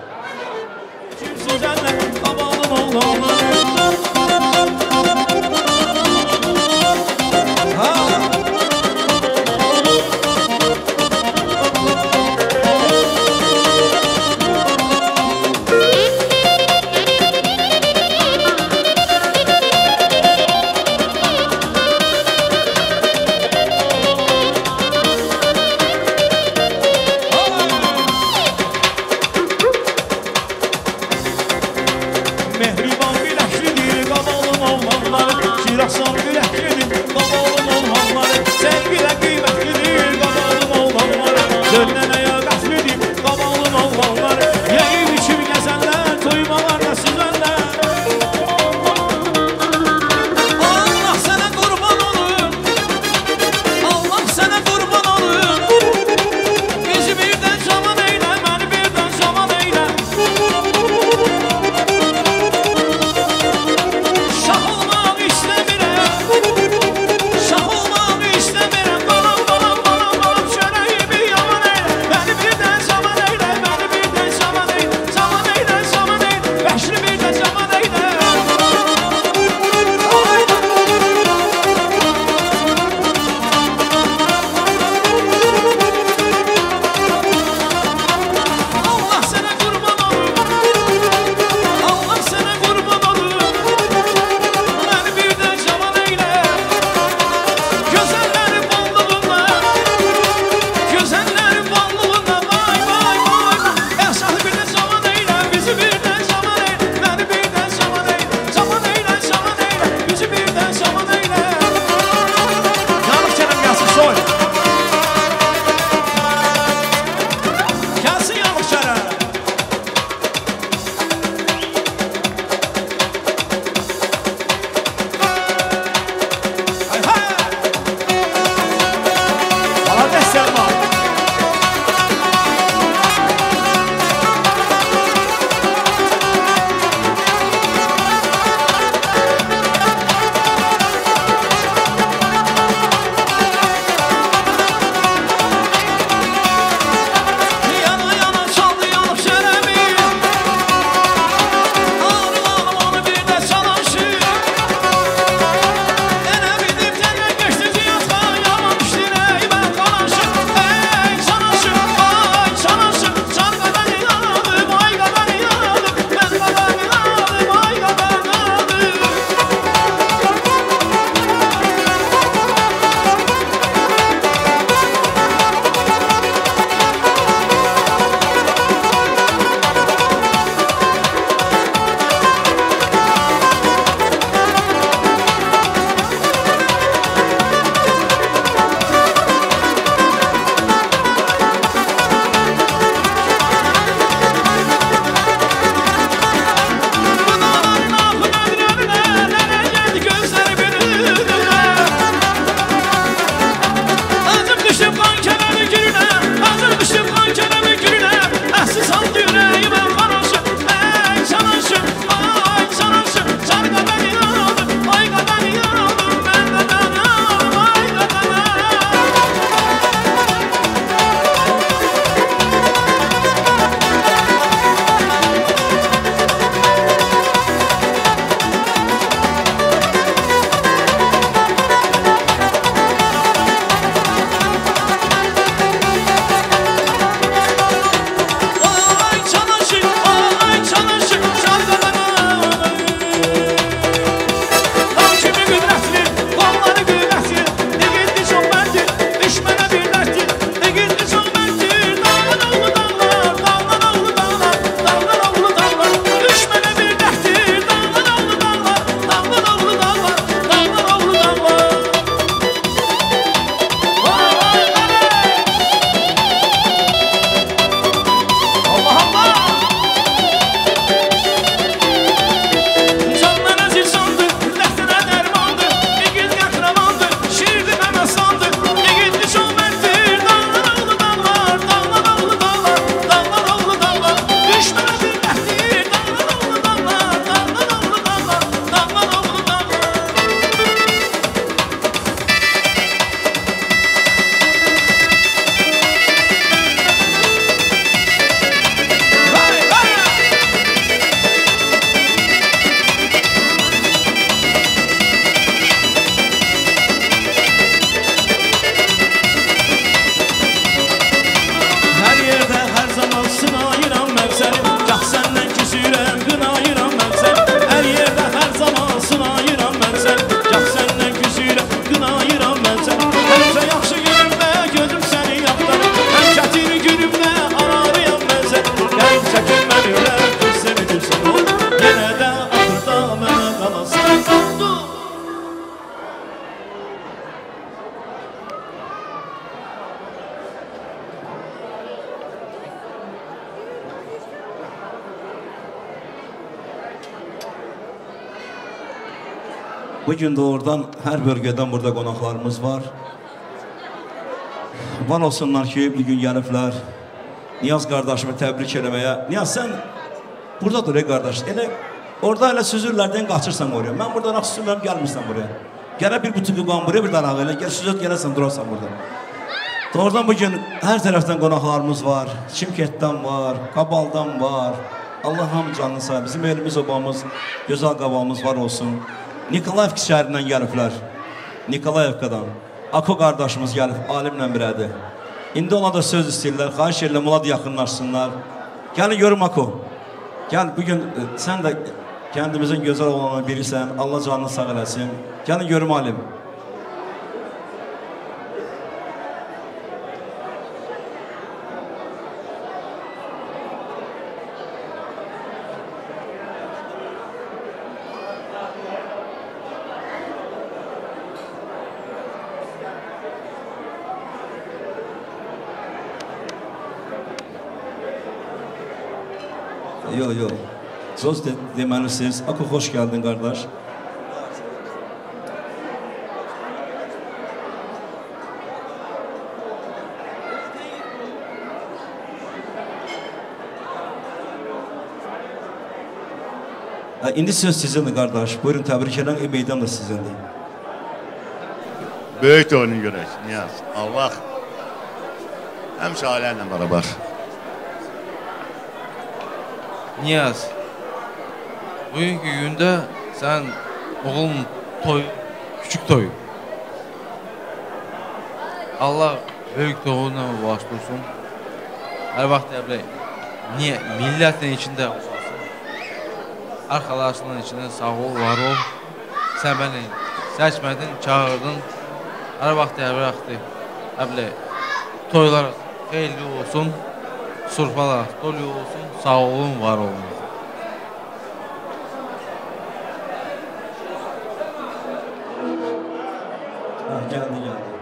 Mehriban Bugün də oradan, hər bölgədən burada qonaqlarımız var. Var olsunlar ki, bugün gəliblər. Niyaz qardaşımı təbrik eləməyə. Niyaz, sən burada dur, ey qardaş. Elə, orada elə süzürlərdən qaçırsan oraya. Mən buradan araq süzürlərəm, gəlmirsən buraya. Gələ bir butuqu qan buraya, bir də araq elə. Gəl süzət, gələsən, durasan burada. Doğrudan bugün hər tərəfdən qonaqlarımız var. Çimketdən var, Qabaldan var. Allah hamı canını sağ. Bizim elimiz, obamız, gözəl qabağımız var olsun. Nikolayevka şəhərindən gəliblər. Nikolayevkadan. Ako qardaşımız gəlib, alimlə birədir. İndi ona da söz istəyirlər, xahiş edirəm, ona da yaxınlaşsınlar. Gəlin görüm Ako. Gəl, bugün sən də kəndimizin gözəl olanı birisən, Allah canını sağ eləsin. Gəlin görüm alim. Yox, yox. Söz deməlisiniz. Ako, xoş gəldin, qardaş. İndi söz sizindir, qardaş. Buyurun, təbrik edirəm. Meydan da sizindir. Böyük toyunu görək, Niyaz. Allah həmişə ailənlə beraber. Niyaz, bugünkü gündə sən oğlun toy, küçük toyu. Allah böyük toyuna ulaştırsın. Hər vaxt deyə bilək, niyə millətin içində olasın, arxalaşının içində sağ ol, var ol. Sən məni seçmədin, çağırdın. Hər vaxt deyə bilək, toylar xeyirli olsun. Surfalar dolu olsun, sağ olun, var olun. Geldi, geldi.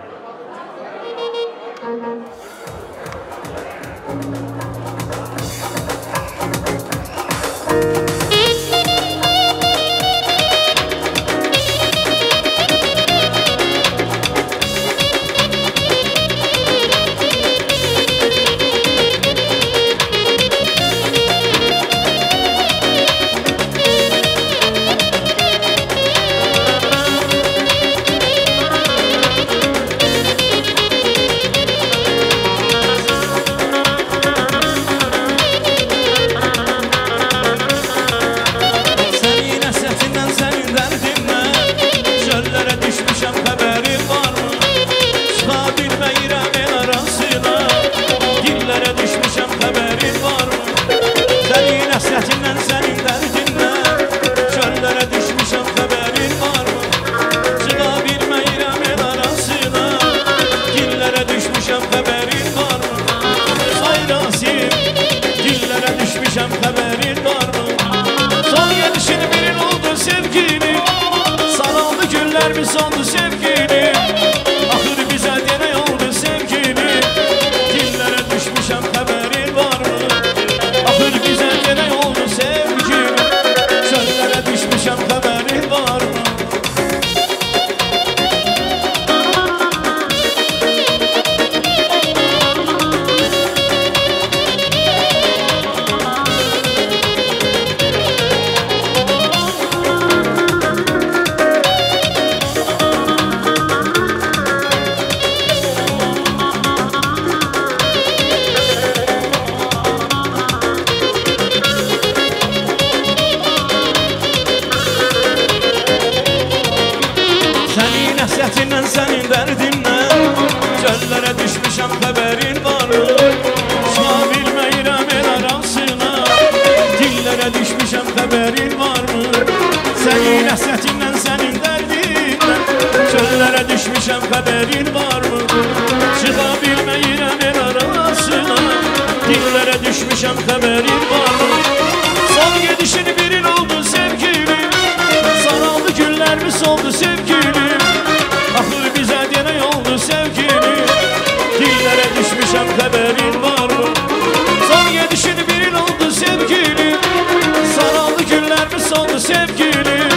Sevgilim,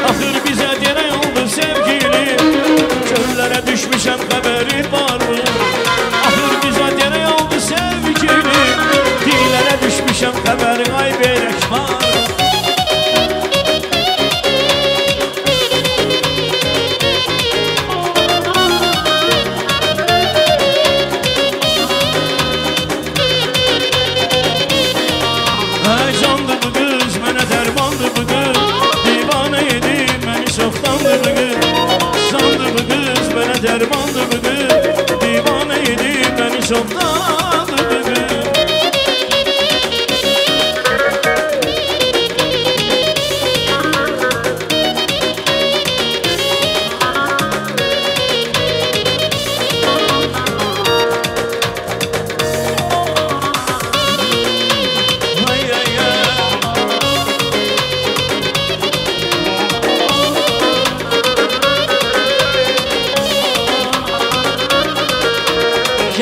axır bizə denə dərmandır bu qız, divanə edib məni çoxdandır bu qız.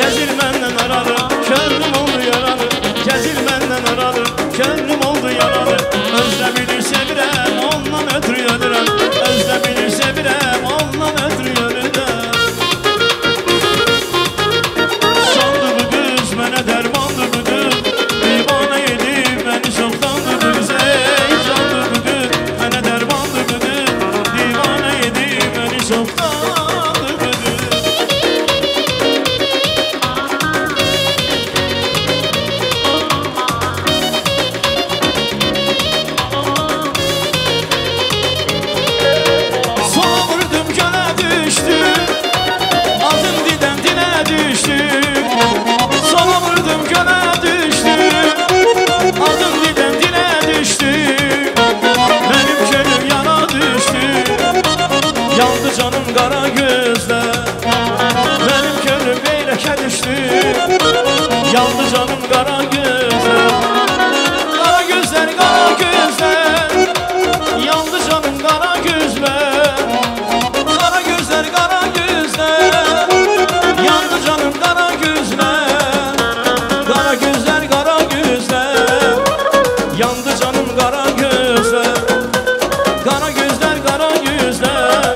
Gəzir məndən aralı, könlüm oldu yaralı. Gəzir məndən aralı, könlüm oldu yaralı. Özlə bilir sevirəm, ondan ötrü ölürəm. Özlə bilir sevirəm, ondan ötrü ölürəm. Sandı bu qız, mənə dərmandı bu qız, divanə edib məni çoxdandı bu qız. Ey candı bu qız, mənə dərmandı bu qız, divanə edib məni çoxdandı bu qız. Sola vurdum gölə düşdü, adım didən dilə düşdü. Sola vurdum gölə düşdü, adım didən dilə düşdü. Mənim könlüm yana düşdü, yandı canım qara gözlər. Mənim könlüm beyrəkə düşdü, yandı canım qara gözlər. Qara gözlər, qara gözlər, yandı canım qara gözlər. Qara gözlər, qara gözlər, yandı canım qara gözlər. Qara gözlər, qara gözlər, yandı canım qara gözlər. Qara gözlər, qara gözlər,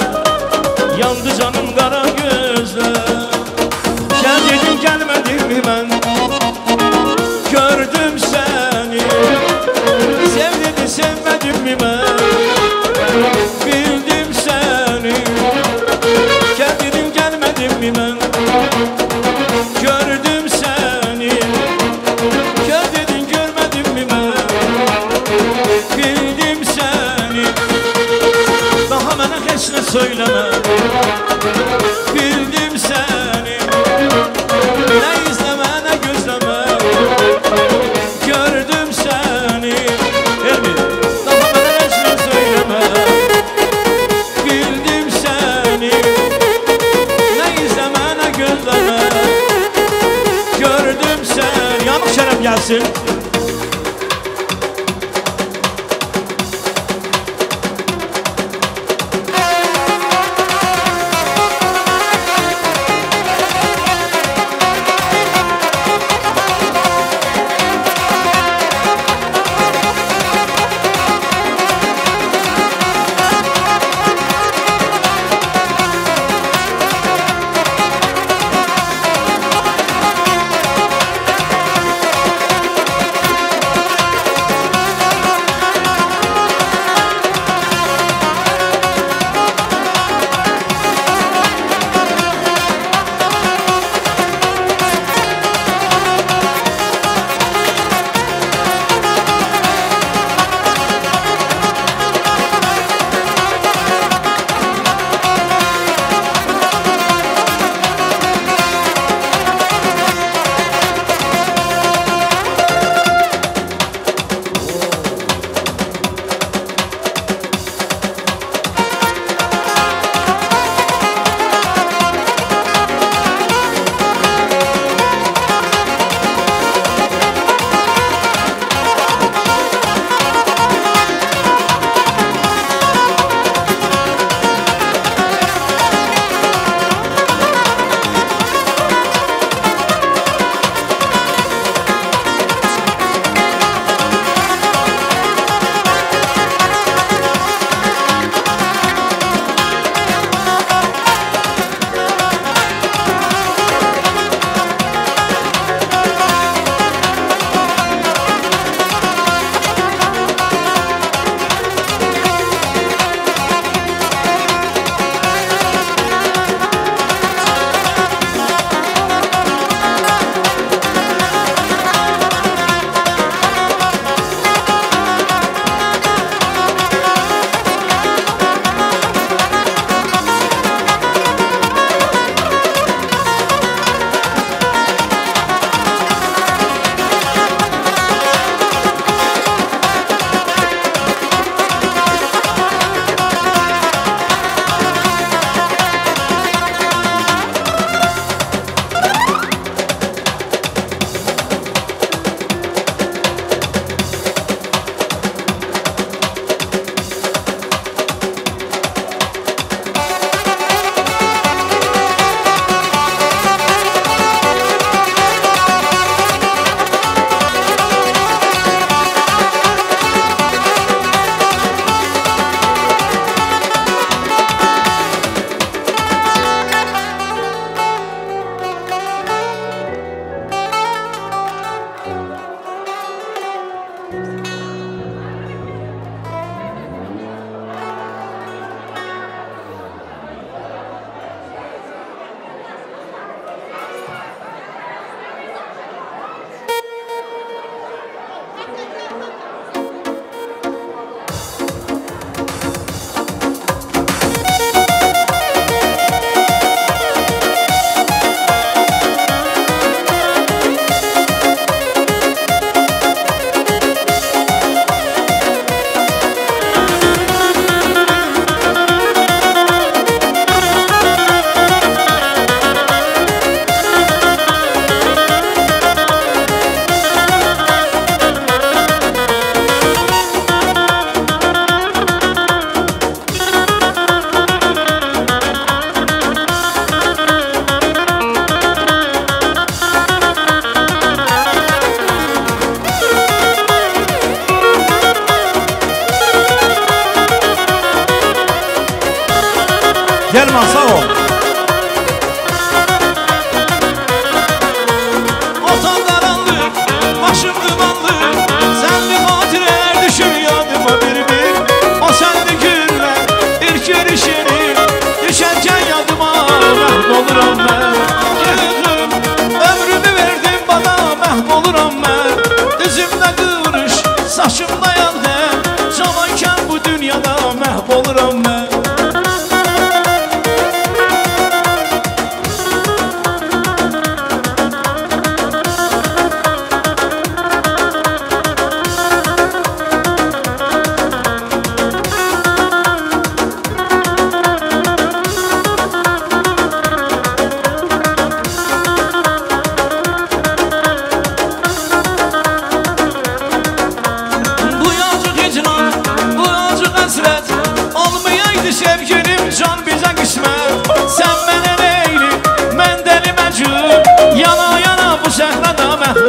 yandı canım qara gözlər. Gəl dedin, gəlmədim mi mən, gördüm səni. Sev dedin, sevmədim mi mən, bildim səni. Gəl dedin, gəlmədim mi mən, gördüm səni. Gör dedin, görmədim mi mən, bildim səni. Daha mənə heç nə söyləmə, bildim səni. Nə izləmə, nə gözləmə, gördüm səni. Elmi, daha mənə heç nə söyləmə, bildim səni. Nə izləmə, nə gözləmə, gördüm səni. Yanıq şərəf gəlsin.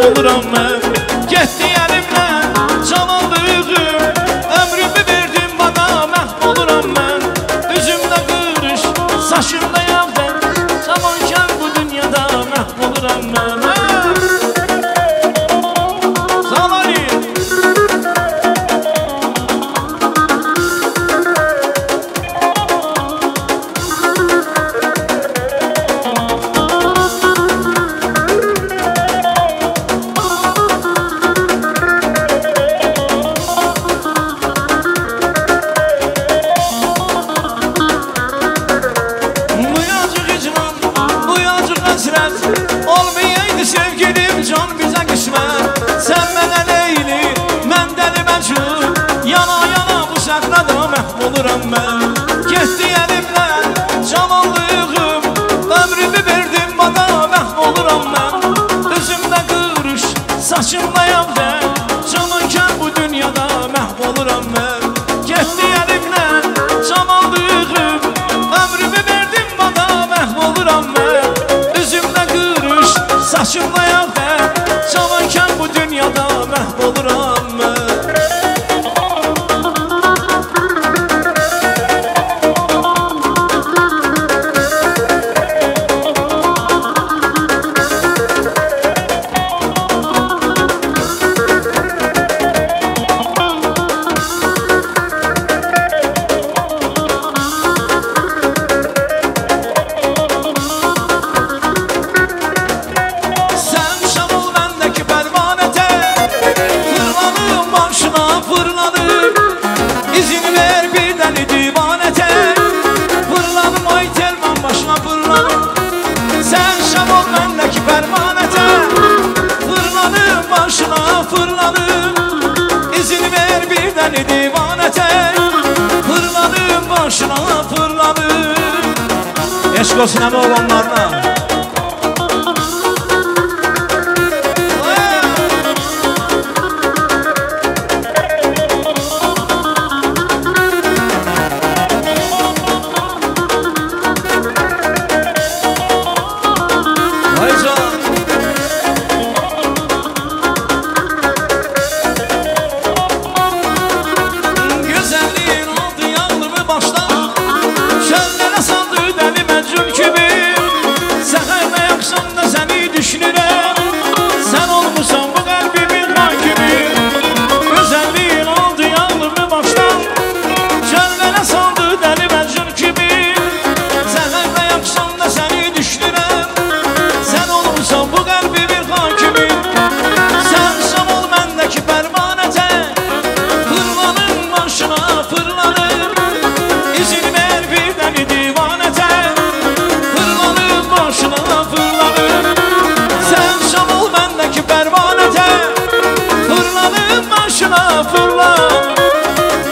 oluram mən. Getdi əlimdən cavanlığım, ömrümü verdim bana, məhv oluram mən. Üzümdə qırış, saçımda yağ, cavankən bu dünyada məhv oluram mən. Olmayaydı sevgilim, can bizə qismət. Sən mənə Leyli, mən dəli Məcnun. Yana yana bu səhrada məhv oluram mən. Getdi əlimdən cavanlığım, ömrümü verdim bana, məhv oluram mən. Üzümdə qırış, saçımda yağ, cavankən bu dünyada məhv oluram mən. Getdi əlimdən cavanlığım, ömrümü verdim bana, məhv oluram mən. Üzümdə qırış, saçımda yağ, cavankən bu dünyada məhv oluram mən. İzin ver bir deli divanete, fırlanım ay telman başına fırlanım. Sen şam ol bendeki pervanete, fırlanım başına fırlanım. İzin ver bir deli divanete, fırlanım başına fırlanım. Eşq olsun əmi oğlanlarına.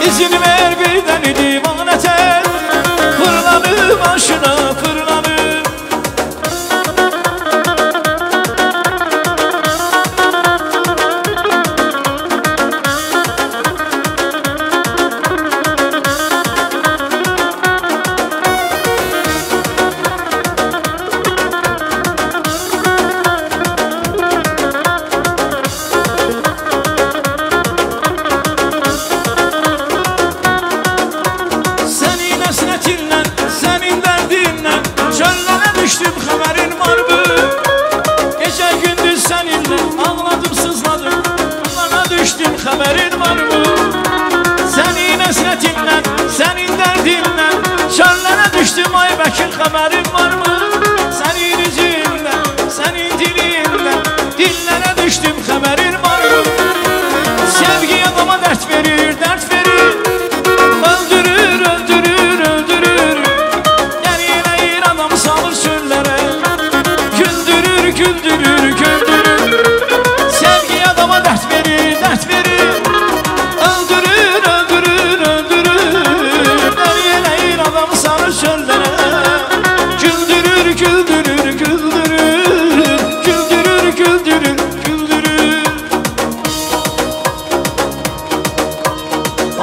İzin ver bir deli divanete, fırlanı başına fırlanı. Xəbərin var mı? Gecə gündüz səninlə ağladım, sızladım, bana düşdüm, xəbərin var mı? Sənin həsrətinlə, sənin dərdinlə çöllərə düşdüm, ay Bəkir, xəbərin var mı? Sənin üzündən, sənin dilindən dillərə düşdüm, xəbərin var mı? Sevgi adama dərd verir, dərd verir, öldürür, öldürür, öldürür. Dəli eləyir adamı salır çöllərə, güldürür, güldürür, güldürür. Sevgi adama dərd verir, dərd verir, öldürür, öldürür, öldürür. Dəli eləyir adamı salır çöllərə, güldürür, güldürür, güldürür. Güldürür, güldürür, güldürür.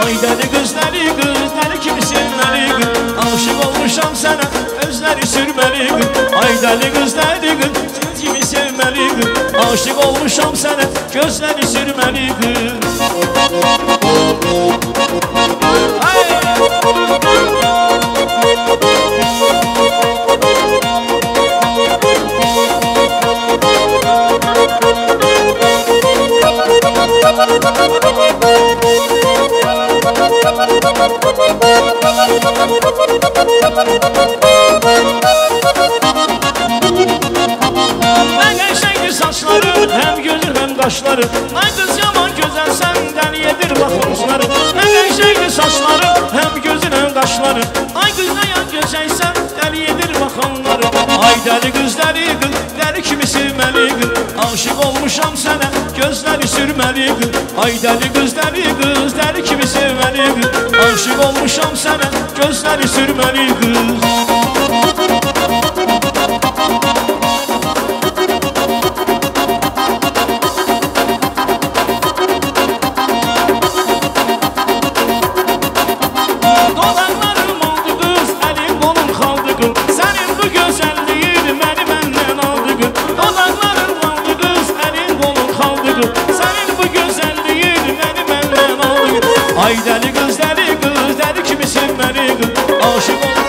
Ay dəli qız, dəli qız, dəli kimisin dəli qız, aşıq olmuşam sənə, özləri sürməli qız. Ay dəli qız, dəli qız, siz kimi sevməli qız, Aşiq olmuşam sənə, gözləri sürməli qız. Nə qəşəngdir saçları, həm gözü həm qaşları. Ay qız yaman gözəlsən, dəliyedir baxışları. Nə qəşəngdir saçları, həm gözü həm qaşları. Ay qız nə yan gözəlsən, dəliyedir baxanları. Ay dəli qız, dəli qız, dəli kimi sevməli qız. Aşiq olmuşam sənə, gözləri sürməli qız. Ay dəli qız, dəli qız, dəli kimi sevməli qız. Aşiq olmuşam sənə, gözləri sürməli qız. Dodaqlarım oldu qız, əlim qolum xaldı qız. Sənin bu gözəlliyin məni məndən aldı qız. Dodaqlarım oldu qız, əlim qolum xaldı qız. Sənin bu gözəlliyin məni məndən aldı qız. Ay dəli qız, dəli qız, dəli kimi sevməli qız. Aşiq olmuş.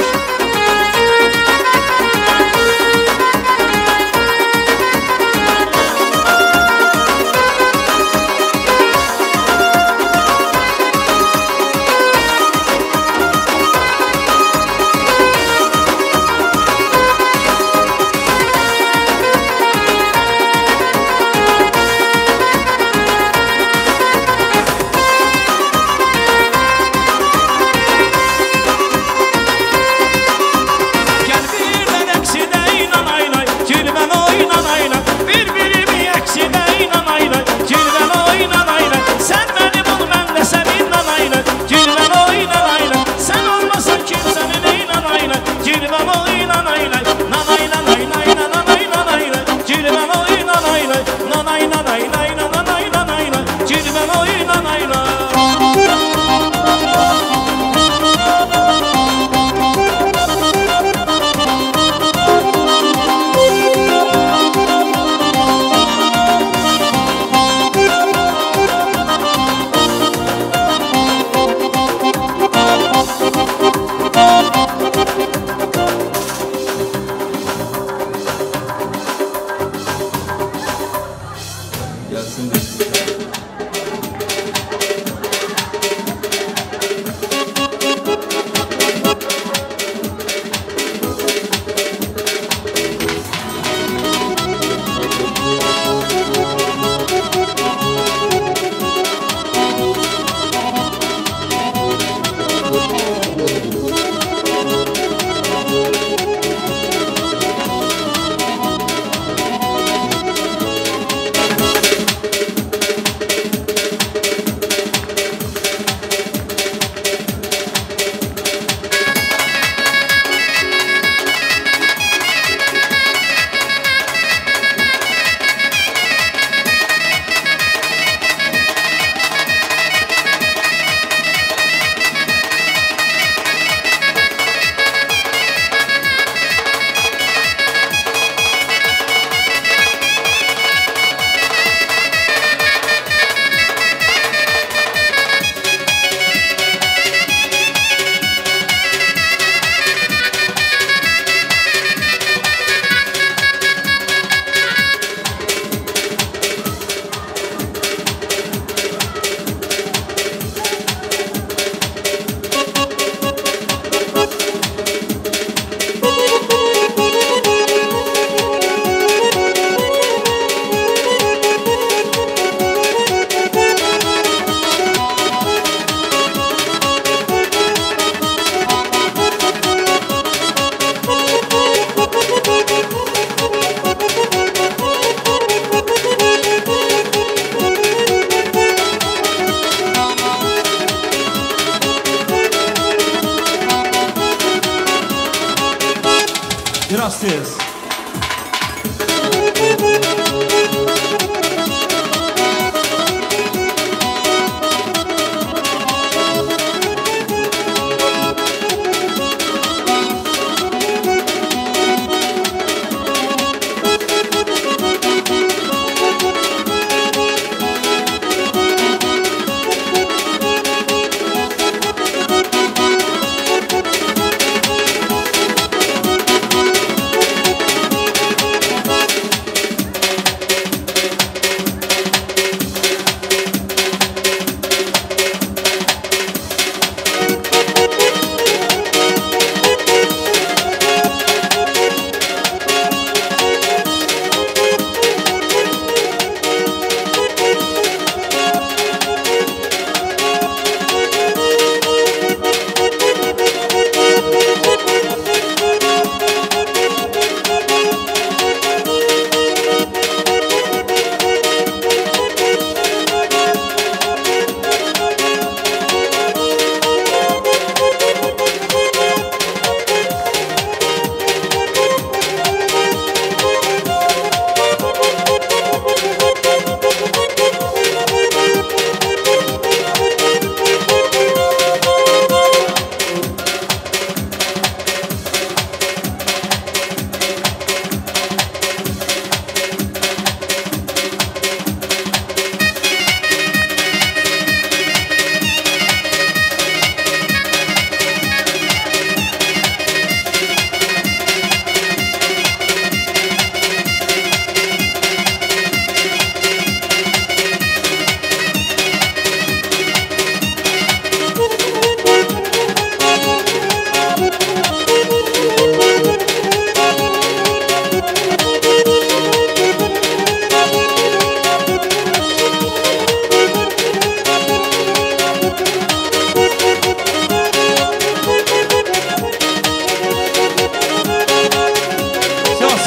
Biraz tez.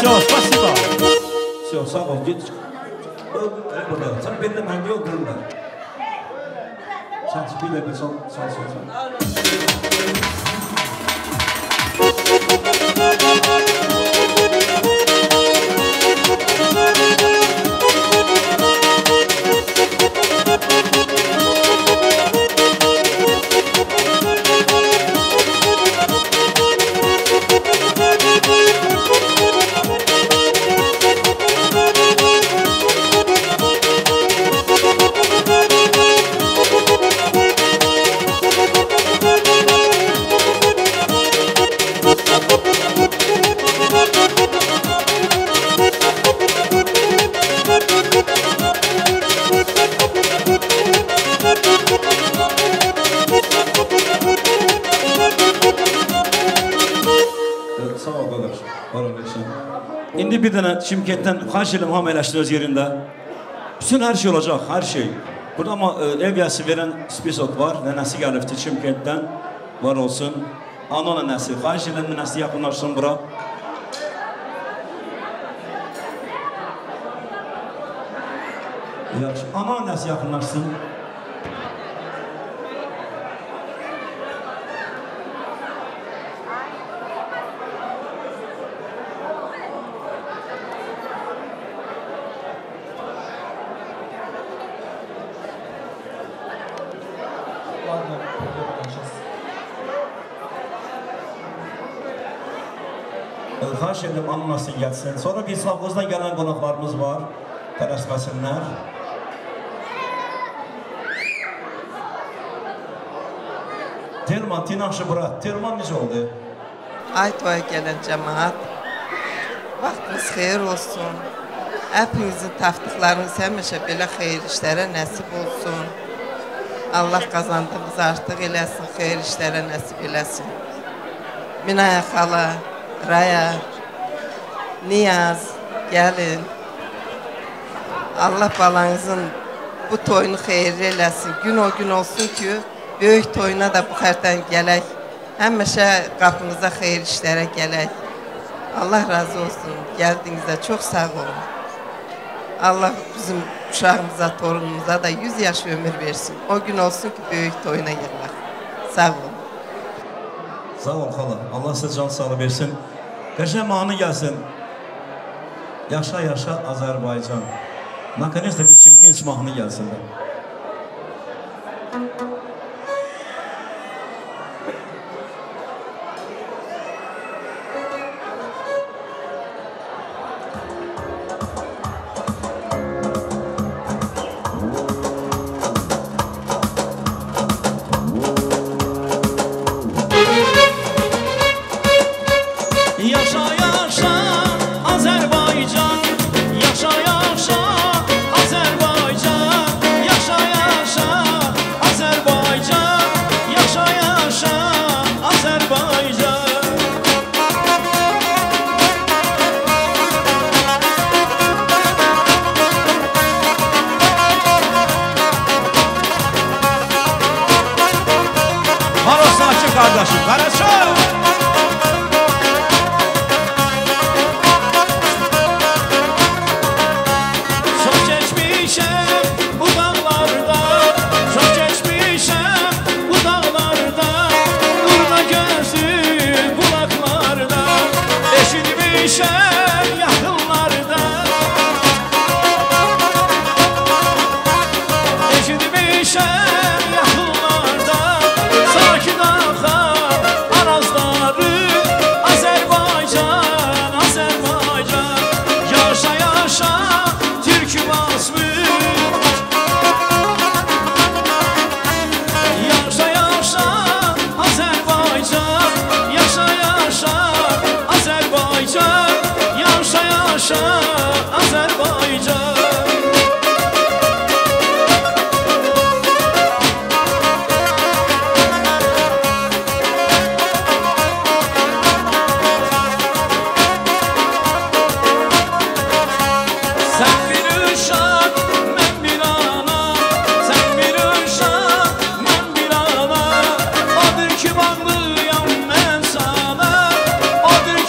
Все, спасибо. Все, sağ ol, git. Burada. Sən bir də məni öldürürlər. Sən bir dəqiqə çal, çal, çal, çal. İndi bir dənə Çimkentdən xahiş edirəm, hamı eləşsin öz yerində. Bütün hər şey olacaq, hər şey. Burada amma ev yəsi verən spisok var, nənəsi gəlibdir Çimkentdən, var olsun. Ana nənəsi, xahiş edirəm nənəsi yaxınlaşsın bura. Yaxşı, ana nənəsi yaxınlaşsın. Xahiş edirəm, anlasın, gəlsin. Sonra bir slavxozdan gələn qonaqlarımız var, tələsməsinlər. Telman, Tinaşı bura. Telman necə oldu? Ay toya gələn cəmaat, vaxtınız xeyir olsun. Hepinizin tapdıqlarınız həmişə belə xeyir işlərə nəsib olsun. Allah qazandığımızı artıq eləsin, xeyir işlərə nəsib eləsin. Minaya xala, Raya, Niyaz, gəlin. Allah balanızın bu toyunu xeyirli eləsin. Gün o gün olsun ki, böyük toyuna da bu xərdən gələk. Həmişə qapınıza xeyir işlərə gələk. Allah razı olsun. Gəldiyinizə çox sağ olun. Allah bizim uşağımıza, torunumuza da 100 yaş ömür versin. O gün olsun ki, böyük toyuna yığılaq. Sağ olun. Sağ ol xala. Allah sizə can sağlığı versin. Qəşəng mahnı gəlsin. Yaşa yaşa Azərbaycan. Nakonetsa bir Çimkent mahnı gəlsin də.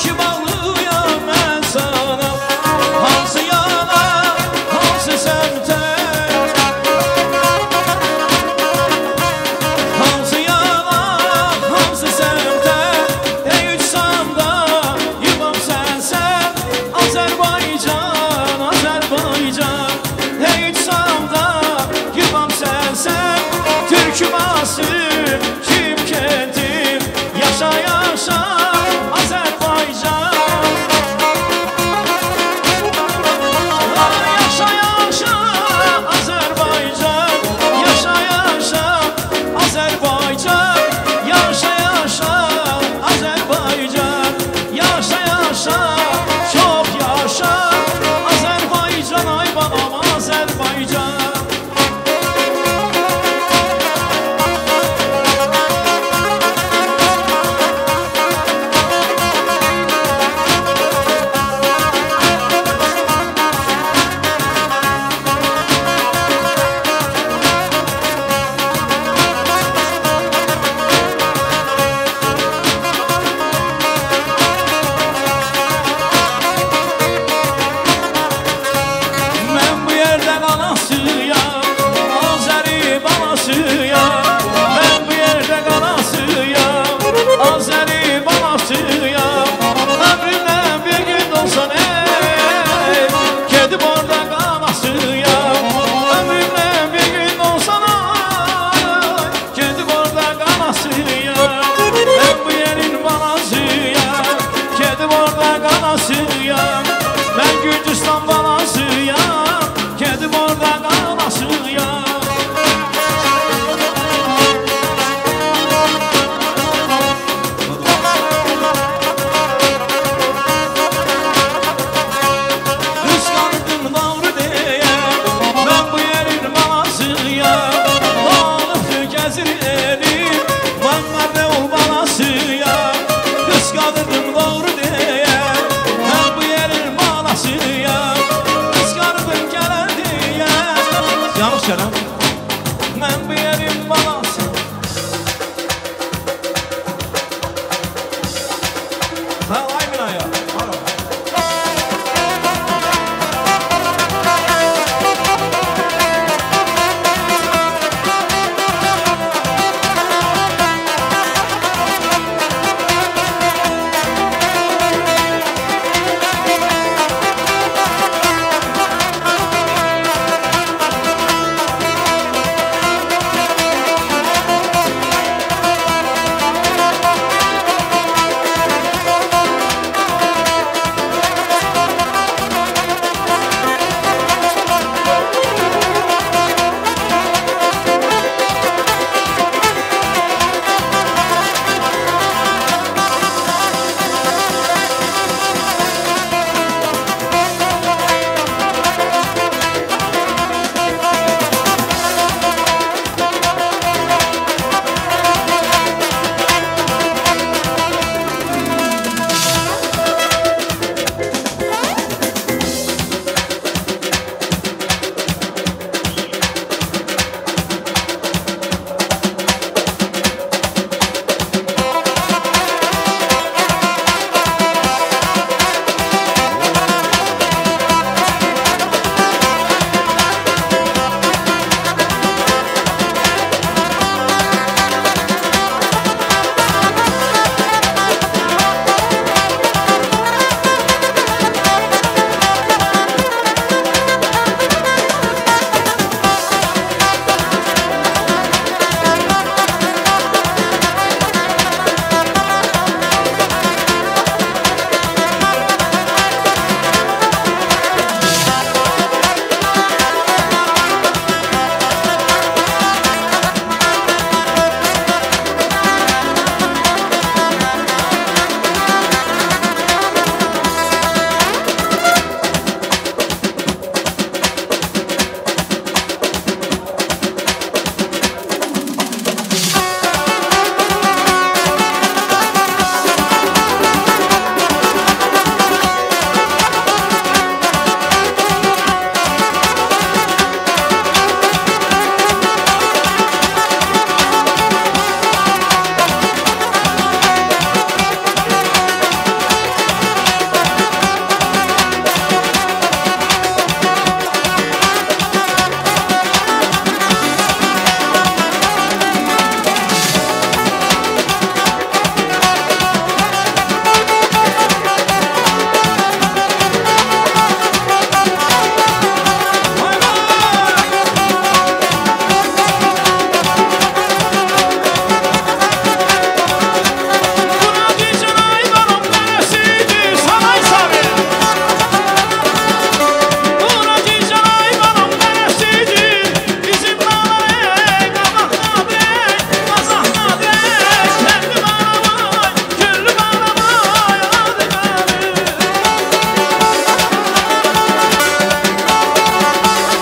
Ki bağlıyam mən sana. balasıyam. Mən Gürcüstan balasıyam, gedib orada qalasıyam. Qısqandım doğru deyə, mən bu yerin balasıyam. Dolanıbdır gəzir elim, Vanqarda ol balasıyam. Qısqandım doğru deyə, mən bu yerin balasıyam. Qısqandım gələn deyə, yanlış gələn, mən bu yerin balasıyam. Ay Minaya, var ol.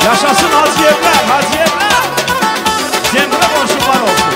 Yaşasın Hacıyevlər, Hacıyevlər! Cemre qonşular olsun.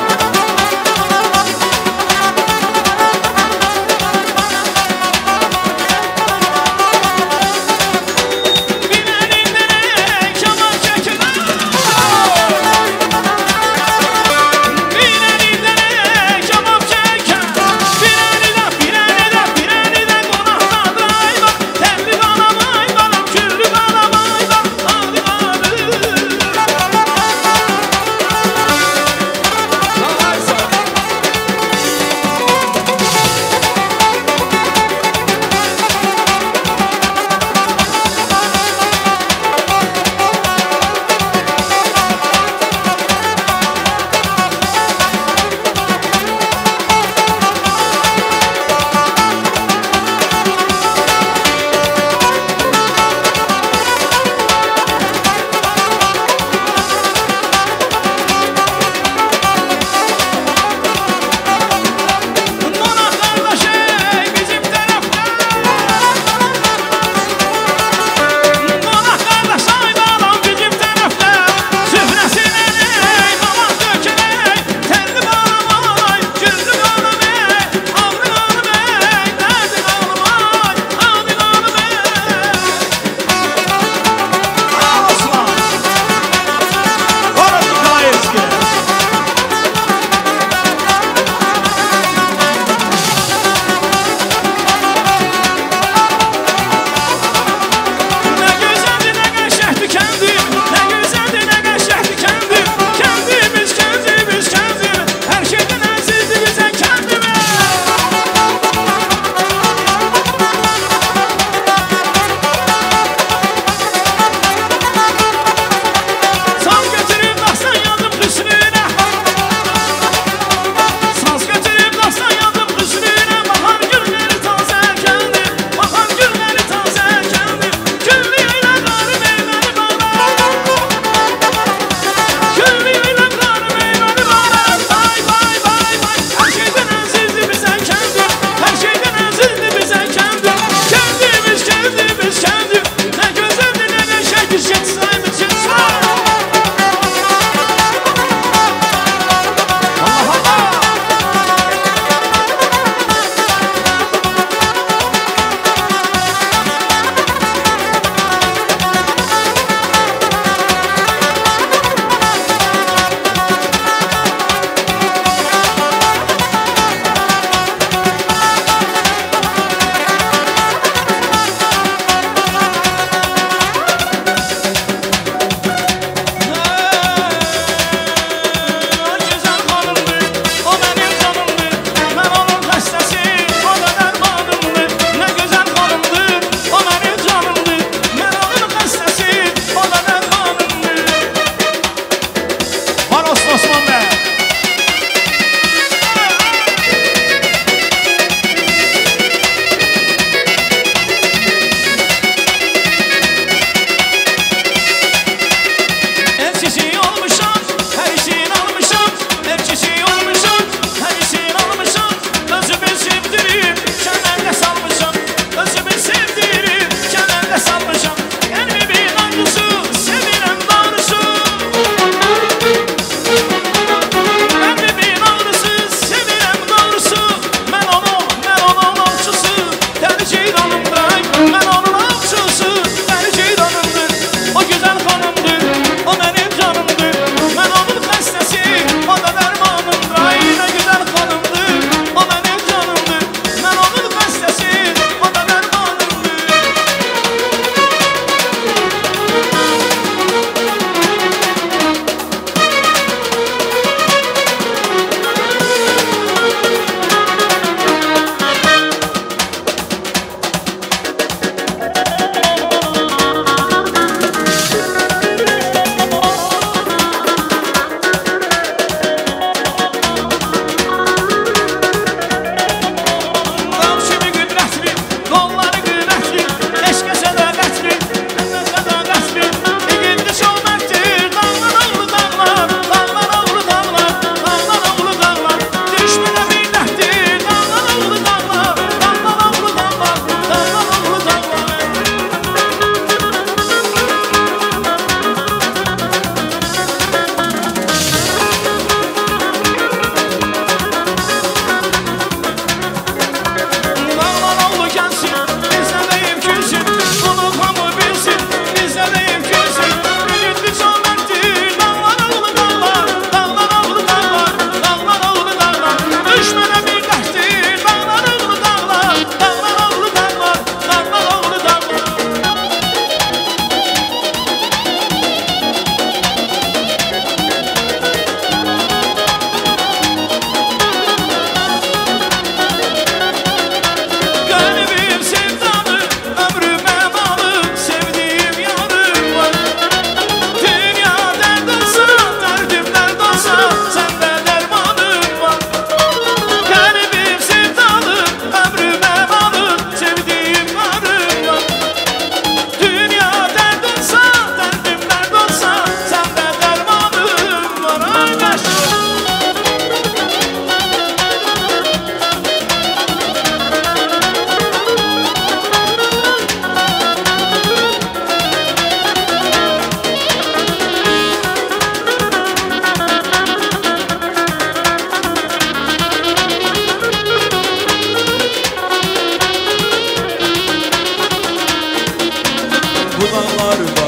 Bu dağlarda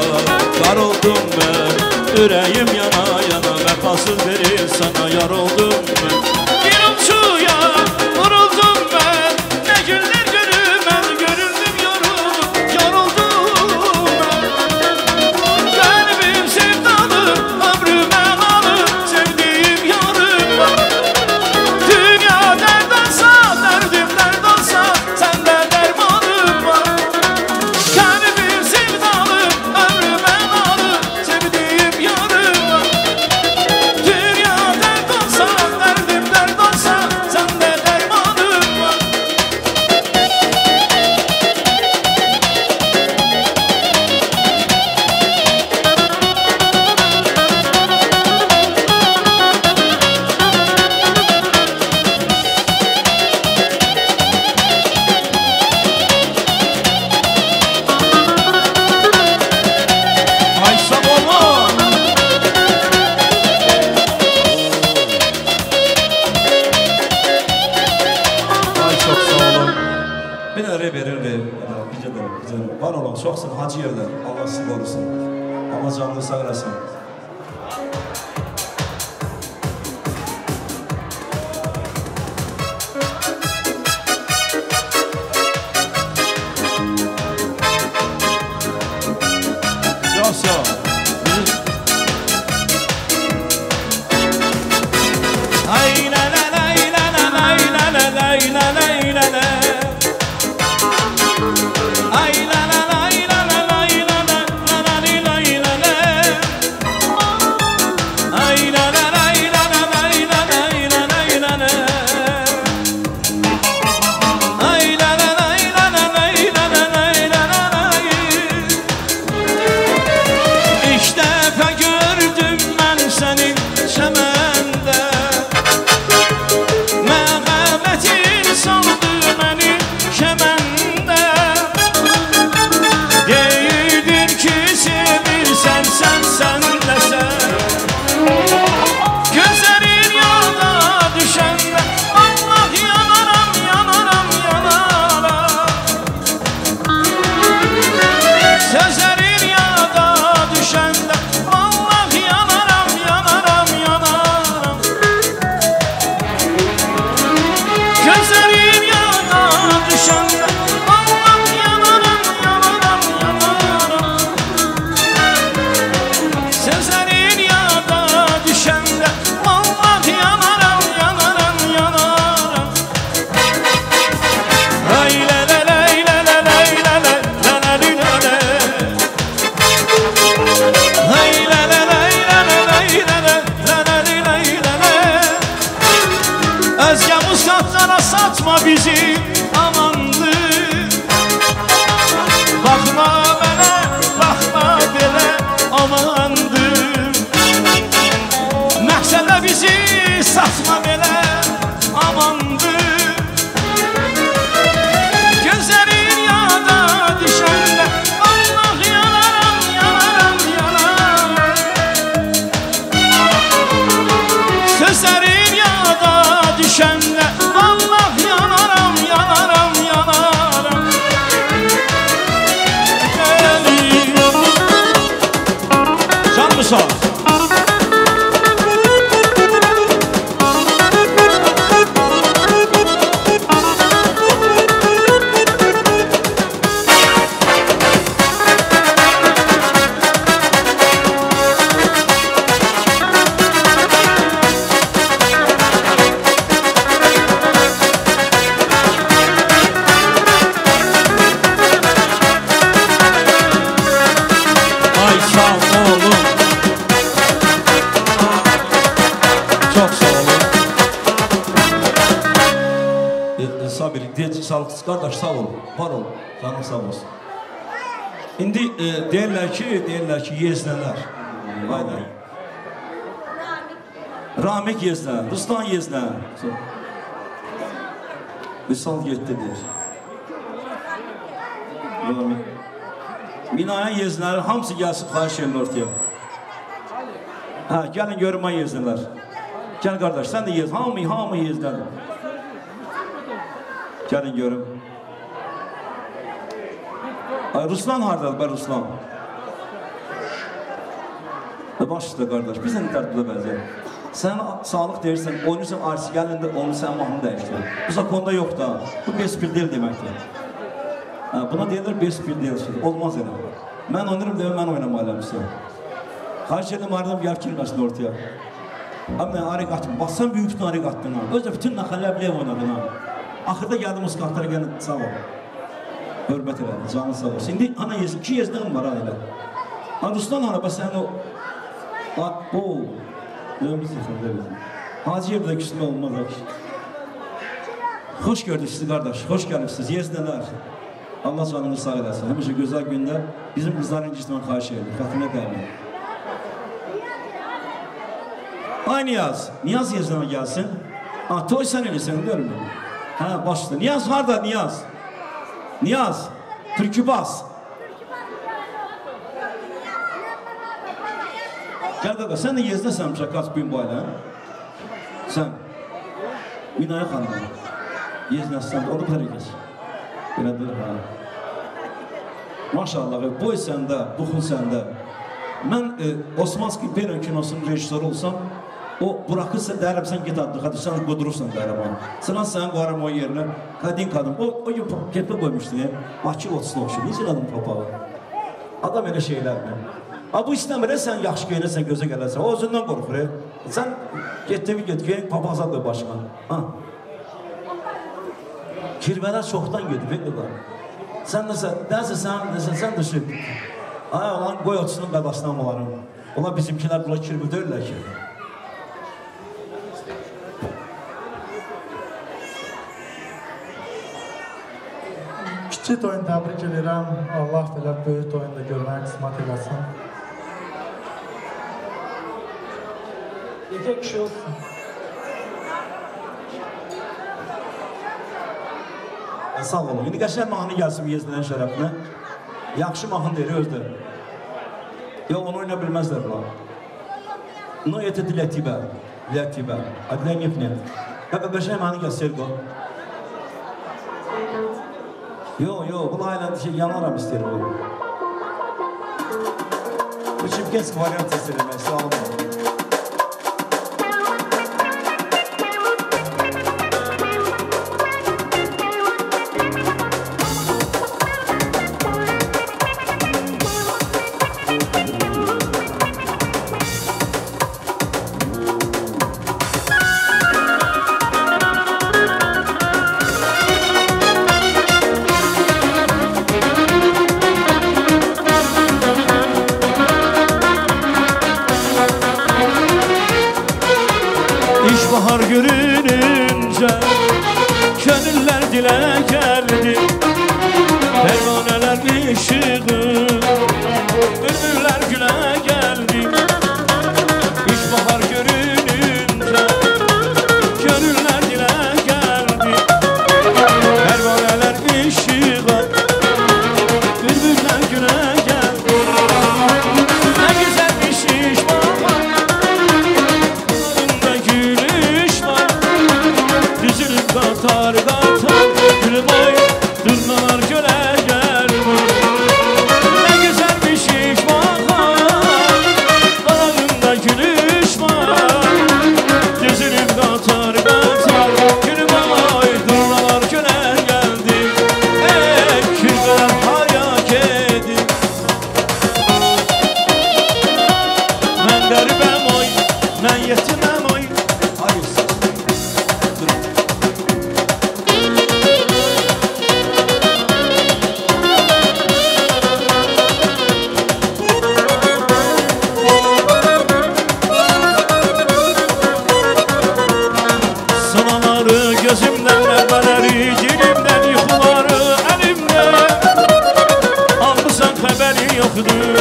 qar oldum mən. Ürəyim yana yana vəfasız bir insana yar oldum mən. Bir ovçuya vuruldum mən. Nə günlər görüm mən, görüldüm yoruldum, yoruldum mən. Qəlbim sevdalı, ömrümə alı, sevdiyim yarım var. Dünya dərd olsa, dərdim dərd olsa, səndə dərmanım var. Qəlbim sevdalı, ömrümə alı, sevdiyim yarım var. Dünya dərd olsa, dərdim dərd olsa, səndə dərmanım var. Ay sağ olun. Ay çox sağ olun. Bir də rey verir, ver. Bir də, bir də. Var olun, çoxsun Hacıyevlər. Allah sizi qorusun. Allah canınızı sağ eləsin. Çox sağ ol. Ay la la la la la la la la la la la la. Ay la la la la la la la la la la la la. Ay la la la la la la la la la la la. Ay la la la la la la la la la la. İlk dəfə gördüm mən səni çəməndə. Məhəbbətin saldı məni kəməndə. Deyirdin ki sevirsən sən, sən də sən. Gözlərin yolda düşəndə Allah yanaram, yanaram, yanaram. Sözlərin yada düşəndə Allah yanaram, yanaram, yanaram. Gözlərin yada düşəndə Allah yanaram, yanaram, yanaram. Sözlərin yada düşəndə Allah yanaram, yanaram, yanaram. Ay la la la la la la la la la la la la. Ay la la la la la la la la la la la la. Özge musatlara satma bizi amandır. Bakma mənə, baxma belə amandır. Məqsədə bizi satma belə amandır. Gözlərin yada düşəndə Allah yanaram, yanaram, yanaram. Sözlərin yada düşəndə Allah yanaram, yanaram, yanaram. Can mı sağ? Ay sağ olun. Çox sağ olun. Sabir, deyəcək sağlıqsız qardaş, sağ ol, var ol, canın sağ olsun. İndi deyirlər ki, yeznələr. Aynen. Ramik yeznə, Ruslan yeznə. Vüsal getdi deyir. Ramik. Minaya yeznələr hamısı gəlsin, xahiş edirəm ortaya. Hə, gəlin görüm ay yeznələr. Gəl qardaş, sən də yez, hamı yeznədir. Gəlin görüm. Ay, Ruslan hardadır bə, Ruslan? Baş üstə qardaş, biz də dərd burada bəzən. Sən sağlıq deyirsən, oynayırsan, artist gəlində onu sən mahnı dəyişdirir. Bu zakonda yox da, bu bespridel deməkdir. Buna deyirlər bespridel şey, olmaz elə. Mən oynayıram demək, mən oynamalıyam sizə. Xahiş edirəm, ayrılam, gəlib girməsin ortaya. Abi, mən arıq atdım, bax, sən böyük bütün arıq atdın ha. Özü də bütün naxallər biləyə oynadın ha. Axırda gəldim musikantlara, gəlin, sağ ol. Hörmət elədim, canın sağ olsun. İndi, ana, iki yezdığım var ha elə. Ha, Ruslan hara, bax, sənin o... O, növümüz yıxıldı bizim. Hacıyev də küsmə olmaz ha. Xoş gördük sizi qardaş, xoş gəlibsiniz, yezdələr. Allah canını sağ eləsin. Həmişə gözəl gündə bizim qızların incitməni xahiş edirik, xətrinə dəyməyin. Ay Niyaz, Niyaz yezdəmə gəlsin. Ha, toy sən eləyirsən, görmür. Hə, baş üstə. Niyaz harada Niyaz? Niyaz, türkübaz. Gəl qaqa, sən də yezdəsən qaç bin bu ailə. Sən, Minaya xanım, yezdəsən, onu bu tərə keç. Belədir, hə. Maşallah, boy səndə, buxun səndə. Mən Osmanski İmperiya kinosunun rejissoru olsam, o bırakırsa deyərəm, sən get adlıqa, sən qudurursan deyərəm onu. Sıran sənin qoyaram o yerinə, qadin qadın. O gün kepə qoymuşdu, Bakı otusuna oxşur. Necə elədim papağı? Adam elə şeylərdir. Ha, bu istəmir, sən yaxşı geyinirsən, gözə gələrsən. O özündən qorxur. Sən get, devi get, geyin, papaq zad qoy başına. Ha. Kirvələr çoxdan gedib, qılar. Sən nəsə, sən düşüb. Ay, olan qoy otusunun qadasından onların. Onlar bizimkilər buna kirvə deyirlər ki. Kiçik toyunu təbrik edirəm. Allah belə böyük toyunu da görməyə qismət eləsin. Yekə kişi olsun. Sağ olun. İndi qəşəng mahnı gəlsin yezdədən şərəfinə. Yaxşı mahnı deyir özdə. Yox, onu oynaya bilməzlər bunlar. No, это для тебя. Для тебя. А для них нет. Qaqa, qəşəng mahnı gəlsin, Sergo. Yox, yox, bunlar ilə şey, yanaram istəyir bu. Bu çimkensk variant istəyir, sağ olun. İlkbahar görününce gönüller dile geldi, pervaneler ışığı, bülbüller güle geldi. İlkbahar görününce gönüller dile geldi, pervaneler ışığı, bülbüller güle geldi. Ne güzelmiş ilkbahar, yanında gülüş var, düzülüp katar katar gülüm oy, durnalar göle geldi. Ne güzelmiş ilkbahar, yanında gülüş var, düzülüp katar katar gülüm oy, durnalar göle geldi. Ey kirveler hayak edin, mən qəribəm oy, mən yetiməm oy. Sınaları gözümdən, nəğmələri dilimdən, yuxuları əlimdən, almısan xəbəri yoxdur.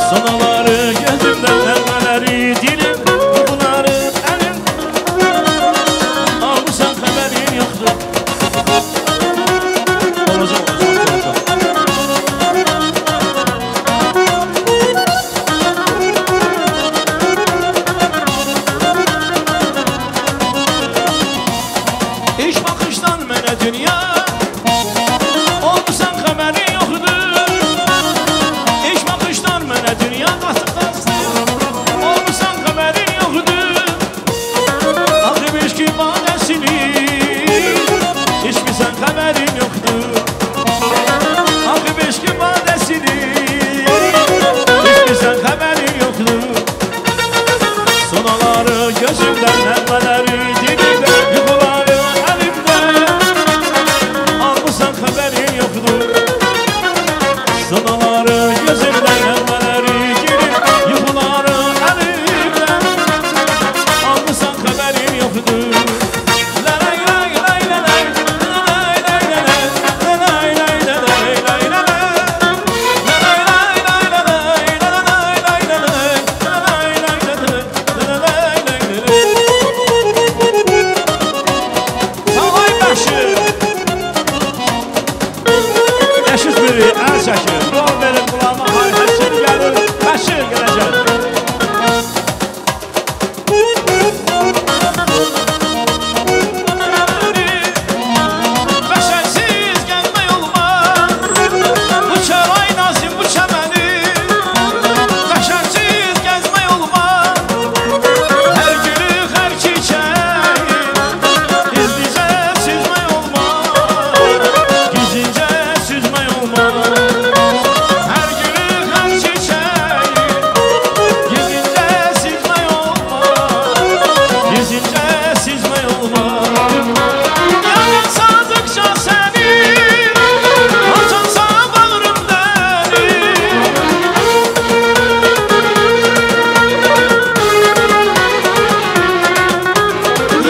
Sınaları gözümdən, nəğmələri dilim, yuxuları əlimdən, almısan xəbəri yoxdur. Olacaq, olacaq, olacaq. İlk baxışdan mənə dünya, olmusan xəbəri yoxdur. Sonaları gözümdən nəğmələri girir, yuxuları əlimdən. Almısan xəbərim yoxdur. Ləlay lay lay ləlay, ləlay lay ləlay, ləlay lay ləlay lay ləlay. Ləlay lay lay ləlay, ləlay lay ləlay, ləlay lay ləlay, ləlay lay ləlay. Salay Bəşir. Yaşız biri əl çəkir. Yol verin qulağıma, hay Bəşir gəlir, Bəşir gələcək. Bəşərsiz gəlmək olmaz, bu çəray nazim bu çəməni. Bəşərsiz gəzmək olmaz, hər gülü, hər çiçəyi gizlicə süzmək olmaz, gizlicə süzmək olmaz. Hər gülü, hər çiçəyi gizlicə süzmək olmaz, gizlicə süzmək olmaz. Yanan sadıqca səni, açansa bağrım dəli.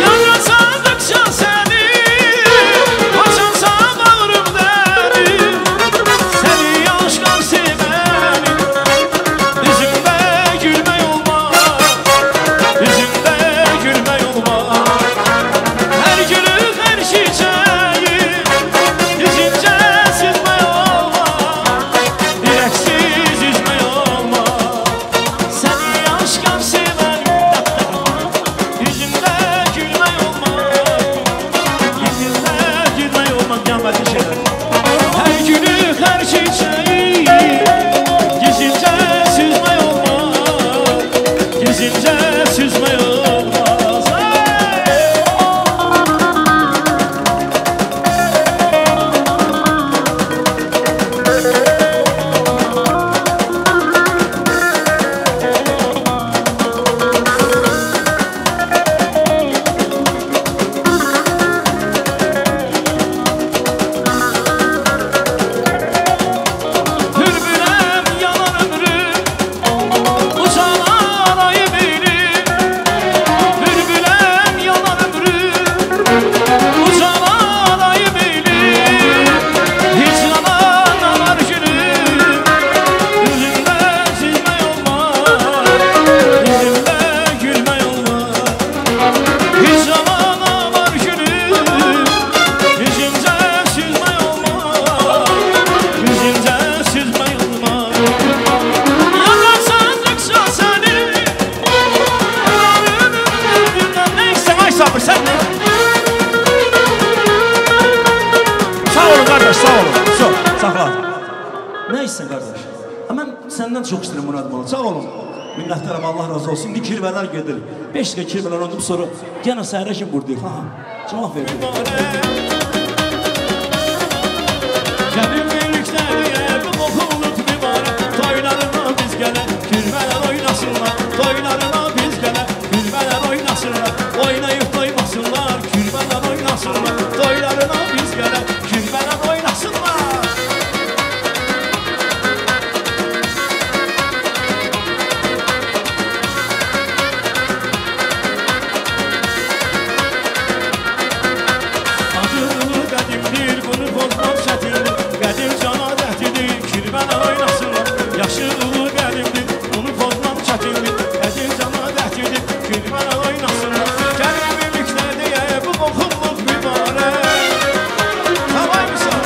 Yanan sadıqca səni, açansa bağrım dəli. Səni aşkar sevəni, üzümdə gülmək olmaz, üzümdə gülmək olmaz. Hər gülü, hər çiçəyi gizlincə süzmək olmaz, ürəksiz üzmək olmaz. Səni aşkar sevəni, üzümdə gülmək olmaz, üzümdə gülmək olmaz. Qiyamətli şeylər. Hər gülü, hər çiçəyi gizlincə süzmək olmaz, gizlincə süzmək olmaz. Hey! Bülbüləm yalan ömrüm, uzanar ayı beyli. Bülbüləm yalan ömrüm, uzanar ayı beyli. Hicrana nalar gülüm, üzümdə süzmək olmaz, üzümdə gülmək olmaz. Hicrana nalar gülüm, üzümdə süzmək olmaz, üzümdə süzmək olmaz. Yalan sandıqca səni, nə istən ay Sabır, sən nə? Sağ olun qardaş, sağ olun. Sağ, saxla. Nə istən qardaş? Ha, mən səndən çox istəyirəm Murad bala. Sağ olun. Minnətdaram, Allah razı olsun. İndi kirvələr gedir. 5 dəqiqə kirvələr oynayıb sonra yenə səhərə kimi buradayıq. Ha, cavab verdim. Gəlin birlikdə deyə bu qoxuluk mübarək. Toylarına biz gələk, kirvələr oynasınlar. Toylarına biz gələk, kirvələr oynasınlar. Oynayıb doymasınlar, kirvələr oynasınlar. Toylarına biz gələk, kirvələr oynasınlar. Adı qədimdir, bunu pozmaq çətindir. Qədim can adətidir, kirvələr oynasınlar. Yaşı ulu qədimdir, bunu pozmaq çətindir. Qədim can adətidir, kirvələr oynasınlar. Gəlin birlikdə deyə bu qoxumluq mübarək. Tamam mısın?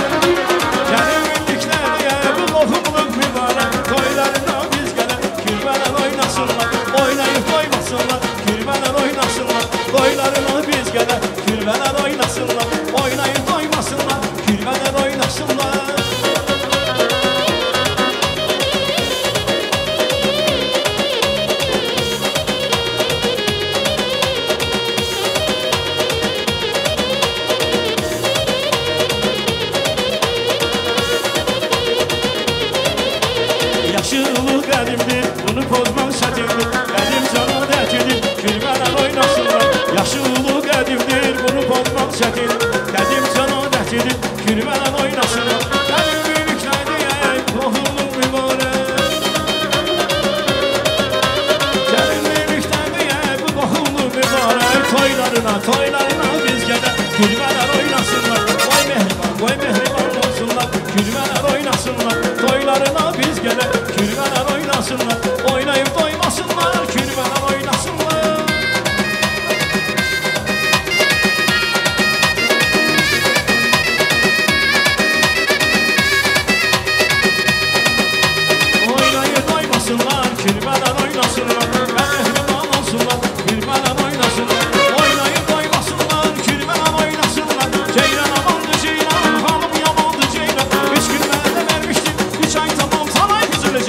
Gəlin birlikdə deyə bu qoxumluq mübarək. Toylarına biz gələk, kirvələr oynasınlar. Oynayıb doymasınlar, kirvələr oynasınlar. Toylarına biz gələk, kirvələr oynasınlar. Oynayıb doymasınlar, kirvələr oynasınlar. Yaşı ulu qədimdir, bunu pozmaq çətindir. Qədim can adətidir, kirvələr oynasınlar. Yaşı ulu qədimdir, bunu pozmaq çətindir. Qədim can adətidir, kirvələr oynasınlar. Qədim birlikdə deyək, qohum gələk. Kürvələr oynasınlar, oynayıb doymasınlar, kürvələr oynasınlar. Oynayıb doymasınlar, kürvələr oynasınlar, mehriban olsunlar, kürvələr oynasınlar. Oynayıb doymasınlar, kürvələr oynasınlar. Ceylan amandı ceylan, xanım yamandı ceylan. 3 gün vədə vermişdim, 3 ay tamam sana güzeli.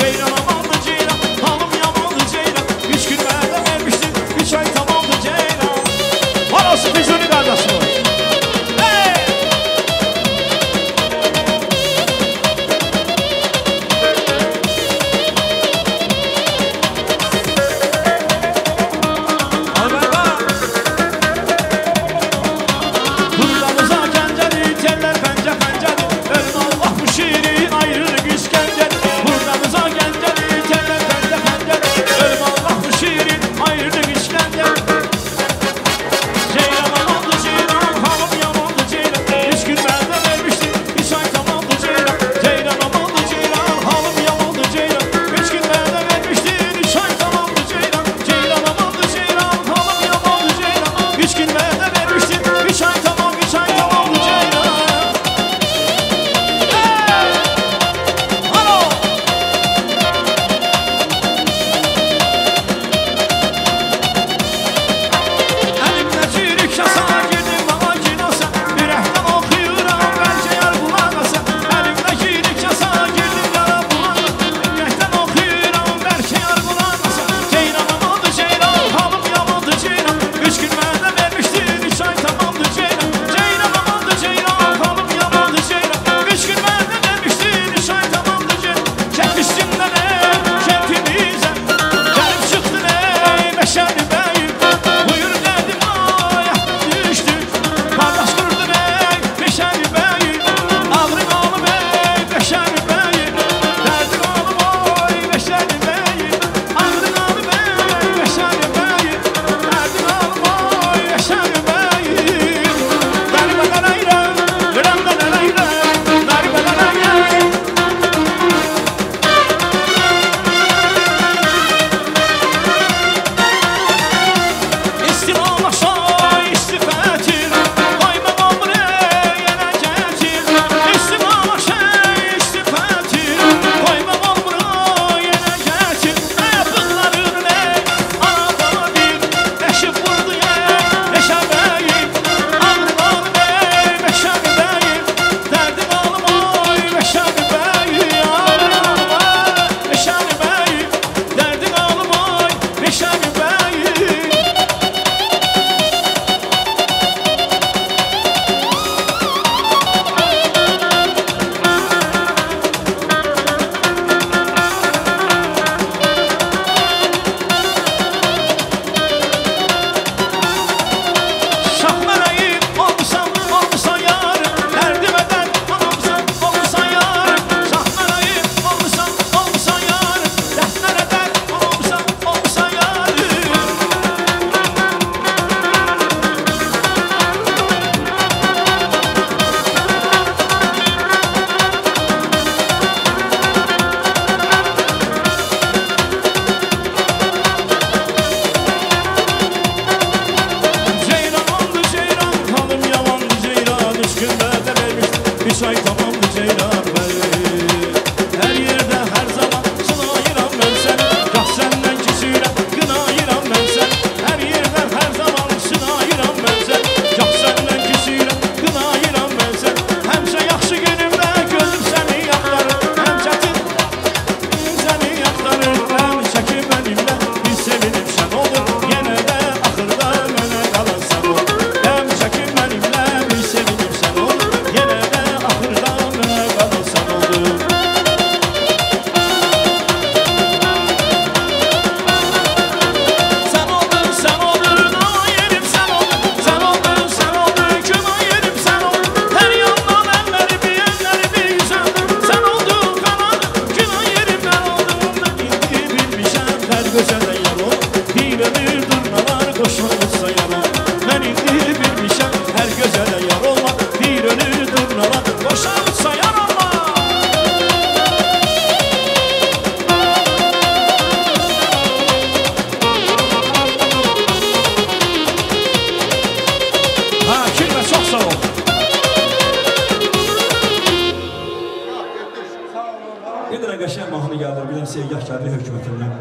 Bir dənə qəşəng mahnı gəlir, bir dənə Segah gəlir hökumətindən.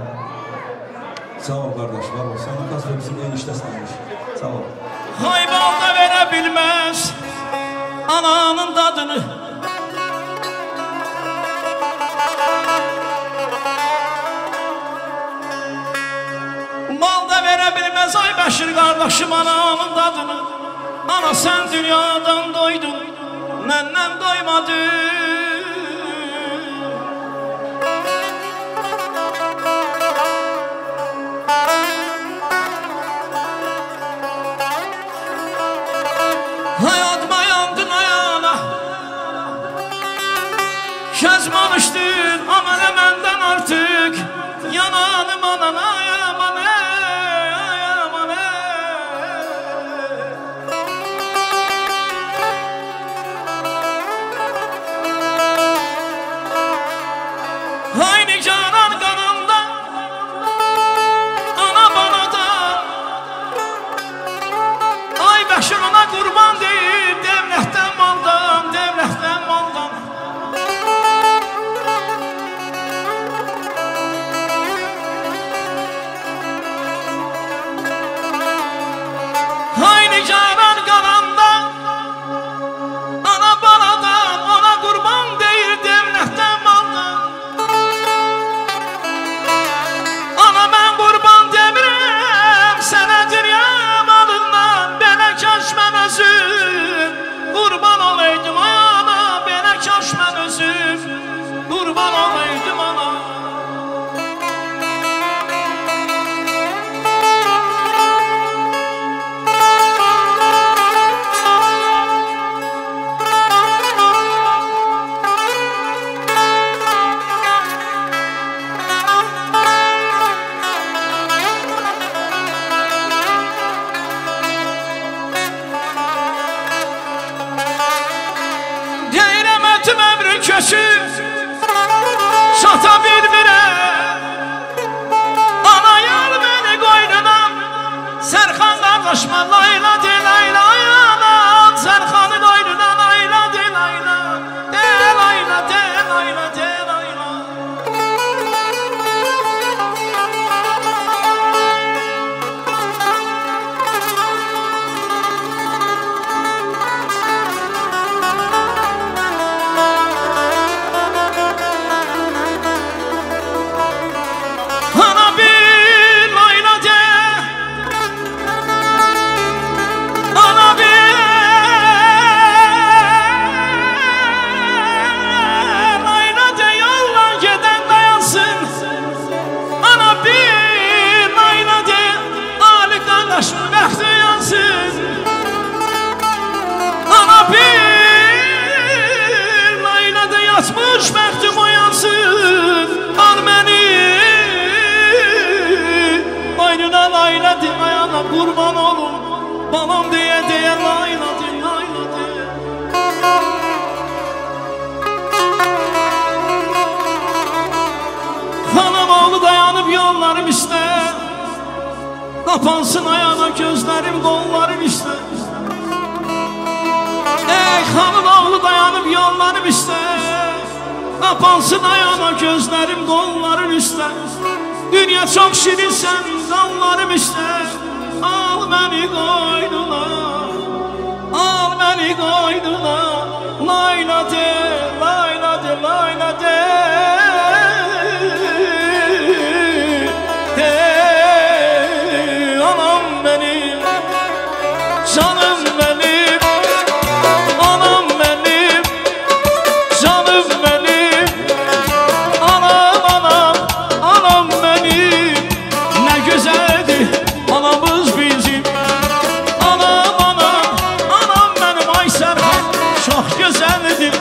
Sağ ol qardaş, var ol. Sən qaz bizim eyni işdə sanmış. Sağ ol. Hay bal da verə bilməz ananın dadını. Mal da verə bilməz ay Bəşir qardaşım ananın dadını. Ana sən dünyadan doydun, məndən doymadın. Hayatıma yandın ayağına, Kezmanışdın ama ne məndən artıq. Yananım anana aman ey, aman ey. Hayni canan kananda, ana bana da. Ay Bəşir ona qurban deyir, devlətdən maldan, devlətdən maldan. Hayni canan qalanda, ana baladan, ona qurban deyir, devlətdən maldan. Ana mən qurban demirəm sənə dünya malından, belə kaş mən özüm qurban olaydım ay ana, belə kaş mən özüm qurban olaydım ana. Köçür, çata bilmirəm. Ana yar məni qoynuna, Sərxan qardaşıma layla de layla anam. Sərxanı qoynuna layla de layla, de layla de layla de layla. Yatmış bəxtim oyansın, al məni boynuna layla de ayağına qurban olum, balam deyə deyə layla de layla de. Xanam oğlu dayanıb yollarım istə, qapansın ayağına gözlərim qollarım istə. Ey xanım oğlu dayanıb yollarım istə, qapansın ayağına gözlərim qollarım üstə. Dünya çox şirinsən qanlarım üstə. Al məni qoynuna, al məni qoynuna. Layla de, layla de, layla de. De, anam benim, canım benim, anam benim, canım benim. Anam, anam, anam benim. Ne güzeldi anamız bizim. Anam, anam, anam benim ay Sərxan. Çox güzeldi.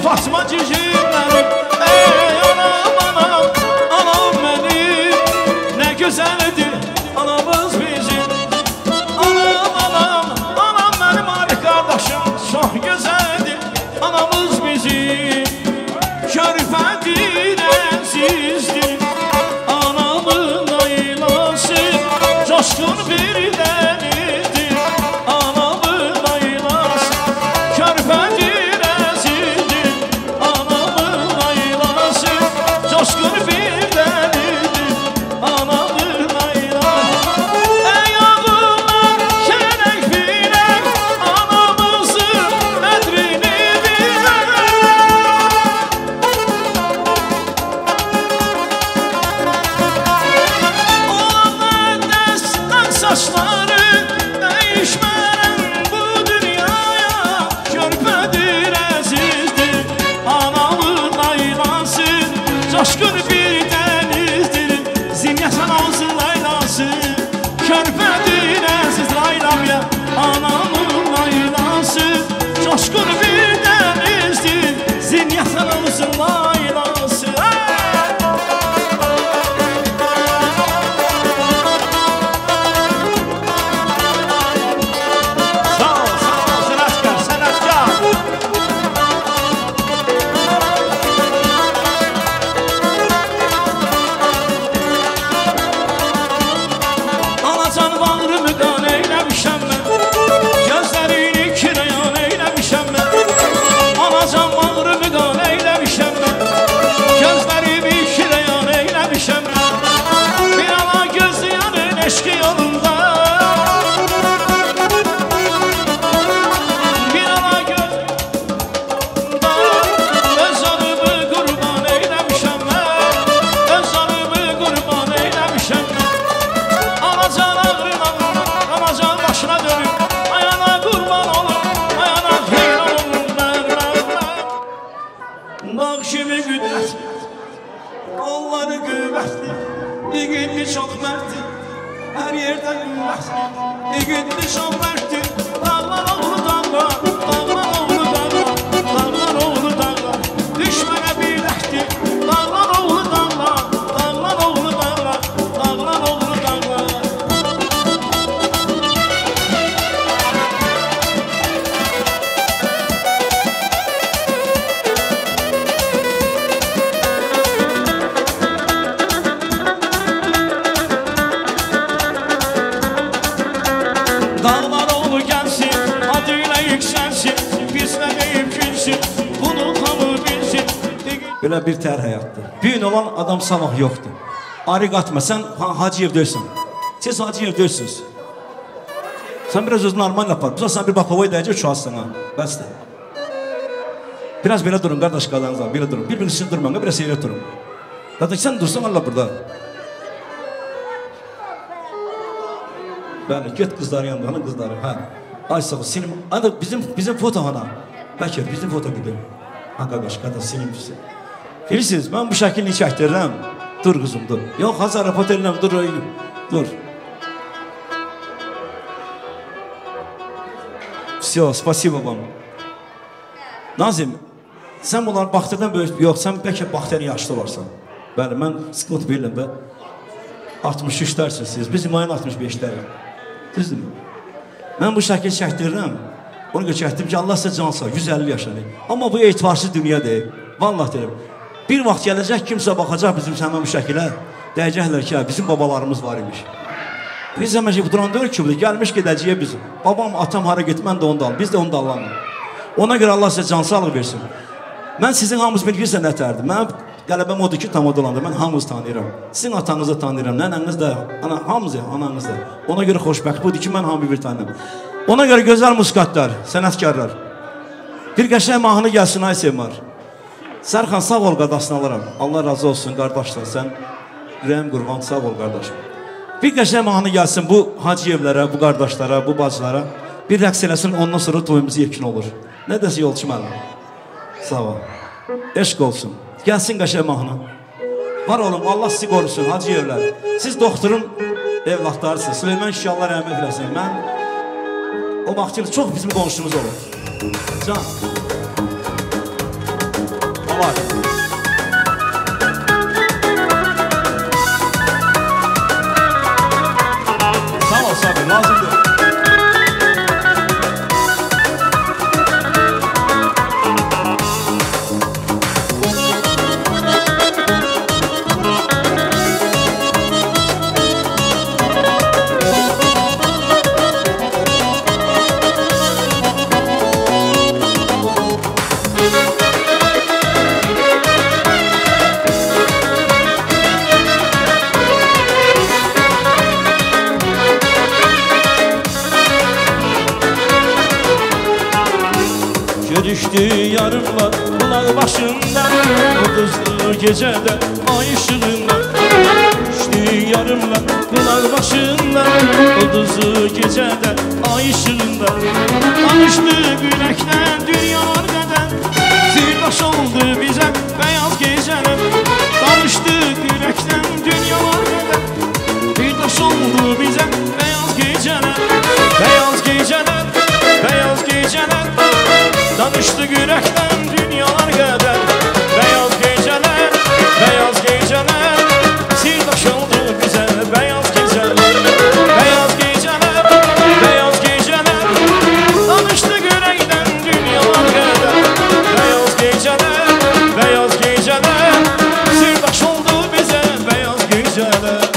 Fatma cicim mənim. Ey anam, anam, anam mənim. Nə gözəldir anamız bizim. Anam, anam, anam mənim Arif qardaşım. Çox gözəldir anamız bizim. Körpədir, əzizdir anamın ailası. Coşqun bir dənizdir anamın ailası. Körpədir, əzizdir anamın ailası. Coşqun bir dənizdir anamın ailası. Ey oğullar, şərək bilək, anamızın qədrini bilək. Olanlar dəstən saçları dəyişmərəm bu dünyaya. Körpədir, əzizdir anamın ailası. Coşqun bir dənizdir Zinət anamızın laylası. Körpədir, əzizdir aylamya anamın ailası. Coşqun bir dənizdir Zinət anamızın laylası. Sağ ol, sağ ol, sənətkar, sənətkar. Anacan bağrımı qan eyləmişəm mən, gözlərini kirayan eyləmişəm mən. Anacan bağrımı qan eyləmişəm mən, gözlərimi kirayan eyləmişəm mən. Bir ana gözü yanır eşqi yolunda, bir ana gözü öz canımı qurban eyləmişəm mən. Öz canımı qurban eyləmişəm mən. Anacan ağrına, anacan başına dönüm. Ay ana qurban olum, ay ana heyran olum mən, mən, mən. Dağ kimi qüdrətli, qolları qüvvətli, İgidli çox mərddir, hər yerdə qüvvətli. İgidli çox mərddir, dağlar oğlu dağlar, dağlar oğlu dağlar, dağlar oğlu dağlar. Düşmənə birləkdir, dağlar oğlu dağlar, dağlar oğlu dağlar, dağlar oğlu dağlar. Dağlar oğlu gəlsin, adıyla yüksəlsin, bizlə deyib gülsün, bunu hamı bilsin. Belə bir tər həyatdır. Bir gün olan adam sabah yoxdur. Arıq atma, sən Hacıyev deyilsən. Siz Hacıyev deyilsiniz. Sən biraz özünü normal apar. Biz sən bir bakovay dəyəcək, uçazsın ha. Bəsdir. Biraz belə durun, qardaş qalanızlar, belə durun. Bir-birini sizin durmayın, biraz seyrək durun. Qardaş, sən dursan Allah burada. Bəli, get qızların yanında, hanı qızları, hə. Ay sağ ol, sinim, ana bizim foto hana. Bəkir, bizim foto gidelim. Ha qardaş, qardaş, sinim. Bilirsiniz, mən bu şəkilini çəkdirirəm. Dur qızım, dur. Yox, Hazar, raport eləyirəm, dur, dur. Всё, спасибо вам. Nazim, sən bunları Baxtırdan böyük, yox, sən bəlkə Baxtırdan yaşlı olarsan. Bəli, mən sıxıntı bilirəm və 63-dərsiniz siz, biz imayın 65-dəyik. Düzdürmü? Mən bu şəkil çəkdirirəm, onu görə çəkdim ki, Allah sizə can sağ, 150 yaşlanır. Amma bu etibarsız dünya deyil, vallah deyirəm. Bir vaxt gələcək, kimsə baxacaq bizim səmən bu şəkilə, deyəcəklər ki, bizim babalarımız var imiş. Biz həmən şey, bu duran deyil ki, gəlmiş gedəcəyə biz. Babam, atam hara get, mən də onu da alım, biz də onu da alamıq. Ona görə Allah sizə can sağlığı versin. Mən sizin hamınız bilgirsə nətərdir? Mənim qələbəm odur ki, tamada olanda mən hamınızı tanıyıram. Sizin atanızı da tanıyıram, nənəniz də, hamınızı, ananız da. Ona görə xoşbəxt budur ki, mən hamı bir tanıyıram. Ona görə gözəl musikatlar, sənətkarlar. Bir qəşəng mahnı gəlsin, ay Sevmar. Sərxan, sağ ol qadasını alıram. Allah razı olsun qardaşlar, sən ürəyim qurban, sağ ol qardaşım. Bir qəşəng mahnı gəlsin bu Hacıyevlərə, bu qardaşlara, bu bacılara. Bir rəqs eləsin, ondan sonra toyumuz yekin olur. Nə desə yolçu müəllim? Sağ ol. Eşq olsun. Gəlsin qəşəng mahnı. Var olun, Allah sizi qorusun, Hacıyevlər. Siz doktorun evlatlarısınız. Süleyman kişi, Allah rəhmət eləsin. Mən o vaxt çox bizim qonşumuz olur. Can. Var. Sağ ol Sabir, lazımdır. Görüşdü yarımla bulaq başında, ulduzlu gecədə ay işığında. Görüşdü yarımla bulaq başında, ulduzlu gecədə ay işığında. Danışdı ürəkdən dünyalar qədər, sirdaş oldu bizə bəyaz gecələr. Danışdı ürəkdən dünyalar qədər, sirdaş oldu bizə bəyaz gecələr. Bəyaz gecələr, bəyaz gecələr. Danışdı ürəkdən dünyalar qədər, bəyaz gecələr, bəyaz gecələr. Sirdaş oldu bizə bəyaz gecələr, bəyaz gecələr, bəyaz gecələr. Danışdı ürəkdən dünyalar qədər, bəyaz gecələr, bəyaz gecələr. Sirdaş oldu bizə bəyaz gecələr.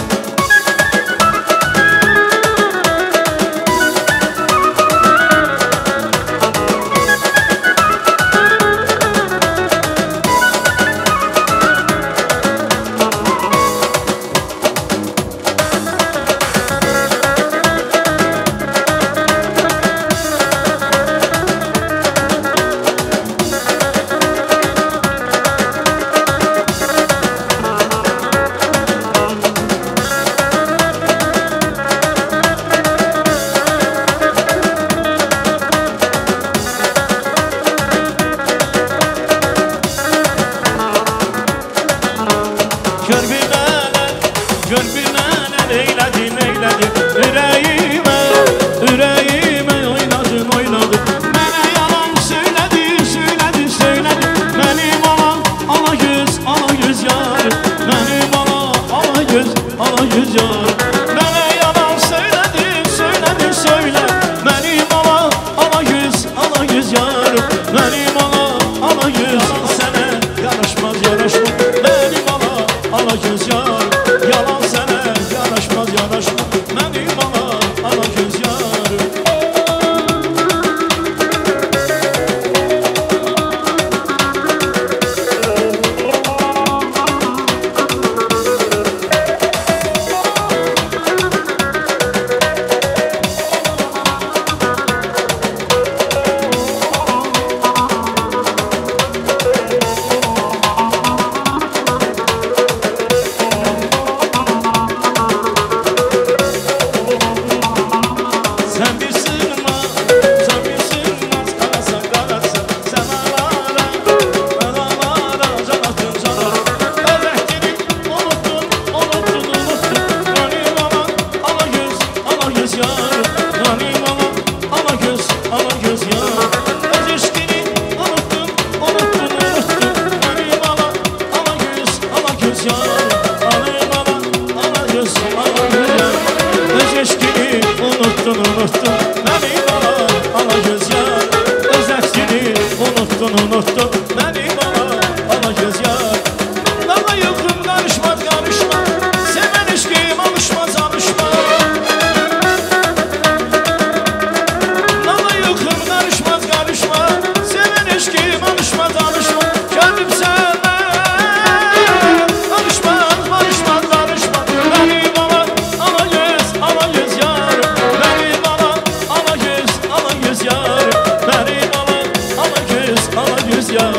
Yar.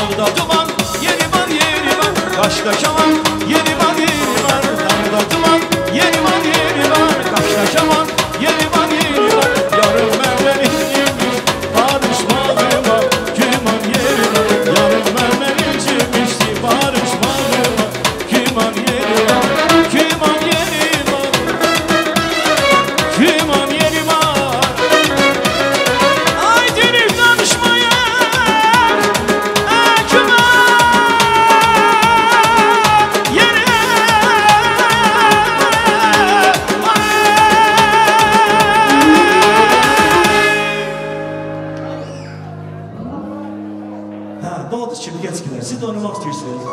Dağda duman, yeri var, yeri var. Kaşda kaman, yeri var, yeri var. Dağda duman, yeri var, yeri var. Kaşda kaman, yeri var, yeri var. Yarım məndən incimiş, barışmağıma güman yeri var. Yarım məndən incimişdi, barışmağıma güman yeri var. Güman yeri var, güman yeri var. Ay dönüp danışmaya güman yeri var. Hə, nə oldu şimdi gənclər? Siz də oynamaq istəyirsiniz.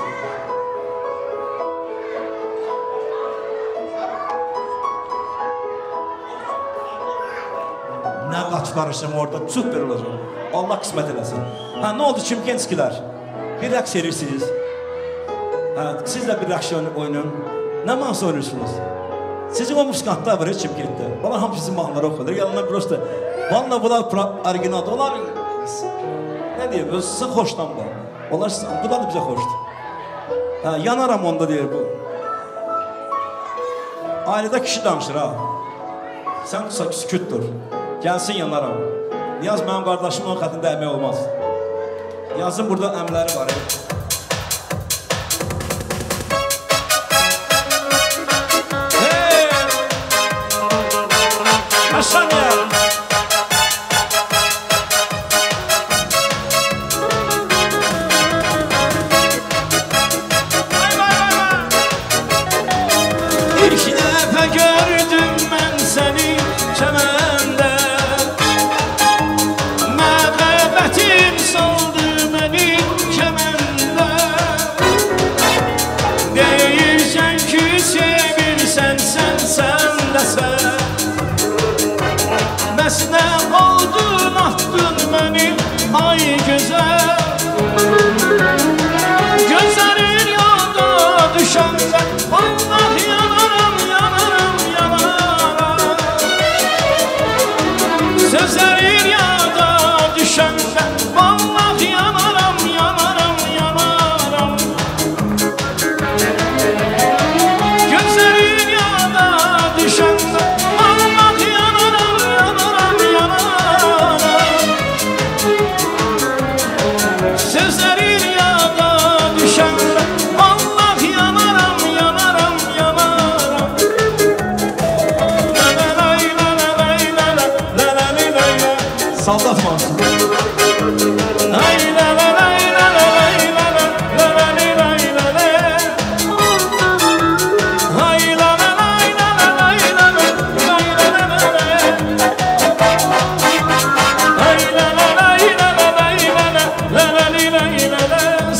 Nə qaçlarışım orada, super olacaq. Allah qismət eləsin. Hə, nə oldu şimdi gənclər? Bir rəqs edirsiniz. Hə, siz də bir rəqs oynayın. Nə mansı oynayırsınız? Sizin o musikantlar var heç Çimkentdə. Onlar hamısı sizin mahnıları oxuyurlar. Yalanlar prosta. Valla bunlar originaldır. Onlar nə deyir? Sizə xoşlanmır. Onlar, bunlar da bizə xoşdur. Hə, yanaram onda deyir bu. Ailədə kişi danışır ha. Sən sükutdur. Gəlsin yanaram. Niyaz mənim qardaşım, onun xətində əmək olmaz. Niyazın burada əmləri var. Hey! Hasan ya! İlk dəfə gördüm mən səni çəməndə. Məhəbbətim saldı məni kəməndə. Deyirsən ki sevirsən sən, sən də sən. Bəs nə oldun atdın məni ay gözəl. Gözlərin yolda düşəndə Allah yanaram, yanaram, yanaram. Sözlərin yada düşəndə vallahi yanaram, yanaram, yanaram. Gözlərin yada düşəndə vallahi yanaram, yanaram, yanaram. Sözlərin yada düşəndə vallahi yanaram, yanaram, yanaram. Saldatma. Ay la la la la la la la la la la la la. Ay la la la la la la la la la la. Ay la la la la la la la la la la la.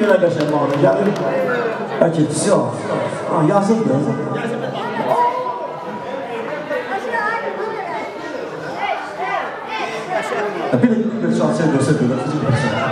dənə qəşəng mahnı gəlir. Bəlkə ikisi al. Ha, yazıldı. Bir çalsaydı göstər görək.